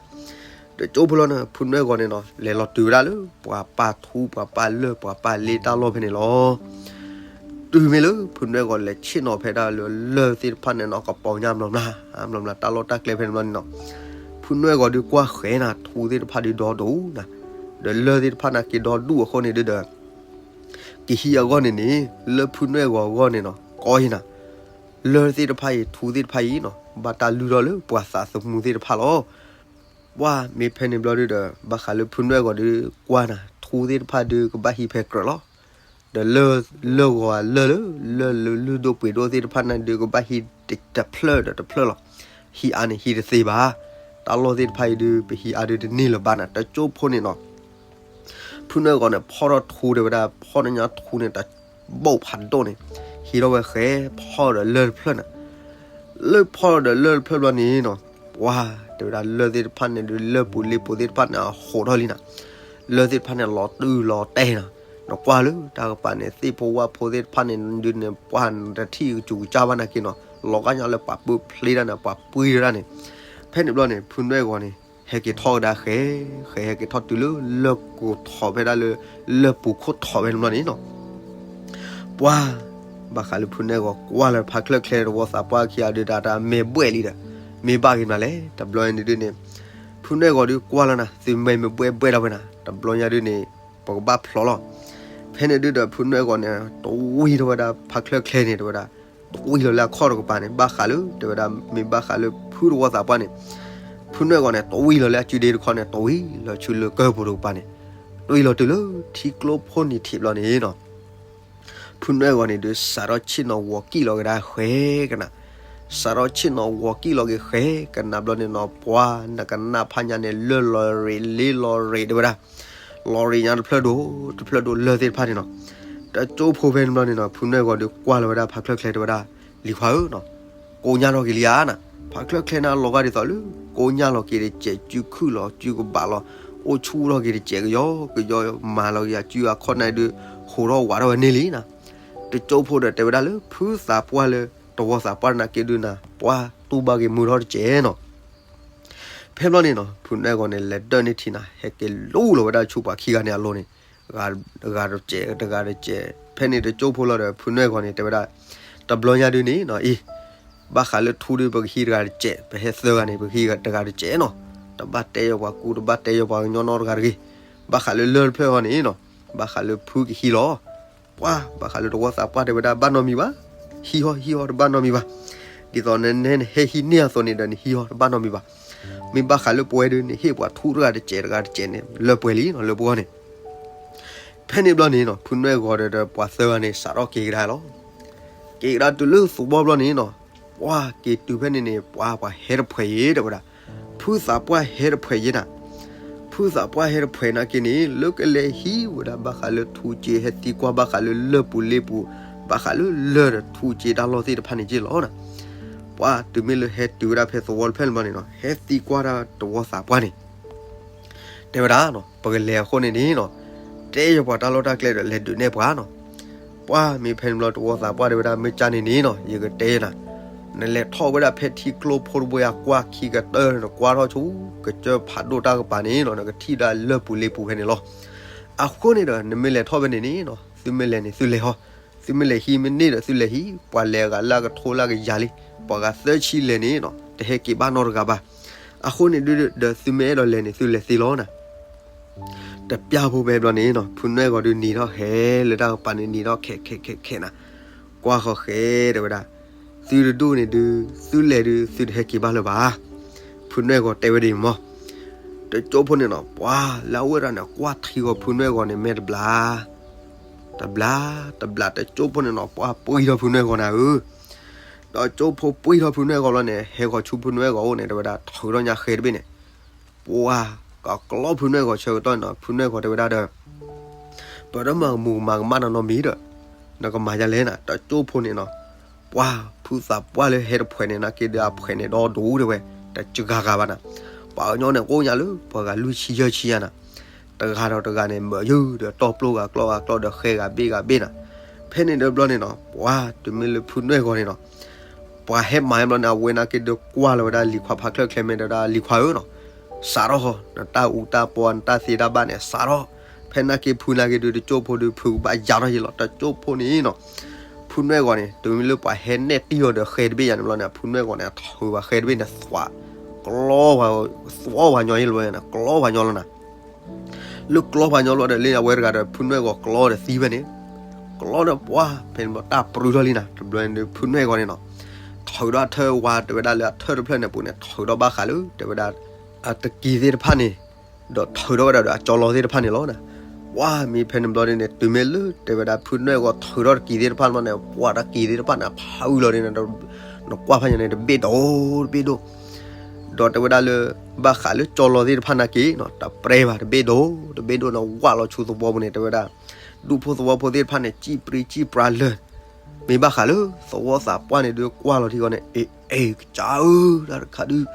တကၠိဖိလီၤန့ၣ် ဖုနွဲၣ်ဂီၤန့ၣ်လီၤ လဲၤလီၤတုၤဝဲဒၣ်လၢ ပှၤပာ်ထူ ပှၤပာ်လၢၢ် ပှၤပာ်လ့တၢ်လီၢ်ဖဲန့ၣ်လီၤ. တုၤမ့ၢ်လၢ ဖုနွဲၣ်ဂီၤလဲၤဆ့ၣ်နီၤဖဲဒၣ်လၢလၢၢ်သ့ၣ်တဖၣ်န့ၣ်လီၤ ကပီၤညါမျီမျီ မျီမျီတၢ်လီၢ်တၢ်ကျဲဖဲန့ၣ်ဘျီန့ၣ်လီၤ. ဖုနွဲၣ်ဂီၤဒုးကွၢ်ဃဲနၤ ထူသ့ၣ်တဖၣ်ဒုးဒီဒိၣ်နၤ, ဒီးလၢၢ်သ့ၣ်တဖၣ်န့ၣ်က့ၤဒီဒူၣ်အဃိန့ၣ်ဒုးဒီး ကဟံးအဂီၢ်န့ၣ်န့ၣ် လၢဖုနွဲၣ်ဂီၤအဂီၢ်န့ၣ်လီၤ ကီယံၤနၤ. လၢၢ်သ့ၣ်တဖၣ်အံၤ ထူသ့ၣ်တဖၣ်အံၤလီၤ ဘၣ်တၢ်လုၢ်ထီၣ်လၢပှၤသးသမူသ့ၣ်တဖၣ်လီၤ. ပှၤမ့ၢ်ဖဲန့ၣ်ဘျီဒုးဒီး ဘၣ်ဃးလၢဖုနွဲၣ်ဂီၤဒုးကွၢ်နၤ ထူသ့ၣ်တဖၣ်ဒုးကဘၣ်ဟံးဖဲကြၢးလီၤ. ဒီးလၢၢ်ဂီၤအလၢၢ်လၢ လၢၢ်လုၢ်ဒိၣ်ပှ့ၤဒိၣ်သ့ၣ်တဖၣ်န့ၣ်ဒုးကဘၣ်ဟံးတဖျၢၣ်ဒီးတဖျၢၣ်လီၤ. ဟံးအါန့ၣ်ဟံးတသ့ဘၣ်. တၢ်လီၢ်သ့ၣ်တဖၣ်အံၤဒုး ပဟံးအါဒုးတန့ၢ်လၢၤဘၣ်နၤ တကၠိဖိန့ၣ်လီၤ. ဖုနွဲၣ်ဂီၤန့ၣ် ဖီၣ်ထီၣ်ထူတဲဝဲဒၣ် ဖီၣ်တညါထူန့ၣ် တဘိၣ်ဖးဒိၣ်န့ၣ် ဟံးထီၣ်ဝဲဃဲ ဖီၣ်ဒီးလၢၢ်တဖျၢၣ်နၤ. လၢဖီၣ်ဒီးလၢၢ်တဖျၢၣ်ဘျီန့ၣ်လီၤ ပှၤတဲဝဲဒၣ်လၢၢ်သ့ၣ်တဖၣ်န့ၣ်ဒုး လၢၢ်ပူၤလ့ပူၤသ့ၣ်တဖၣ်န့ၣ် အဟိးထီၣ်လံနၤ. လၢၢ်သ့ၣ်တဖၣ်န့ၣ်လီၤတုၢ်လီၤတဲာ်နၤ. နကွၢ်လၢတၢ်ကပၤန့ၣ် သ့ၣ်ဖိဝၣ်ဖိသ့ၣ်တဖၣ်န့ၣ်ဒုးန့ၣ် ပှၤတထံၣ်ကစူးကစၢ်ဘၣ်နာ်က့လီၤ. လီၤဂာ်ညါလၢပှၤပၢဖျ့ဒၣ်န့ၣ် ပှၤပှ့ၤဒၣ်န့ၣ်. ဖဲန့ၣ်ဘျီန့ၣ် ဖုနွဲၣ်ဂီၤန့ၣ် ဟဲက့ၤထီၣ်ကဒါဃဲ ဃဲဟဲက့ၤထီၣ်တုၤလၢလၢၢ်ကိးထီၣ်ဖဲဒၣ်လၢ လၢၢ်ပူၤခိၣ်ထီၣ်ဖဲန့ၣ်ဘျီန့ၣ်လီၤ. ပှၤ ဘၣ်ဃးလၢဖုနွဲၣ်ဂီၤကွၢ်လၢဖါချၢၣ်ချဲတဝီသးပှၢ်ခံဂၤဒုး တၢ်တၢ်မဲာ်ဘှဲၣ်လံဒီး မ့ၢ်ဘၣ်က့ၤမနုၤလဲၣ် တဘျီန့ၣ်ဒုးန့ၣ် ဖုနွဲၣ်ဂီၤဒုးကွၢ်လီၤနၤ သုမဲာ်မ့ၢ်ဘှဲၣ်ဘှဲၣ်ဒီးဝဲနၤ တဘျီညါဒုးန့ၣ် ပကဘၣ်ဖျိးလီၤ. ဖဲန့ၣ်ဒုးဒီးဖုနွဲၣ်ဂီၤန့ၣ် တဝံလီၤဝဲဒၣ်ဖါချၢၣ်ချဲန့ၣ် တဲဝဲဒၣ် တဝံလီၤလၢအခီၣ်တကပၤန့ၣ် ဘၣ်ဃးလၢ တဲဝဲဒၣ် မ့ၢ်ဘၣ်ဃးလၢဖုတဝီသးပှၢ်န့ၣ် ဖုနွဲၣ်ဂီၤန့ၣ် တဝံလီၤလၢအစုဒ့တခီန့ၣ် တဝံလီၤဆူလၢကၢၢ်ပူၤတကပၤန့ၣ် တဝံလီၤတုၤလၢထံကျိဖိနံၤထံးဘျီန့ၣ်လီၤ. ဖုနွဲၣ်ဂီၤန့ၣ်ဒုး စးထီၣ်ဆ့ၣ်နီၤဂီၤကံၣ်လီၤကဒါဃဲကနၤ စးထီၣ်ဆ့ၣ်နီၤဂီၤကံၣ်လီၤက့ၤဃဲကနၤဘျီန့ၣ်လီၤ ပှၤနကနၣ်ဖးညါန့ၣ် လၢၢ်လီၤရ့း လ့လီၤရ့း တဲဝဲဒၣ် လီၤရ့းညါတဖျၢၣ်ဒိၣ် တဖျၢၣ်ဒိၣ်လၢၢ်သ့ၣ်တဖၣ်န့ၣ်လီၤ. တကၠိဖိဖဲန့ၣ်ဘျီန့ၣ်လီၤ ဖုနွဲၣ်ဂီၤဒုးကွၢ်လီၤဝဲဒၣ်ဖါချၢၣ်ချဲတဲဝဲဒၣ် လံၤခွါဧၢ ကိးညါထီၣ်က့ၤလံဧါနၤ ဖးချၢၣ်ချဲနၤလီၤဂာ်ဒ်သိးလၢ ကိညၢ်လီၤက့ၤတစဲး စုခုၣ်လီၤ စုကဘၣ်လီၤ အိၣ်ဆူၣ်ထီၣ်က့ၤတစဲးကယီကယီ မၤလီၤက့ၤအစုအခီၣ်နၢ်ဒုး ဟူးထီၣ်ဝးထီၣ်ဝဲန့ၣ်လံနီၤ. တကၠိဖိဒီးတဲဝဲဒၣ်လၢ ဖုသးပှၢ်လၢ တဝီသးပှၢ်နာ်က့ဒုးနၤ ပှၢ်တူၢ်ဘၣ်က့ၤမုာ်ထီၣ်တစဲးနီၤ. ဖဲဘျီန့ၣ်နီၤ ဖုနွဲၣ်ဂီၤန့ၣ် လဲၤဒၢၣ်န့ၢ်ထံနၤ ဟဲက့ၤလူလီၤဝဲဒၣ်ဆူပှၤခံဂၤန့ၣ်အလိၤန့ၣ် တဂၤတစဲး တဂၤတစဲး ဖဲန့ၣ်တကၠိဖိလီၤဒီး ဖုနွဲၣ်ဂီၤန့ၣ် တဲဝဲဒၣ် တဘျီညါဒုးန့ၣ်နီၤ အံၤ ဘၣ်ဃးလၢထူဒုး ပကဟံးတဂၤတစဲး ပဟဲသၢဂၤန့ၣ် ပကဟံးတဂၤတစဲးနီၤ. တဘၣ်တဲယီၤပှၤကူ တဘၣ်တဲယီၤပှၤကညီနီတဂၤတဂ့ၤ. ဘၣ်ဃးလၢလၢၢ်တဖျၢၣ်ဂီၢ်န့ၣ်နီၤ ဘၣ်ဃးလၢဖုကဟံးလီၤ ပှၢ် ဘၣ်ဃးလၢတဝီသးပှၢ်တဲဝဲဒၣ် ဘၣ်နီတမံၤဘၣ်, ဟံးဟီ ဟံးဟီ တဘၣ်နီတမံၤဘၣ်. ဒ်သိးန နဟဲဟံးန့ၢ်အသိးန့ၣ်ဒီး နဟံးဟီ တဘၣ်နီတမံၤဘၣ်. မ့ၢ်ဘၣ်ဃးလၢပဝဲဒုး နဟ့ၣ်ပှၤထူတဂၤတစဲး တဂၤတစဲးန့ၣ် လၢပှဲၤလံနီၤ လၢပဂီၢ်န့ၣ်. ဖဲန့ၣ်ဘျီန့ၣ်နီၤ ဖုနွဲၣ်ဂီၤဒီးပှၤသၢဂၤန့ၣ် စးထီၣ်က့ၤကဒါလီၤ. က့ၤကဒါတုၤလၢသဝီဘျီန့ၣ်နီၤ ပှၢ်က့ၤတုၤဖဲန့ၣ်န့ၣ် ပှၢ်ပှၤဟဲတဖှဲးယဲၢ်တဲဝဲဒၣ်. ဖုသးပှၢ်ဟဲတဖှဲးယဲၢ်နၤ ဖုသးပှၢ်ဟဲတဖှဲးနာ်က့န့ၣ် လၢကလဲၤဟံးဝဲဒၣ်ဘၣ်ဃးလၢထူစ့ ဟဲသံကွၢ်ဘၣ်ဃးလၢလၢၢ်ပူၤလ့ပူၤ ဘၣ်ဃးလၢလၢၢ်ဒီးထူစ့တၢ်လီၢ်သ့ၣ်တဖၣ်န့ၣ်က့လီၤနၤ. ပှၢ်တုၤမ့ၢ်လၢဟဲတုၤဝဲဒၣ်ဖဲသဝီတဖျၢၣ်န့ၣ်ဘျီန့ၣ်နီၤ ဟဲသံကွၢ်ဒၣ်တဝီသးပှၢ်န့ၣ် တဲဝဲဒၣ်နီၤ ပကလဲၤအဃိန့ၣ်န့ၣ်နီၤ တဲယပှၤတၢ်လီၢ်တၢ်ကျဲဒီးလဲၤဒုးနဲၣ်ပှၤနီၤ. ပှၢ်မ့ၢ်ဖဲန့ၣ်ဘျီတဝီသးပှၢ်တဲဝဲဒၣ် မ့ၢ်ကၢ်န့ၣ်န့ၣ်နီၤ ယကတဲနၤ နလဲၤထီၣ်ဝဲဒၣ်ဖဲထံကျိဖိတဘိအကွၢ်ခံကတၢၢ် နကွၢ်ထီၣ်ဆူ ကစၢၢ်ဖးဒိၣ်တၢ်ကပၤန့ၣ်နီၤ နကထံၣ်ဒၣ်လၢၢ်ပူၤလ့ပူၤဖဲန့ၣ်လီၤ. အဃိန့ၣ်ဒီး နမ့ၢ်လဲၤထီၣ်ဖဲန့ၣ်န့ၣ်နီၤ သုမ့ၢ်လဲၤန့ၣ်သုလဲၤဟီ သုမ့ၢ်လဲၤဟံးမ့ၢ်န့ၢ်ဒီးသုလဲၤဟံး ပှၤလဲၤအဂၤလၢအကထိလၢအကယၤလံ ပှၤဂၤသၢဆံလဲၤန့ၣ်နီၤ တဟဲက့ၤဘၣ်နီတဂၤဘၣ်. အဃိန့ၣ်ဒုးဒီးသုမ့ၢ်အဲၣ်ဒိးလဲၤန့ၣ်သုလဲၤသ့လီၤနၤ. တပျၢ်ဖိဖဲဘျီန့ၣ်နီၤ ဖုနွဲၣ်ဂီၤဒုးနံၤထီၣ်ဟဲလၢတၢ်ကပၤန့ၣ်နံၤထီၣ်ခဲခဲခဲခဲနၤ ကွၢ်ဃီၤဃဲတဲဝဲဒၣ် သုတဒူၣ်န့ၣ်ဒုး သုလဲၤဒုး သုတဟဲက့ၤဘၣ်လၢၤဘၣ်. ဖုနွဲၣ်ဂီၤတဲဝဲဒ်န့ၣ်မး တကၠိဖိန့ၣ်နီၤ ပှၢ်လၢအဝဲဒၣ်န့ၣ် ကွၢ်ထံဂီၤဖုနွဲၣ်ဂီၤန့ၣ် မဲာ်တဘျါ တဘျါ တဘျါ တကၠိဖိန့ၣ်နီၤ ပှၢ်ပှံၢ်ထီၣ်ဖုနွဲၣ်ဂီၤနၤဧၢ. ဒီးကၠိဖိပှံၢ်ထီၣ်ဖုနွဲၣ်ဂီၤလီၤန့ၣ် ဟဲဃီၤဆူဖုနွဲၣ်ဂီၤအိၣ်န့ၣ် တဲဝဲဒၣ်ထုးထီၣ်ညါဃဲတဘ့ၣ်န့ၣ် ပှၢ်ကကျီဖုနွဲၣ်ဂီၤဆၢကတီၢ်န့ၣ်နီၤ ဖုနွဲၣ်ဂီၤတဲဝဲဒၣ်ဒီး ပတမၤမူးမၤကမၣ်နနီတမံၤဒီး နကမၤယၤလဲၣ်နၤ တကၠိဖိန့ၣ်နီၤ ပှၢ်ဖုသးပှၢ်လၢဟဲတဖှဲးန့ၣ် နာ်က့ဒီးအဖှဲးန့ၣ်ဒီဒူၣ်တဲဝဲ တစှၤဂၤဘၣ်နၤ. ပှၤကညီန့ၣ် ကိးညါလၢ ပှၤဂၤလွံၢ်ဆံယဲၢ်ဆံယဲၢ်နၤ တဂၤဒီးတဂၤန့ၣ် မၢယုၢ်ဒီးတီၢ်ပျိၢ်ဂၤကျီဂၤကျီဒီးဃဲဂၤဘ့ၣ်ဂၤဘ့ၣ်နၤ. ဖဲန့ၣ်ဒီးဘျီန့ၣ်နီၤ ပှၢ်တုၤမ့ၢ်လၢဖုနွဲၣ်ဂီၤန့ၣ်နီၤ ပှၤဟဲမၤဘျီန့ၣ် အဝဲနာ်က့ဒီးကွၢ်လီၤဝဲဒၣ်လံၤခွါဖးချၢၣ်ချဲမဲာ်ဒီးဒၣ်လံၤခွါဧၢနီၤ စးထီၣ်ဃီ နတၢ်အူတၢ်ပီ နတၢ်သ့တၢ်ဘၣ်န့ၣ် စးထီၣ် ဖဲနာ်က့ဖုနာ်က့ဒုး တကၠိဖိဒုး ဖုကဘၣ်ယါထီၣ်ယဲလီၤ တကၠိဖိန့ၣ်နီၤ ဖုနွဲၣ်ဂီၤန့ၣ် တုၤမ့ၢ်လၢပှၤဟဲနဲၣ်တံၢ်အီၤဒီးဃဲတဘ့ၣ်ယၤန့ၣ်ဘျီန့ၣ် ဖုနွဲၣ်ဂီၤန့ၣ် ထုးပှၤဃဲတဘ့ၣ်န့ၣ် သွး ကျီ သွးပှၤညီယဲလီၤ ကျီပှၤညီလီၤနၤ လၢကျီပှၤညီလီၤဒီး လၢအဝဲတဂၤဒီး ဖုနွဲၣ်ဂီၤကျီဒီးသံဖဲန့ၣ် ကျီဒီးပှၢ် ဖဲန့ၣ်ဘျီတၢ်ပြူထီၣ်လံနၤ တဘျီန့ၣ် ဖုနွဲၣ်ဂီၤန့ၣ်နီၤ ထုးဒီးအထၢဝါ တဲဝဲဒၣ်လၢအထၢတဖျၢၣ်န့ၣ်ပူၤန့ၣ် ထုးဒီးဘၣ်ဃးလၢ တဲဝဲဒၣ် အတကံၤသ့ၣ်တဖၣ်န့ၣ် ဒီးထုးထီၣ်ဝဲဒၣ်ဒီးအကၠီလီၤသ့ၣ်တဖၣ်န့ၣ်လီၤနၤ ပှၢ်မ့ၢ်ဖဲန့ၣ်ဘျီန့ၣ် တုၤမ့ၢ်လၢ တဲဝဲဒၣ် ဖုနွဲၣ်ဂီၤထုးထီၣ်တကံၤသ့ၣ်တဖၣ်န့ၣ် ပှၢ်တကံၤသ့ၣ်တဖၣ်န့ၣ် ဖးအုၣ်လီၤန့ၣ် နကွၢ်ဖးညါန့ၣ် တဘ့ၣ်ဒိၣ် တဘ့ၣ်ဒိၣ် ဒီးတဲဝဲဒၣ်လၢ ဘၣ်ဃးလၢကၠီလီၤသ့ၣ်တဖၣ်နာ်က့နီၤ တပြဲဘၣ် တဘ့ၣ်ဒိၣ် တဘ့ၣ်ဒိၣ်န့ၣ် ဝးလီၤဆူသဝီပူၤန့ၣ် တဲဝဲဒၣ် ဒူၣ်ဖိသဝီဖိသ့ၣ်တဖၣ်န့ၣ် စံၣ်ပြံစံၣ်ပြါလၢာ် မ့ၢ်ဘၣ်ဃးလၢ သဝီသးပှၢ်န့ၣ်ဒုး ကွၢ်လီၤထံဃီန့ၣ် အ့ အ့ ကစၢ်ဧၢ တၢ်တခါဒုး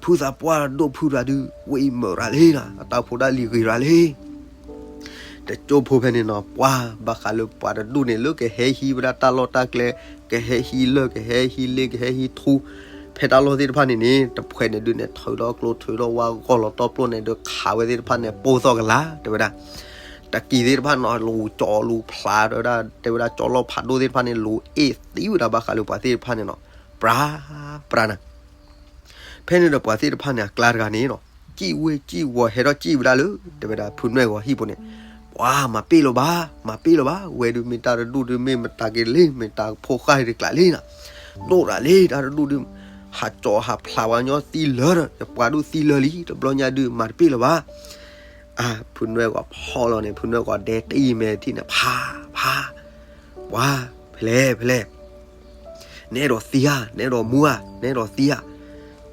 ဖုသးပှၢ်ဒိၣ်ဖုတဂၤဒုး ဝဲအံၤမုာ်ရၤလံနၤ အတၢ်ဖိတၢ်လံၤဂ့ၤရၤလံ တကၠိဖိဖဲန့ၣ်နီၤ ပှၢ်ဘၣ်ဃးလၢပှၤတဒူၣ်န့ၣ် လၢကဟဲဟံးဝဲဒၣ်တၢ်လီၢ်တၢ်ကျဲ ကဟဲဟံးလၢၢ် ကဟဲဟံးလ့ ကဟဲဟံးထူ ဖဲတၢ်လီၢ်သ့ၣ်တဖၣ်န့ၣ်န့ၣ် တဖှဲးန့ၣ်ဒုးန့ၣ် ထုးထီၣ်ကျိ ထုးထီၣ်ဝါ ဂီၢ်လီၤတီၢ်ပျိၢ်န့ၣ်ဒုး ခးဝဲသ့ၣ်တဖၣ်န့ၣ် ပိၢ်သီၣ်ကလာ် တဲဝဲဒၣ် တကံၤသ့ၣ်တဖၣ်န့ၣ် လူၤကၠီလူၤဖျး တဲဝဲဒၣ် တဲဝဲဒၣ်ကၠီလီၢ်ဖးဒိၣ်သ့ၣ်တဖၣ်န့ၣ် လူၤအ့ၣ်သံဝဲဒၣ်ဘၣ်ဃးလၢပှၤသ့ၣ်တဖၣ်န့ၣ်နီၤ ပြၤ ပြၤနၤ ဖဲန့ၣ်ဒီးပှၤသ့ၣ်တဖၣ်န့ၣ် အကျါတဂၤန့ၣ်နီၤ စံၣ်ဝ့စံၣ်ဝီၤ ဟဲထီၣ်စံၣ်ဝဲဒၣ်လၢ တဲဝဲဒၣ် ဖုနွဲၣ်ဂီၤဟံၣ်ပူၤန့ၣ် ပှၤမၤပ့ၢ်လီၤဘၣ် မၤပ့ၢ်လီၤဘၣ် ဝဲဒုးမ့ၢ်တၢ်တဒူၣ်ဒုး မ့ၢ်မတၤက့ၤလံ မ့ၢ်တၢ်ဖိဃၢ်တကျးလံနၤ ဒိၣ်ရၤလံ တၢ်တဒူၣ်ဒုး ဟးကၠီဟးဖျးပှၤကညီသံလၢာ်ဒီး ယပှၤဒူၣ်သံလၢာ်လံ တဘျီညါဒုး မၤတပ့ၢ်လီၤဘၣ် အါ ဖုနွဲၣ်ဂီၤဖီၣ်လီၤန့ၣ် ဖုနွဲၣ်ဂီၤဒဲတံၢ်မဲာ်ထံၣ်န့ၣ် ဖး ဖး ပှၤ ဖဲလဲၣ် ဖဲလဲၣ် နအဲၣ်ဒိးသံဧါ နအဲၣ်ဒိးမူဧါ နအဲၣ်ဒိးသံ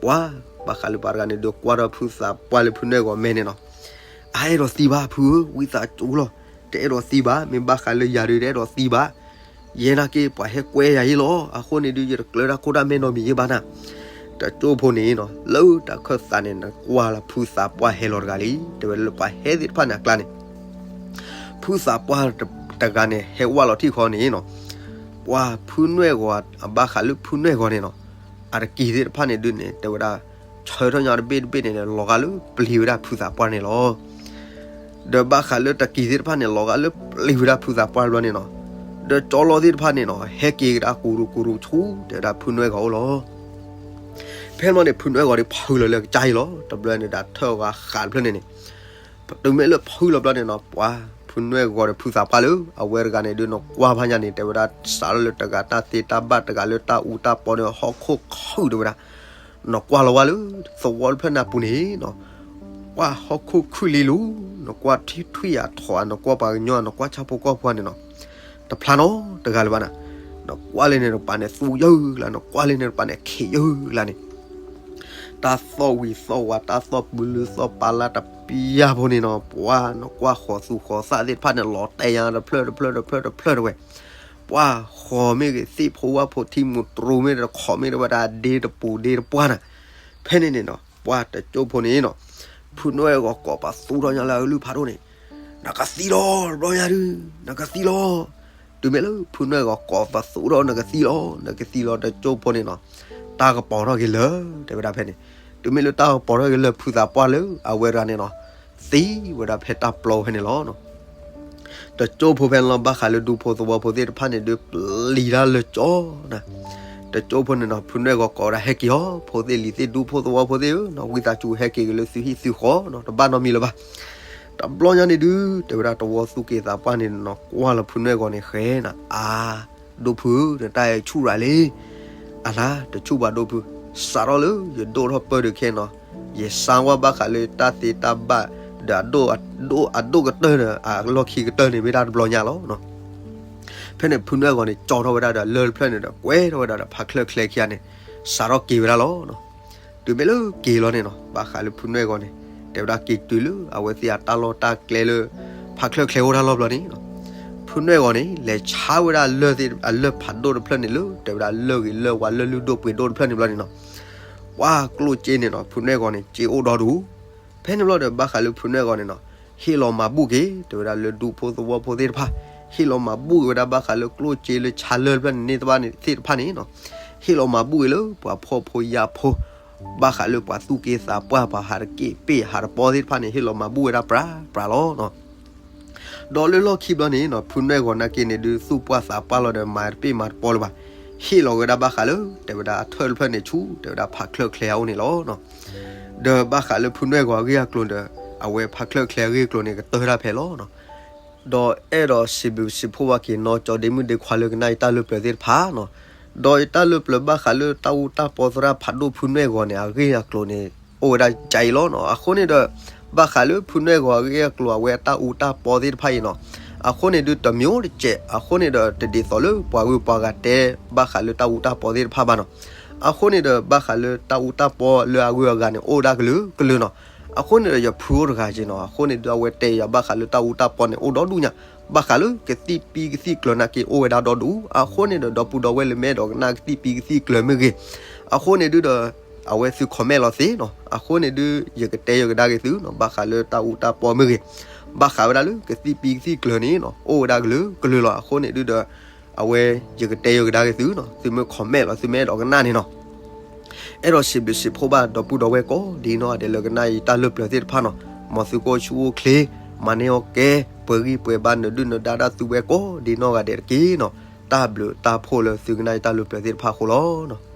ဧါ ပှၤ ဘၣ်ဃးလၢပှၤတဂၤန့ၣ် ဒုးကွၢ်ထီၣ်ဖုသးပှၢ်လၢဖုနွဲၣ်ဂီၤမဲာ်န့ၣ်နီၤ အအဲၣ်ဒိးသံဘၣ်ဖုဧၢ ဝံသးစူၤလီၤ တအဲၣ်ဒိးသံဘၣ် မ့ၢ်ဘၣ်ဃးလၢယၤဒုး တအဲၣ်ဒိးသံဘၣ် ယဲနာ်က့ ပှၤဟဲကွဲယၤယ့လီၤ အဃိန့ၣ်ဒုး ယတကျၢတၢ်ခိၣ်တၢ်မဲာ်နီတမံၤယ့ဘၣ်နၤ တကၠိဖိန့ၣ်နီၤ လၢတၢ်ခၢၣ်သးန့ၣ် နကွၢ်လၢဖုသးပှၢ်ဟဲလီၤတဂၤလံ တဲဝဲလၢပှၤဟဲသ့ၣ်တဖၣ်န့ၣ်အကျါန့ၣ် ဖုသးပှၢ်တဂၤန့ၣ် ဟဲဝဲလီၤထံၣ်ဃီန့ၣ်နီၤ ပှၤဖုနွဲၣ်ဂီၤ အဘၣ်ဃးလၢဖုနွဲၣ်ဂီၤန့ၣ်နီၤ အတကံၤသ့ၣ်တဖၣ်န့ၣ်ဒုးန့ၣ် တဲဝဲဒၣ် ဆၢထၢၣ်ညါတဘ့ၣ်တဘ့ၣ်န့ၣ် လီၤဂာ်လၢပျံၤဝဲဒၣ်ဖုသးပှၢ်န့ၣ်လီၤ. ဒီးဘၣ်ဃးလၢတကံၤသ့ၣ်တဖၣ်န့ၣ် လီၤဂာ်လၢပျံၤဝဲဒၣ်ဖုသးပှၢ်တဘျီန့ၣ်နီၤ ဒီးကၠီလီသ့ၣ်တဖၣ်န့ၣ်နီၤ ဟဲက့ၤကဒါကူၤရူၤကူၤရူၤဆူ တဲဝဲဒၣ်ဖုနွဲၣ်ဂီၤအိၣ်လီၤ. ဖဲန့ၣ်န့ၣ် ဖုနွဲၣ်ဂီၤန့ၣ် ဖုလီၤလၢကစၢ်အံၤလီၤ တဘျီန့ၣ် ဒၣ်ထၢၣ်ဂၤဃးတဖျၢၣ်န့ၣ်န့ၣ် တုၤမ့ၢ်လၢဖုလီၤဘျီန့ၣ်နီၤ ပှၤဖုနွဲၣ်ဂီၤဒီးဖုသးပှၢ်လၢ အဝဲတဂၤန့ၣ်ဒုး နကွၢ်ဖးညါန့ၣ် တဲဝဲဒၣ် စးထီၣ်လၢတဂၤတၢ်သ့တၢ်ဘၣ် တဂၤလၢတၢ်အူတၢ်ပီန့ၣ် ဟီၣ်ခိၣ်ခုၣ်တဲဝဲဒၣ် နကွၢ်လီၤဝဲလၢသဝီတဖျၢၣ်န့ၣ်အပူၤန့ၣ်နီၤ ကွၢ်ဟီၣ်ခိၣ်ခုၣ်လံလူၤ နကွၢ်ထွံၣ်ထွံၣ်အထီၣ် နကွၢ်ပှၤကညီ နကွၢ်ဆၣ်ဖိကီၢ်ဖိန့ၣ်နီၤ တဖျါနီတဂၤလၢၤဘၣ်နၤ နကွၢ်လၢန့ၣ်တပၤန့ၣ် သူယုၢ်လၢ နကွၢ်လၢန့ၣ်တပၤန့ၣ် ခ့ယုၢ်လၢန့ၣ် တၢ်သီၣ်ဝံၤသီၣ်ဝါ တၢ်သီၣ်ပူၤလုၢ်သီၣ်ပာ်လၢတပျၢ်ဖိန့ၣ်နီၤ ပှၤနကွၢ်ဃီၤသူဃီၤသၣ်သ့ၣ်တဖၣ်န့ၣ် လီၤတဲာ်ယါတဖျၢၣ်တဖျၢၣ်တဖျၢၣ်တဖျၢၣ်တဝဲ ပှၤဃီၤမ့ၢ်ဂ့ၤ သ့ၣ်ဖိဝၣ်ဖိထံမူတြူၤမ့ၢ်တခီမ့ၢ်တဝဲဒၣ် ဒ့တပူၤဒ့တပှၢ်နၤ ဖဲန့ၣ်န့ၣ်နီၤ ပှၤတကၠိဖိန့ၣ်နီၤ ဖုနွဲၣ်ဂီၤကိးပသူထီၣ်ညါလၢအကလုၢ်ဖးဒိၣ်န့ၣ် နကသံလီၤ တဘျီညါဒုး နကသံလီၤ တုၤမ့ၢ်လၢဖုနွဲၣ်ဂီၤကိးပသူထီၣ် နကသံလီၤ နကသံလီၤ တကၠိဖိန့ၣ်နီၤ တၢ်ကပီၤထီၣ်က့ၤလၢာ် တဲဝဲဒၣ်ဖဲန့ၣ် တုၤမ့ၢ်လၢတၢ်ကပီၤထီၣ်က့ၤလၢာ် ဖုသးပှၢ်လၢအဝဲတဂၤန့ၣ်နီၤ သံဝဲဒၣ်ဖဲတၢ်ပျီဖဲန့ၣ်လီၤ. တကၠိဖိဖဲန့ၣ်လီၤ ဘၣ်ဃးလၢဒူဖိသဝီဖိသ့ၣ်တဖၣ်န့ၣ်ဒုး ပျံၤတၢ်လၢကၠီနၤ တကၠိဖိန့ၣ်နီၤ ဖုနွဲၣ်ဂီၤကိးဝဲဒၣ် ဟဲက့ၤအီၤ ဖိသ့ၣ်လံၤသ့ၣ် ဒူဖိသဝီဖိသ့ၣ်ဧၢနီၤ ဝံသးစူၤဟဲက့ၤက့ၤလၢသုဟံၣ်သုဃီနီၤ တဘၣ်နီတမံၤလၢၤဘၣ် တဘျီညါန့ၣ်ဒုး တဲဝဲဒၣ်တဝီသူၣ်က့သးပှၢ်န့ၣ်နီၤ ကွၢ်လီၤဖုနွဲၣ်ဂီၤန့ၣ်ဃဲနၤ အါ ဒိၣ်ဖုဧၢ နတၢ်အဲၣ်ဆူၣ်ရၤလံ အနၤ တဆူၣ်ဘၣ်ဒိၣ်ဖု စးထီၣ်လၢယဒိၣ်ထီၣ်ပၢၢ်ဒုးခဲနီၤ ယစါဝဲဘၣ်ဃးလၢတၢ်သ့တၢ်ဘၣ် ဒီးအဒိၣ်အဒိၣ်ကတၢၢ်ဒီး အလီၢ်ခံကတၢၢ်န့ၣ် မ့ၢ်ဒၣ်တဘျီညါလီၤ. ဖဲန့ၣ် ဖုနွဲၣ်ဂီၤန့ၣ် ကၠီထီၣ်ဝဲဒၣ်ဒီးလၢၢ်တဖျၢၣ်န့ၣ်ဒီး ကွဲထီၣ်ဝဲဒၣ်ဒီးဖးချၢၣ်ချဲခံဂၤန့ၣ် စးထီၣ်က့ၤဝဲဒၣ်လီၤ. တုၤမ့ၢ်လၢက့ၤလီၤန့ၣ်နီၤ ဘၣ်ဃးလၢဖုနွဲၣ်ဂီၤန့ၣ် တဲဝဲဒၣ်က့ၤတုၤလၢအဝဲသ့ၣ်အတၢ်လီၢ်တၢ်ကျဲလၢ ဖးချၢၣ်ချဲအိၣ်တၢ်လီၢ်ဘျီန့ၣ်နီၤ ဖုနွဲၣ်ဂီၤန့ၣ် လဲၤဆါဝဲဒၣ်လၢၢ်သ့ၣ် အလၢၢ်ဖးဒိၣ်တဖျၢၣ်န့ၣ်လၢ တဲဝဲဒၣ်လၢၢ်ဂ့ၤလၢၢ်ဝါလၢၢ်လုၢ်ဒိၣ်ပှ့ၤဒိၣ်တဖျၢၣ်န့ၣ်ဘျီန့ၣ်နီၤ ပှၤကျိၣ်စ့န့ၣ်နီၤ ဖုနွဲၣ်ဂီၤန့ၣ် စ့အိၣ်ဒီဒူၣ် ဖဲန့ၣ်ဘျီဒီးဘၣ်ဃးလၢဖုနွဲၣ်ဂီၤန့ၣ်နီၤ ဟ့ၣ်လီၤမၤဘူၣ်က့ၤ တဲဝဲဒၣ်လၢဒူဖိသဝီဖိသ့ၣ်တဖၣ် ဟ့ၣ်လီၤမၤဘူၣ်က့ၤဝဲဒၣ်ဘၣ်ဃးလၢကျိၣ်စ့လၢဆါလၢၢ်တဖျၢၣ်န့ၣ်န့ၣ်တဖၣ်န့ၣ်သ့ၣ်တဖၣ်န့ၣ်နီၤ ဟ့ၣ်လီၤမၤဘူၣ်က့ၤလၢပှၤဖှီၣ်ဖိယာ်ဖိ ဘၣ်ဃးလၢပှၤသူၣ်က့သးပှၢ် ပှၤဟးတက့ၢ်ပ့ၢ်ဟးတပီသ့ၣ်တဖၣ်န့ၣ် ဟ့ၣ်လီၤမၤဘူၣ်ဝဲဒၣ်ပြးပြးလီၤ. ဒီးလၢလီၢ်ခံဘျီန့ၣ်နီၤ ဖုနွဲၣ်ဂီၤနာ်က့န့ၣ်ဒုး သူၣ်ပှၢ်သးပှၢ်လီၤဒီး မၤတပ့ၢ်မၤတပီလၢၤဘၣ်. ဟ့ၣ်လီၤဝဲဒၣ်ဘၣ်ဃးလၢ တဲဝဲဒၣ်အထၢၣ်တဖျၢၣ်န့ၣ်ဆူ တဲဝဲဒၣ်ဖးချၢၣ်ချဲအအိၣ်န့ၣ်လီၤ. ဒီးဘၣ်ဃးလၢဖုနွဲၣ်ဂီၤအဂ့ၢ်အကျိၤဒီး အဝဲဖးချၢၣ်ချဲအဂ့ၢ်အကျိၤန့ၣ် ကတၢၢ်တၢ်ဖဲလီၤ. ဒီးအဲၣ်ဒိးစံးဘျုးစံးဖှိၣ်ဘၣ်က့ၤနီၤ ကၠီဒ့မုၣ်ဒ့ခွါလၢကနၣ်ယတၢ်လၢပျၢၤသ့ၣ်တဖၣ်နီၤ. ဒီးယတၢ်လၢပျၢၤဘၣ်ဃးလၢတၢ်အူတၢ်ပီသရၣ်ဖးဒိၣ်ဖုနွဲၣ်ဂီၤန့ၣ် အဂ့ၢ်အကျိၤန့ၣ် အိၣ်ဝဲဒၣ်ကအံၤလီၤနီၤ. အဃိန့ၣ်ဒီး ဘၣ်ဃးလၢဖုနွဲၣ်ဂီၤအဂ့ၢ်အကျိၤ အဝဲအတၢ်အူတၢ်ပီသ့ၣ်တဖၣ်အံၤနီၤ, အဃိန့ၣ်ဒုးတမံၤအိၣ်တစဲး, အဃိန့ၣ်ဒီးတဒ်သိးလၢပှၤဂုၤပှၤဂၤတဲဘၣ်ဃးလၢတၢ်အူတၢ်ပီသ့ၣ်တဖၣ်ဘၣ်နီၤ. အဃိန့ၣ်ဒီး ဘၣ်ဃးလၢတၢ်အူတၢ်ပီလၢအဂုၤအဂၤန့ၣ် အိၣ်ဝဲဒၣ်ကလုာ်ကလုာ်နီၤ. အဃိန့ၣ်ဒီးယဖုအိၣ်တဂၤက့နီၤ, အဃိန့ၣ်ဒုးအဝဲတဲယၤဘၣ်ဃးလၢတၢ်အူတၢ်ပီန့ၣ် အိၣ်ဒီဒူၣ်ညါ, ဘၣ်ဃးလၢကသံၣ်ပံကသံၣ်ကျၢၤနာ်က့အိၣ်ဝဲဒၣ်ဒီဒူၣ်, အဃိန့ၣ်ဒီး ဒီပုၢ်ဒီဝဲၢ်လၢမ့ၢ်အဲၣ်ဒိးကနၣ်ကသံၣ်ပံကသံၣ်ကျၢၤမ့ၢ်ဂ့ၤ, အဃိန့ၣ်ဒုးဒီး အဝဲသု comment လီၤသ့နီၤ, အဃိန့ၣ်ဒုး ယကတဲယကဒါက့ၤသုနီၤ, ဘၣ်ဃးလၢတၢ်အူတၢ်ပီမ့ၢ်ဂ့ၤ, ဘၣ်ဃးဝဲဒၣ်လၢကသံၣ်ပံကသံၣ်ကျၢၤန့ၣ်နီၤ, အိၣ်ဝဲဒၣ်ကလုာ်ကလုာ်လီၤ. အဃိန့ၣ်ဒုးဒီး အဝဲယကတဲယကဒါက့ၤသုနီၤ, သုမ့ၢ် comment လီၤ သုမ့ၢ်အဲၣ်ဒိးကနၣ်န့ၣ်နီၤ. အဲၣ်ဒိးစံးဘျုးစံးဖှိၣ်ဘၣ်ဒီပုၢ်ဒီဝဲၢ်ကိးဒ်နီၢ်ဂၤဒဲးလၢကနၣ်ယတၢ်လၢပျၢၤသ့ၣ်တဖၣ်နီၤ, မ်သုကအိၣ်ဆူၣ်အိၣ်ချ့, မၤန့ၢ်အီၣ်ကဲ, ပှဲၤဂံၢ်ပှဲၤဘါ နဒုၣ်နဒါဒၣ်သုဝဲကိးဒ်နီၢ်ဂၤဒဲးတက့ၢ်နီၤ. တၢ်ဘျုးတၢ်ဖှိၣ်လၢသုကနၣ်ယတၢ်လၢပျၢၤသ့ၣ်တဖၣ်အဃိလီၤ.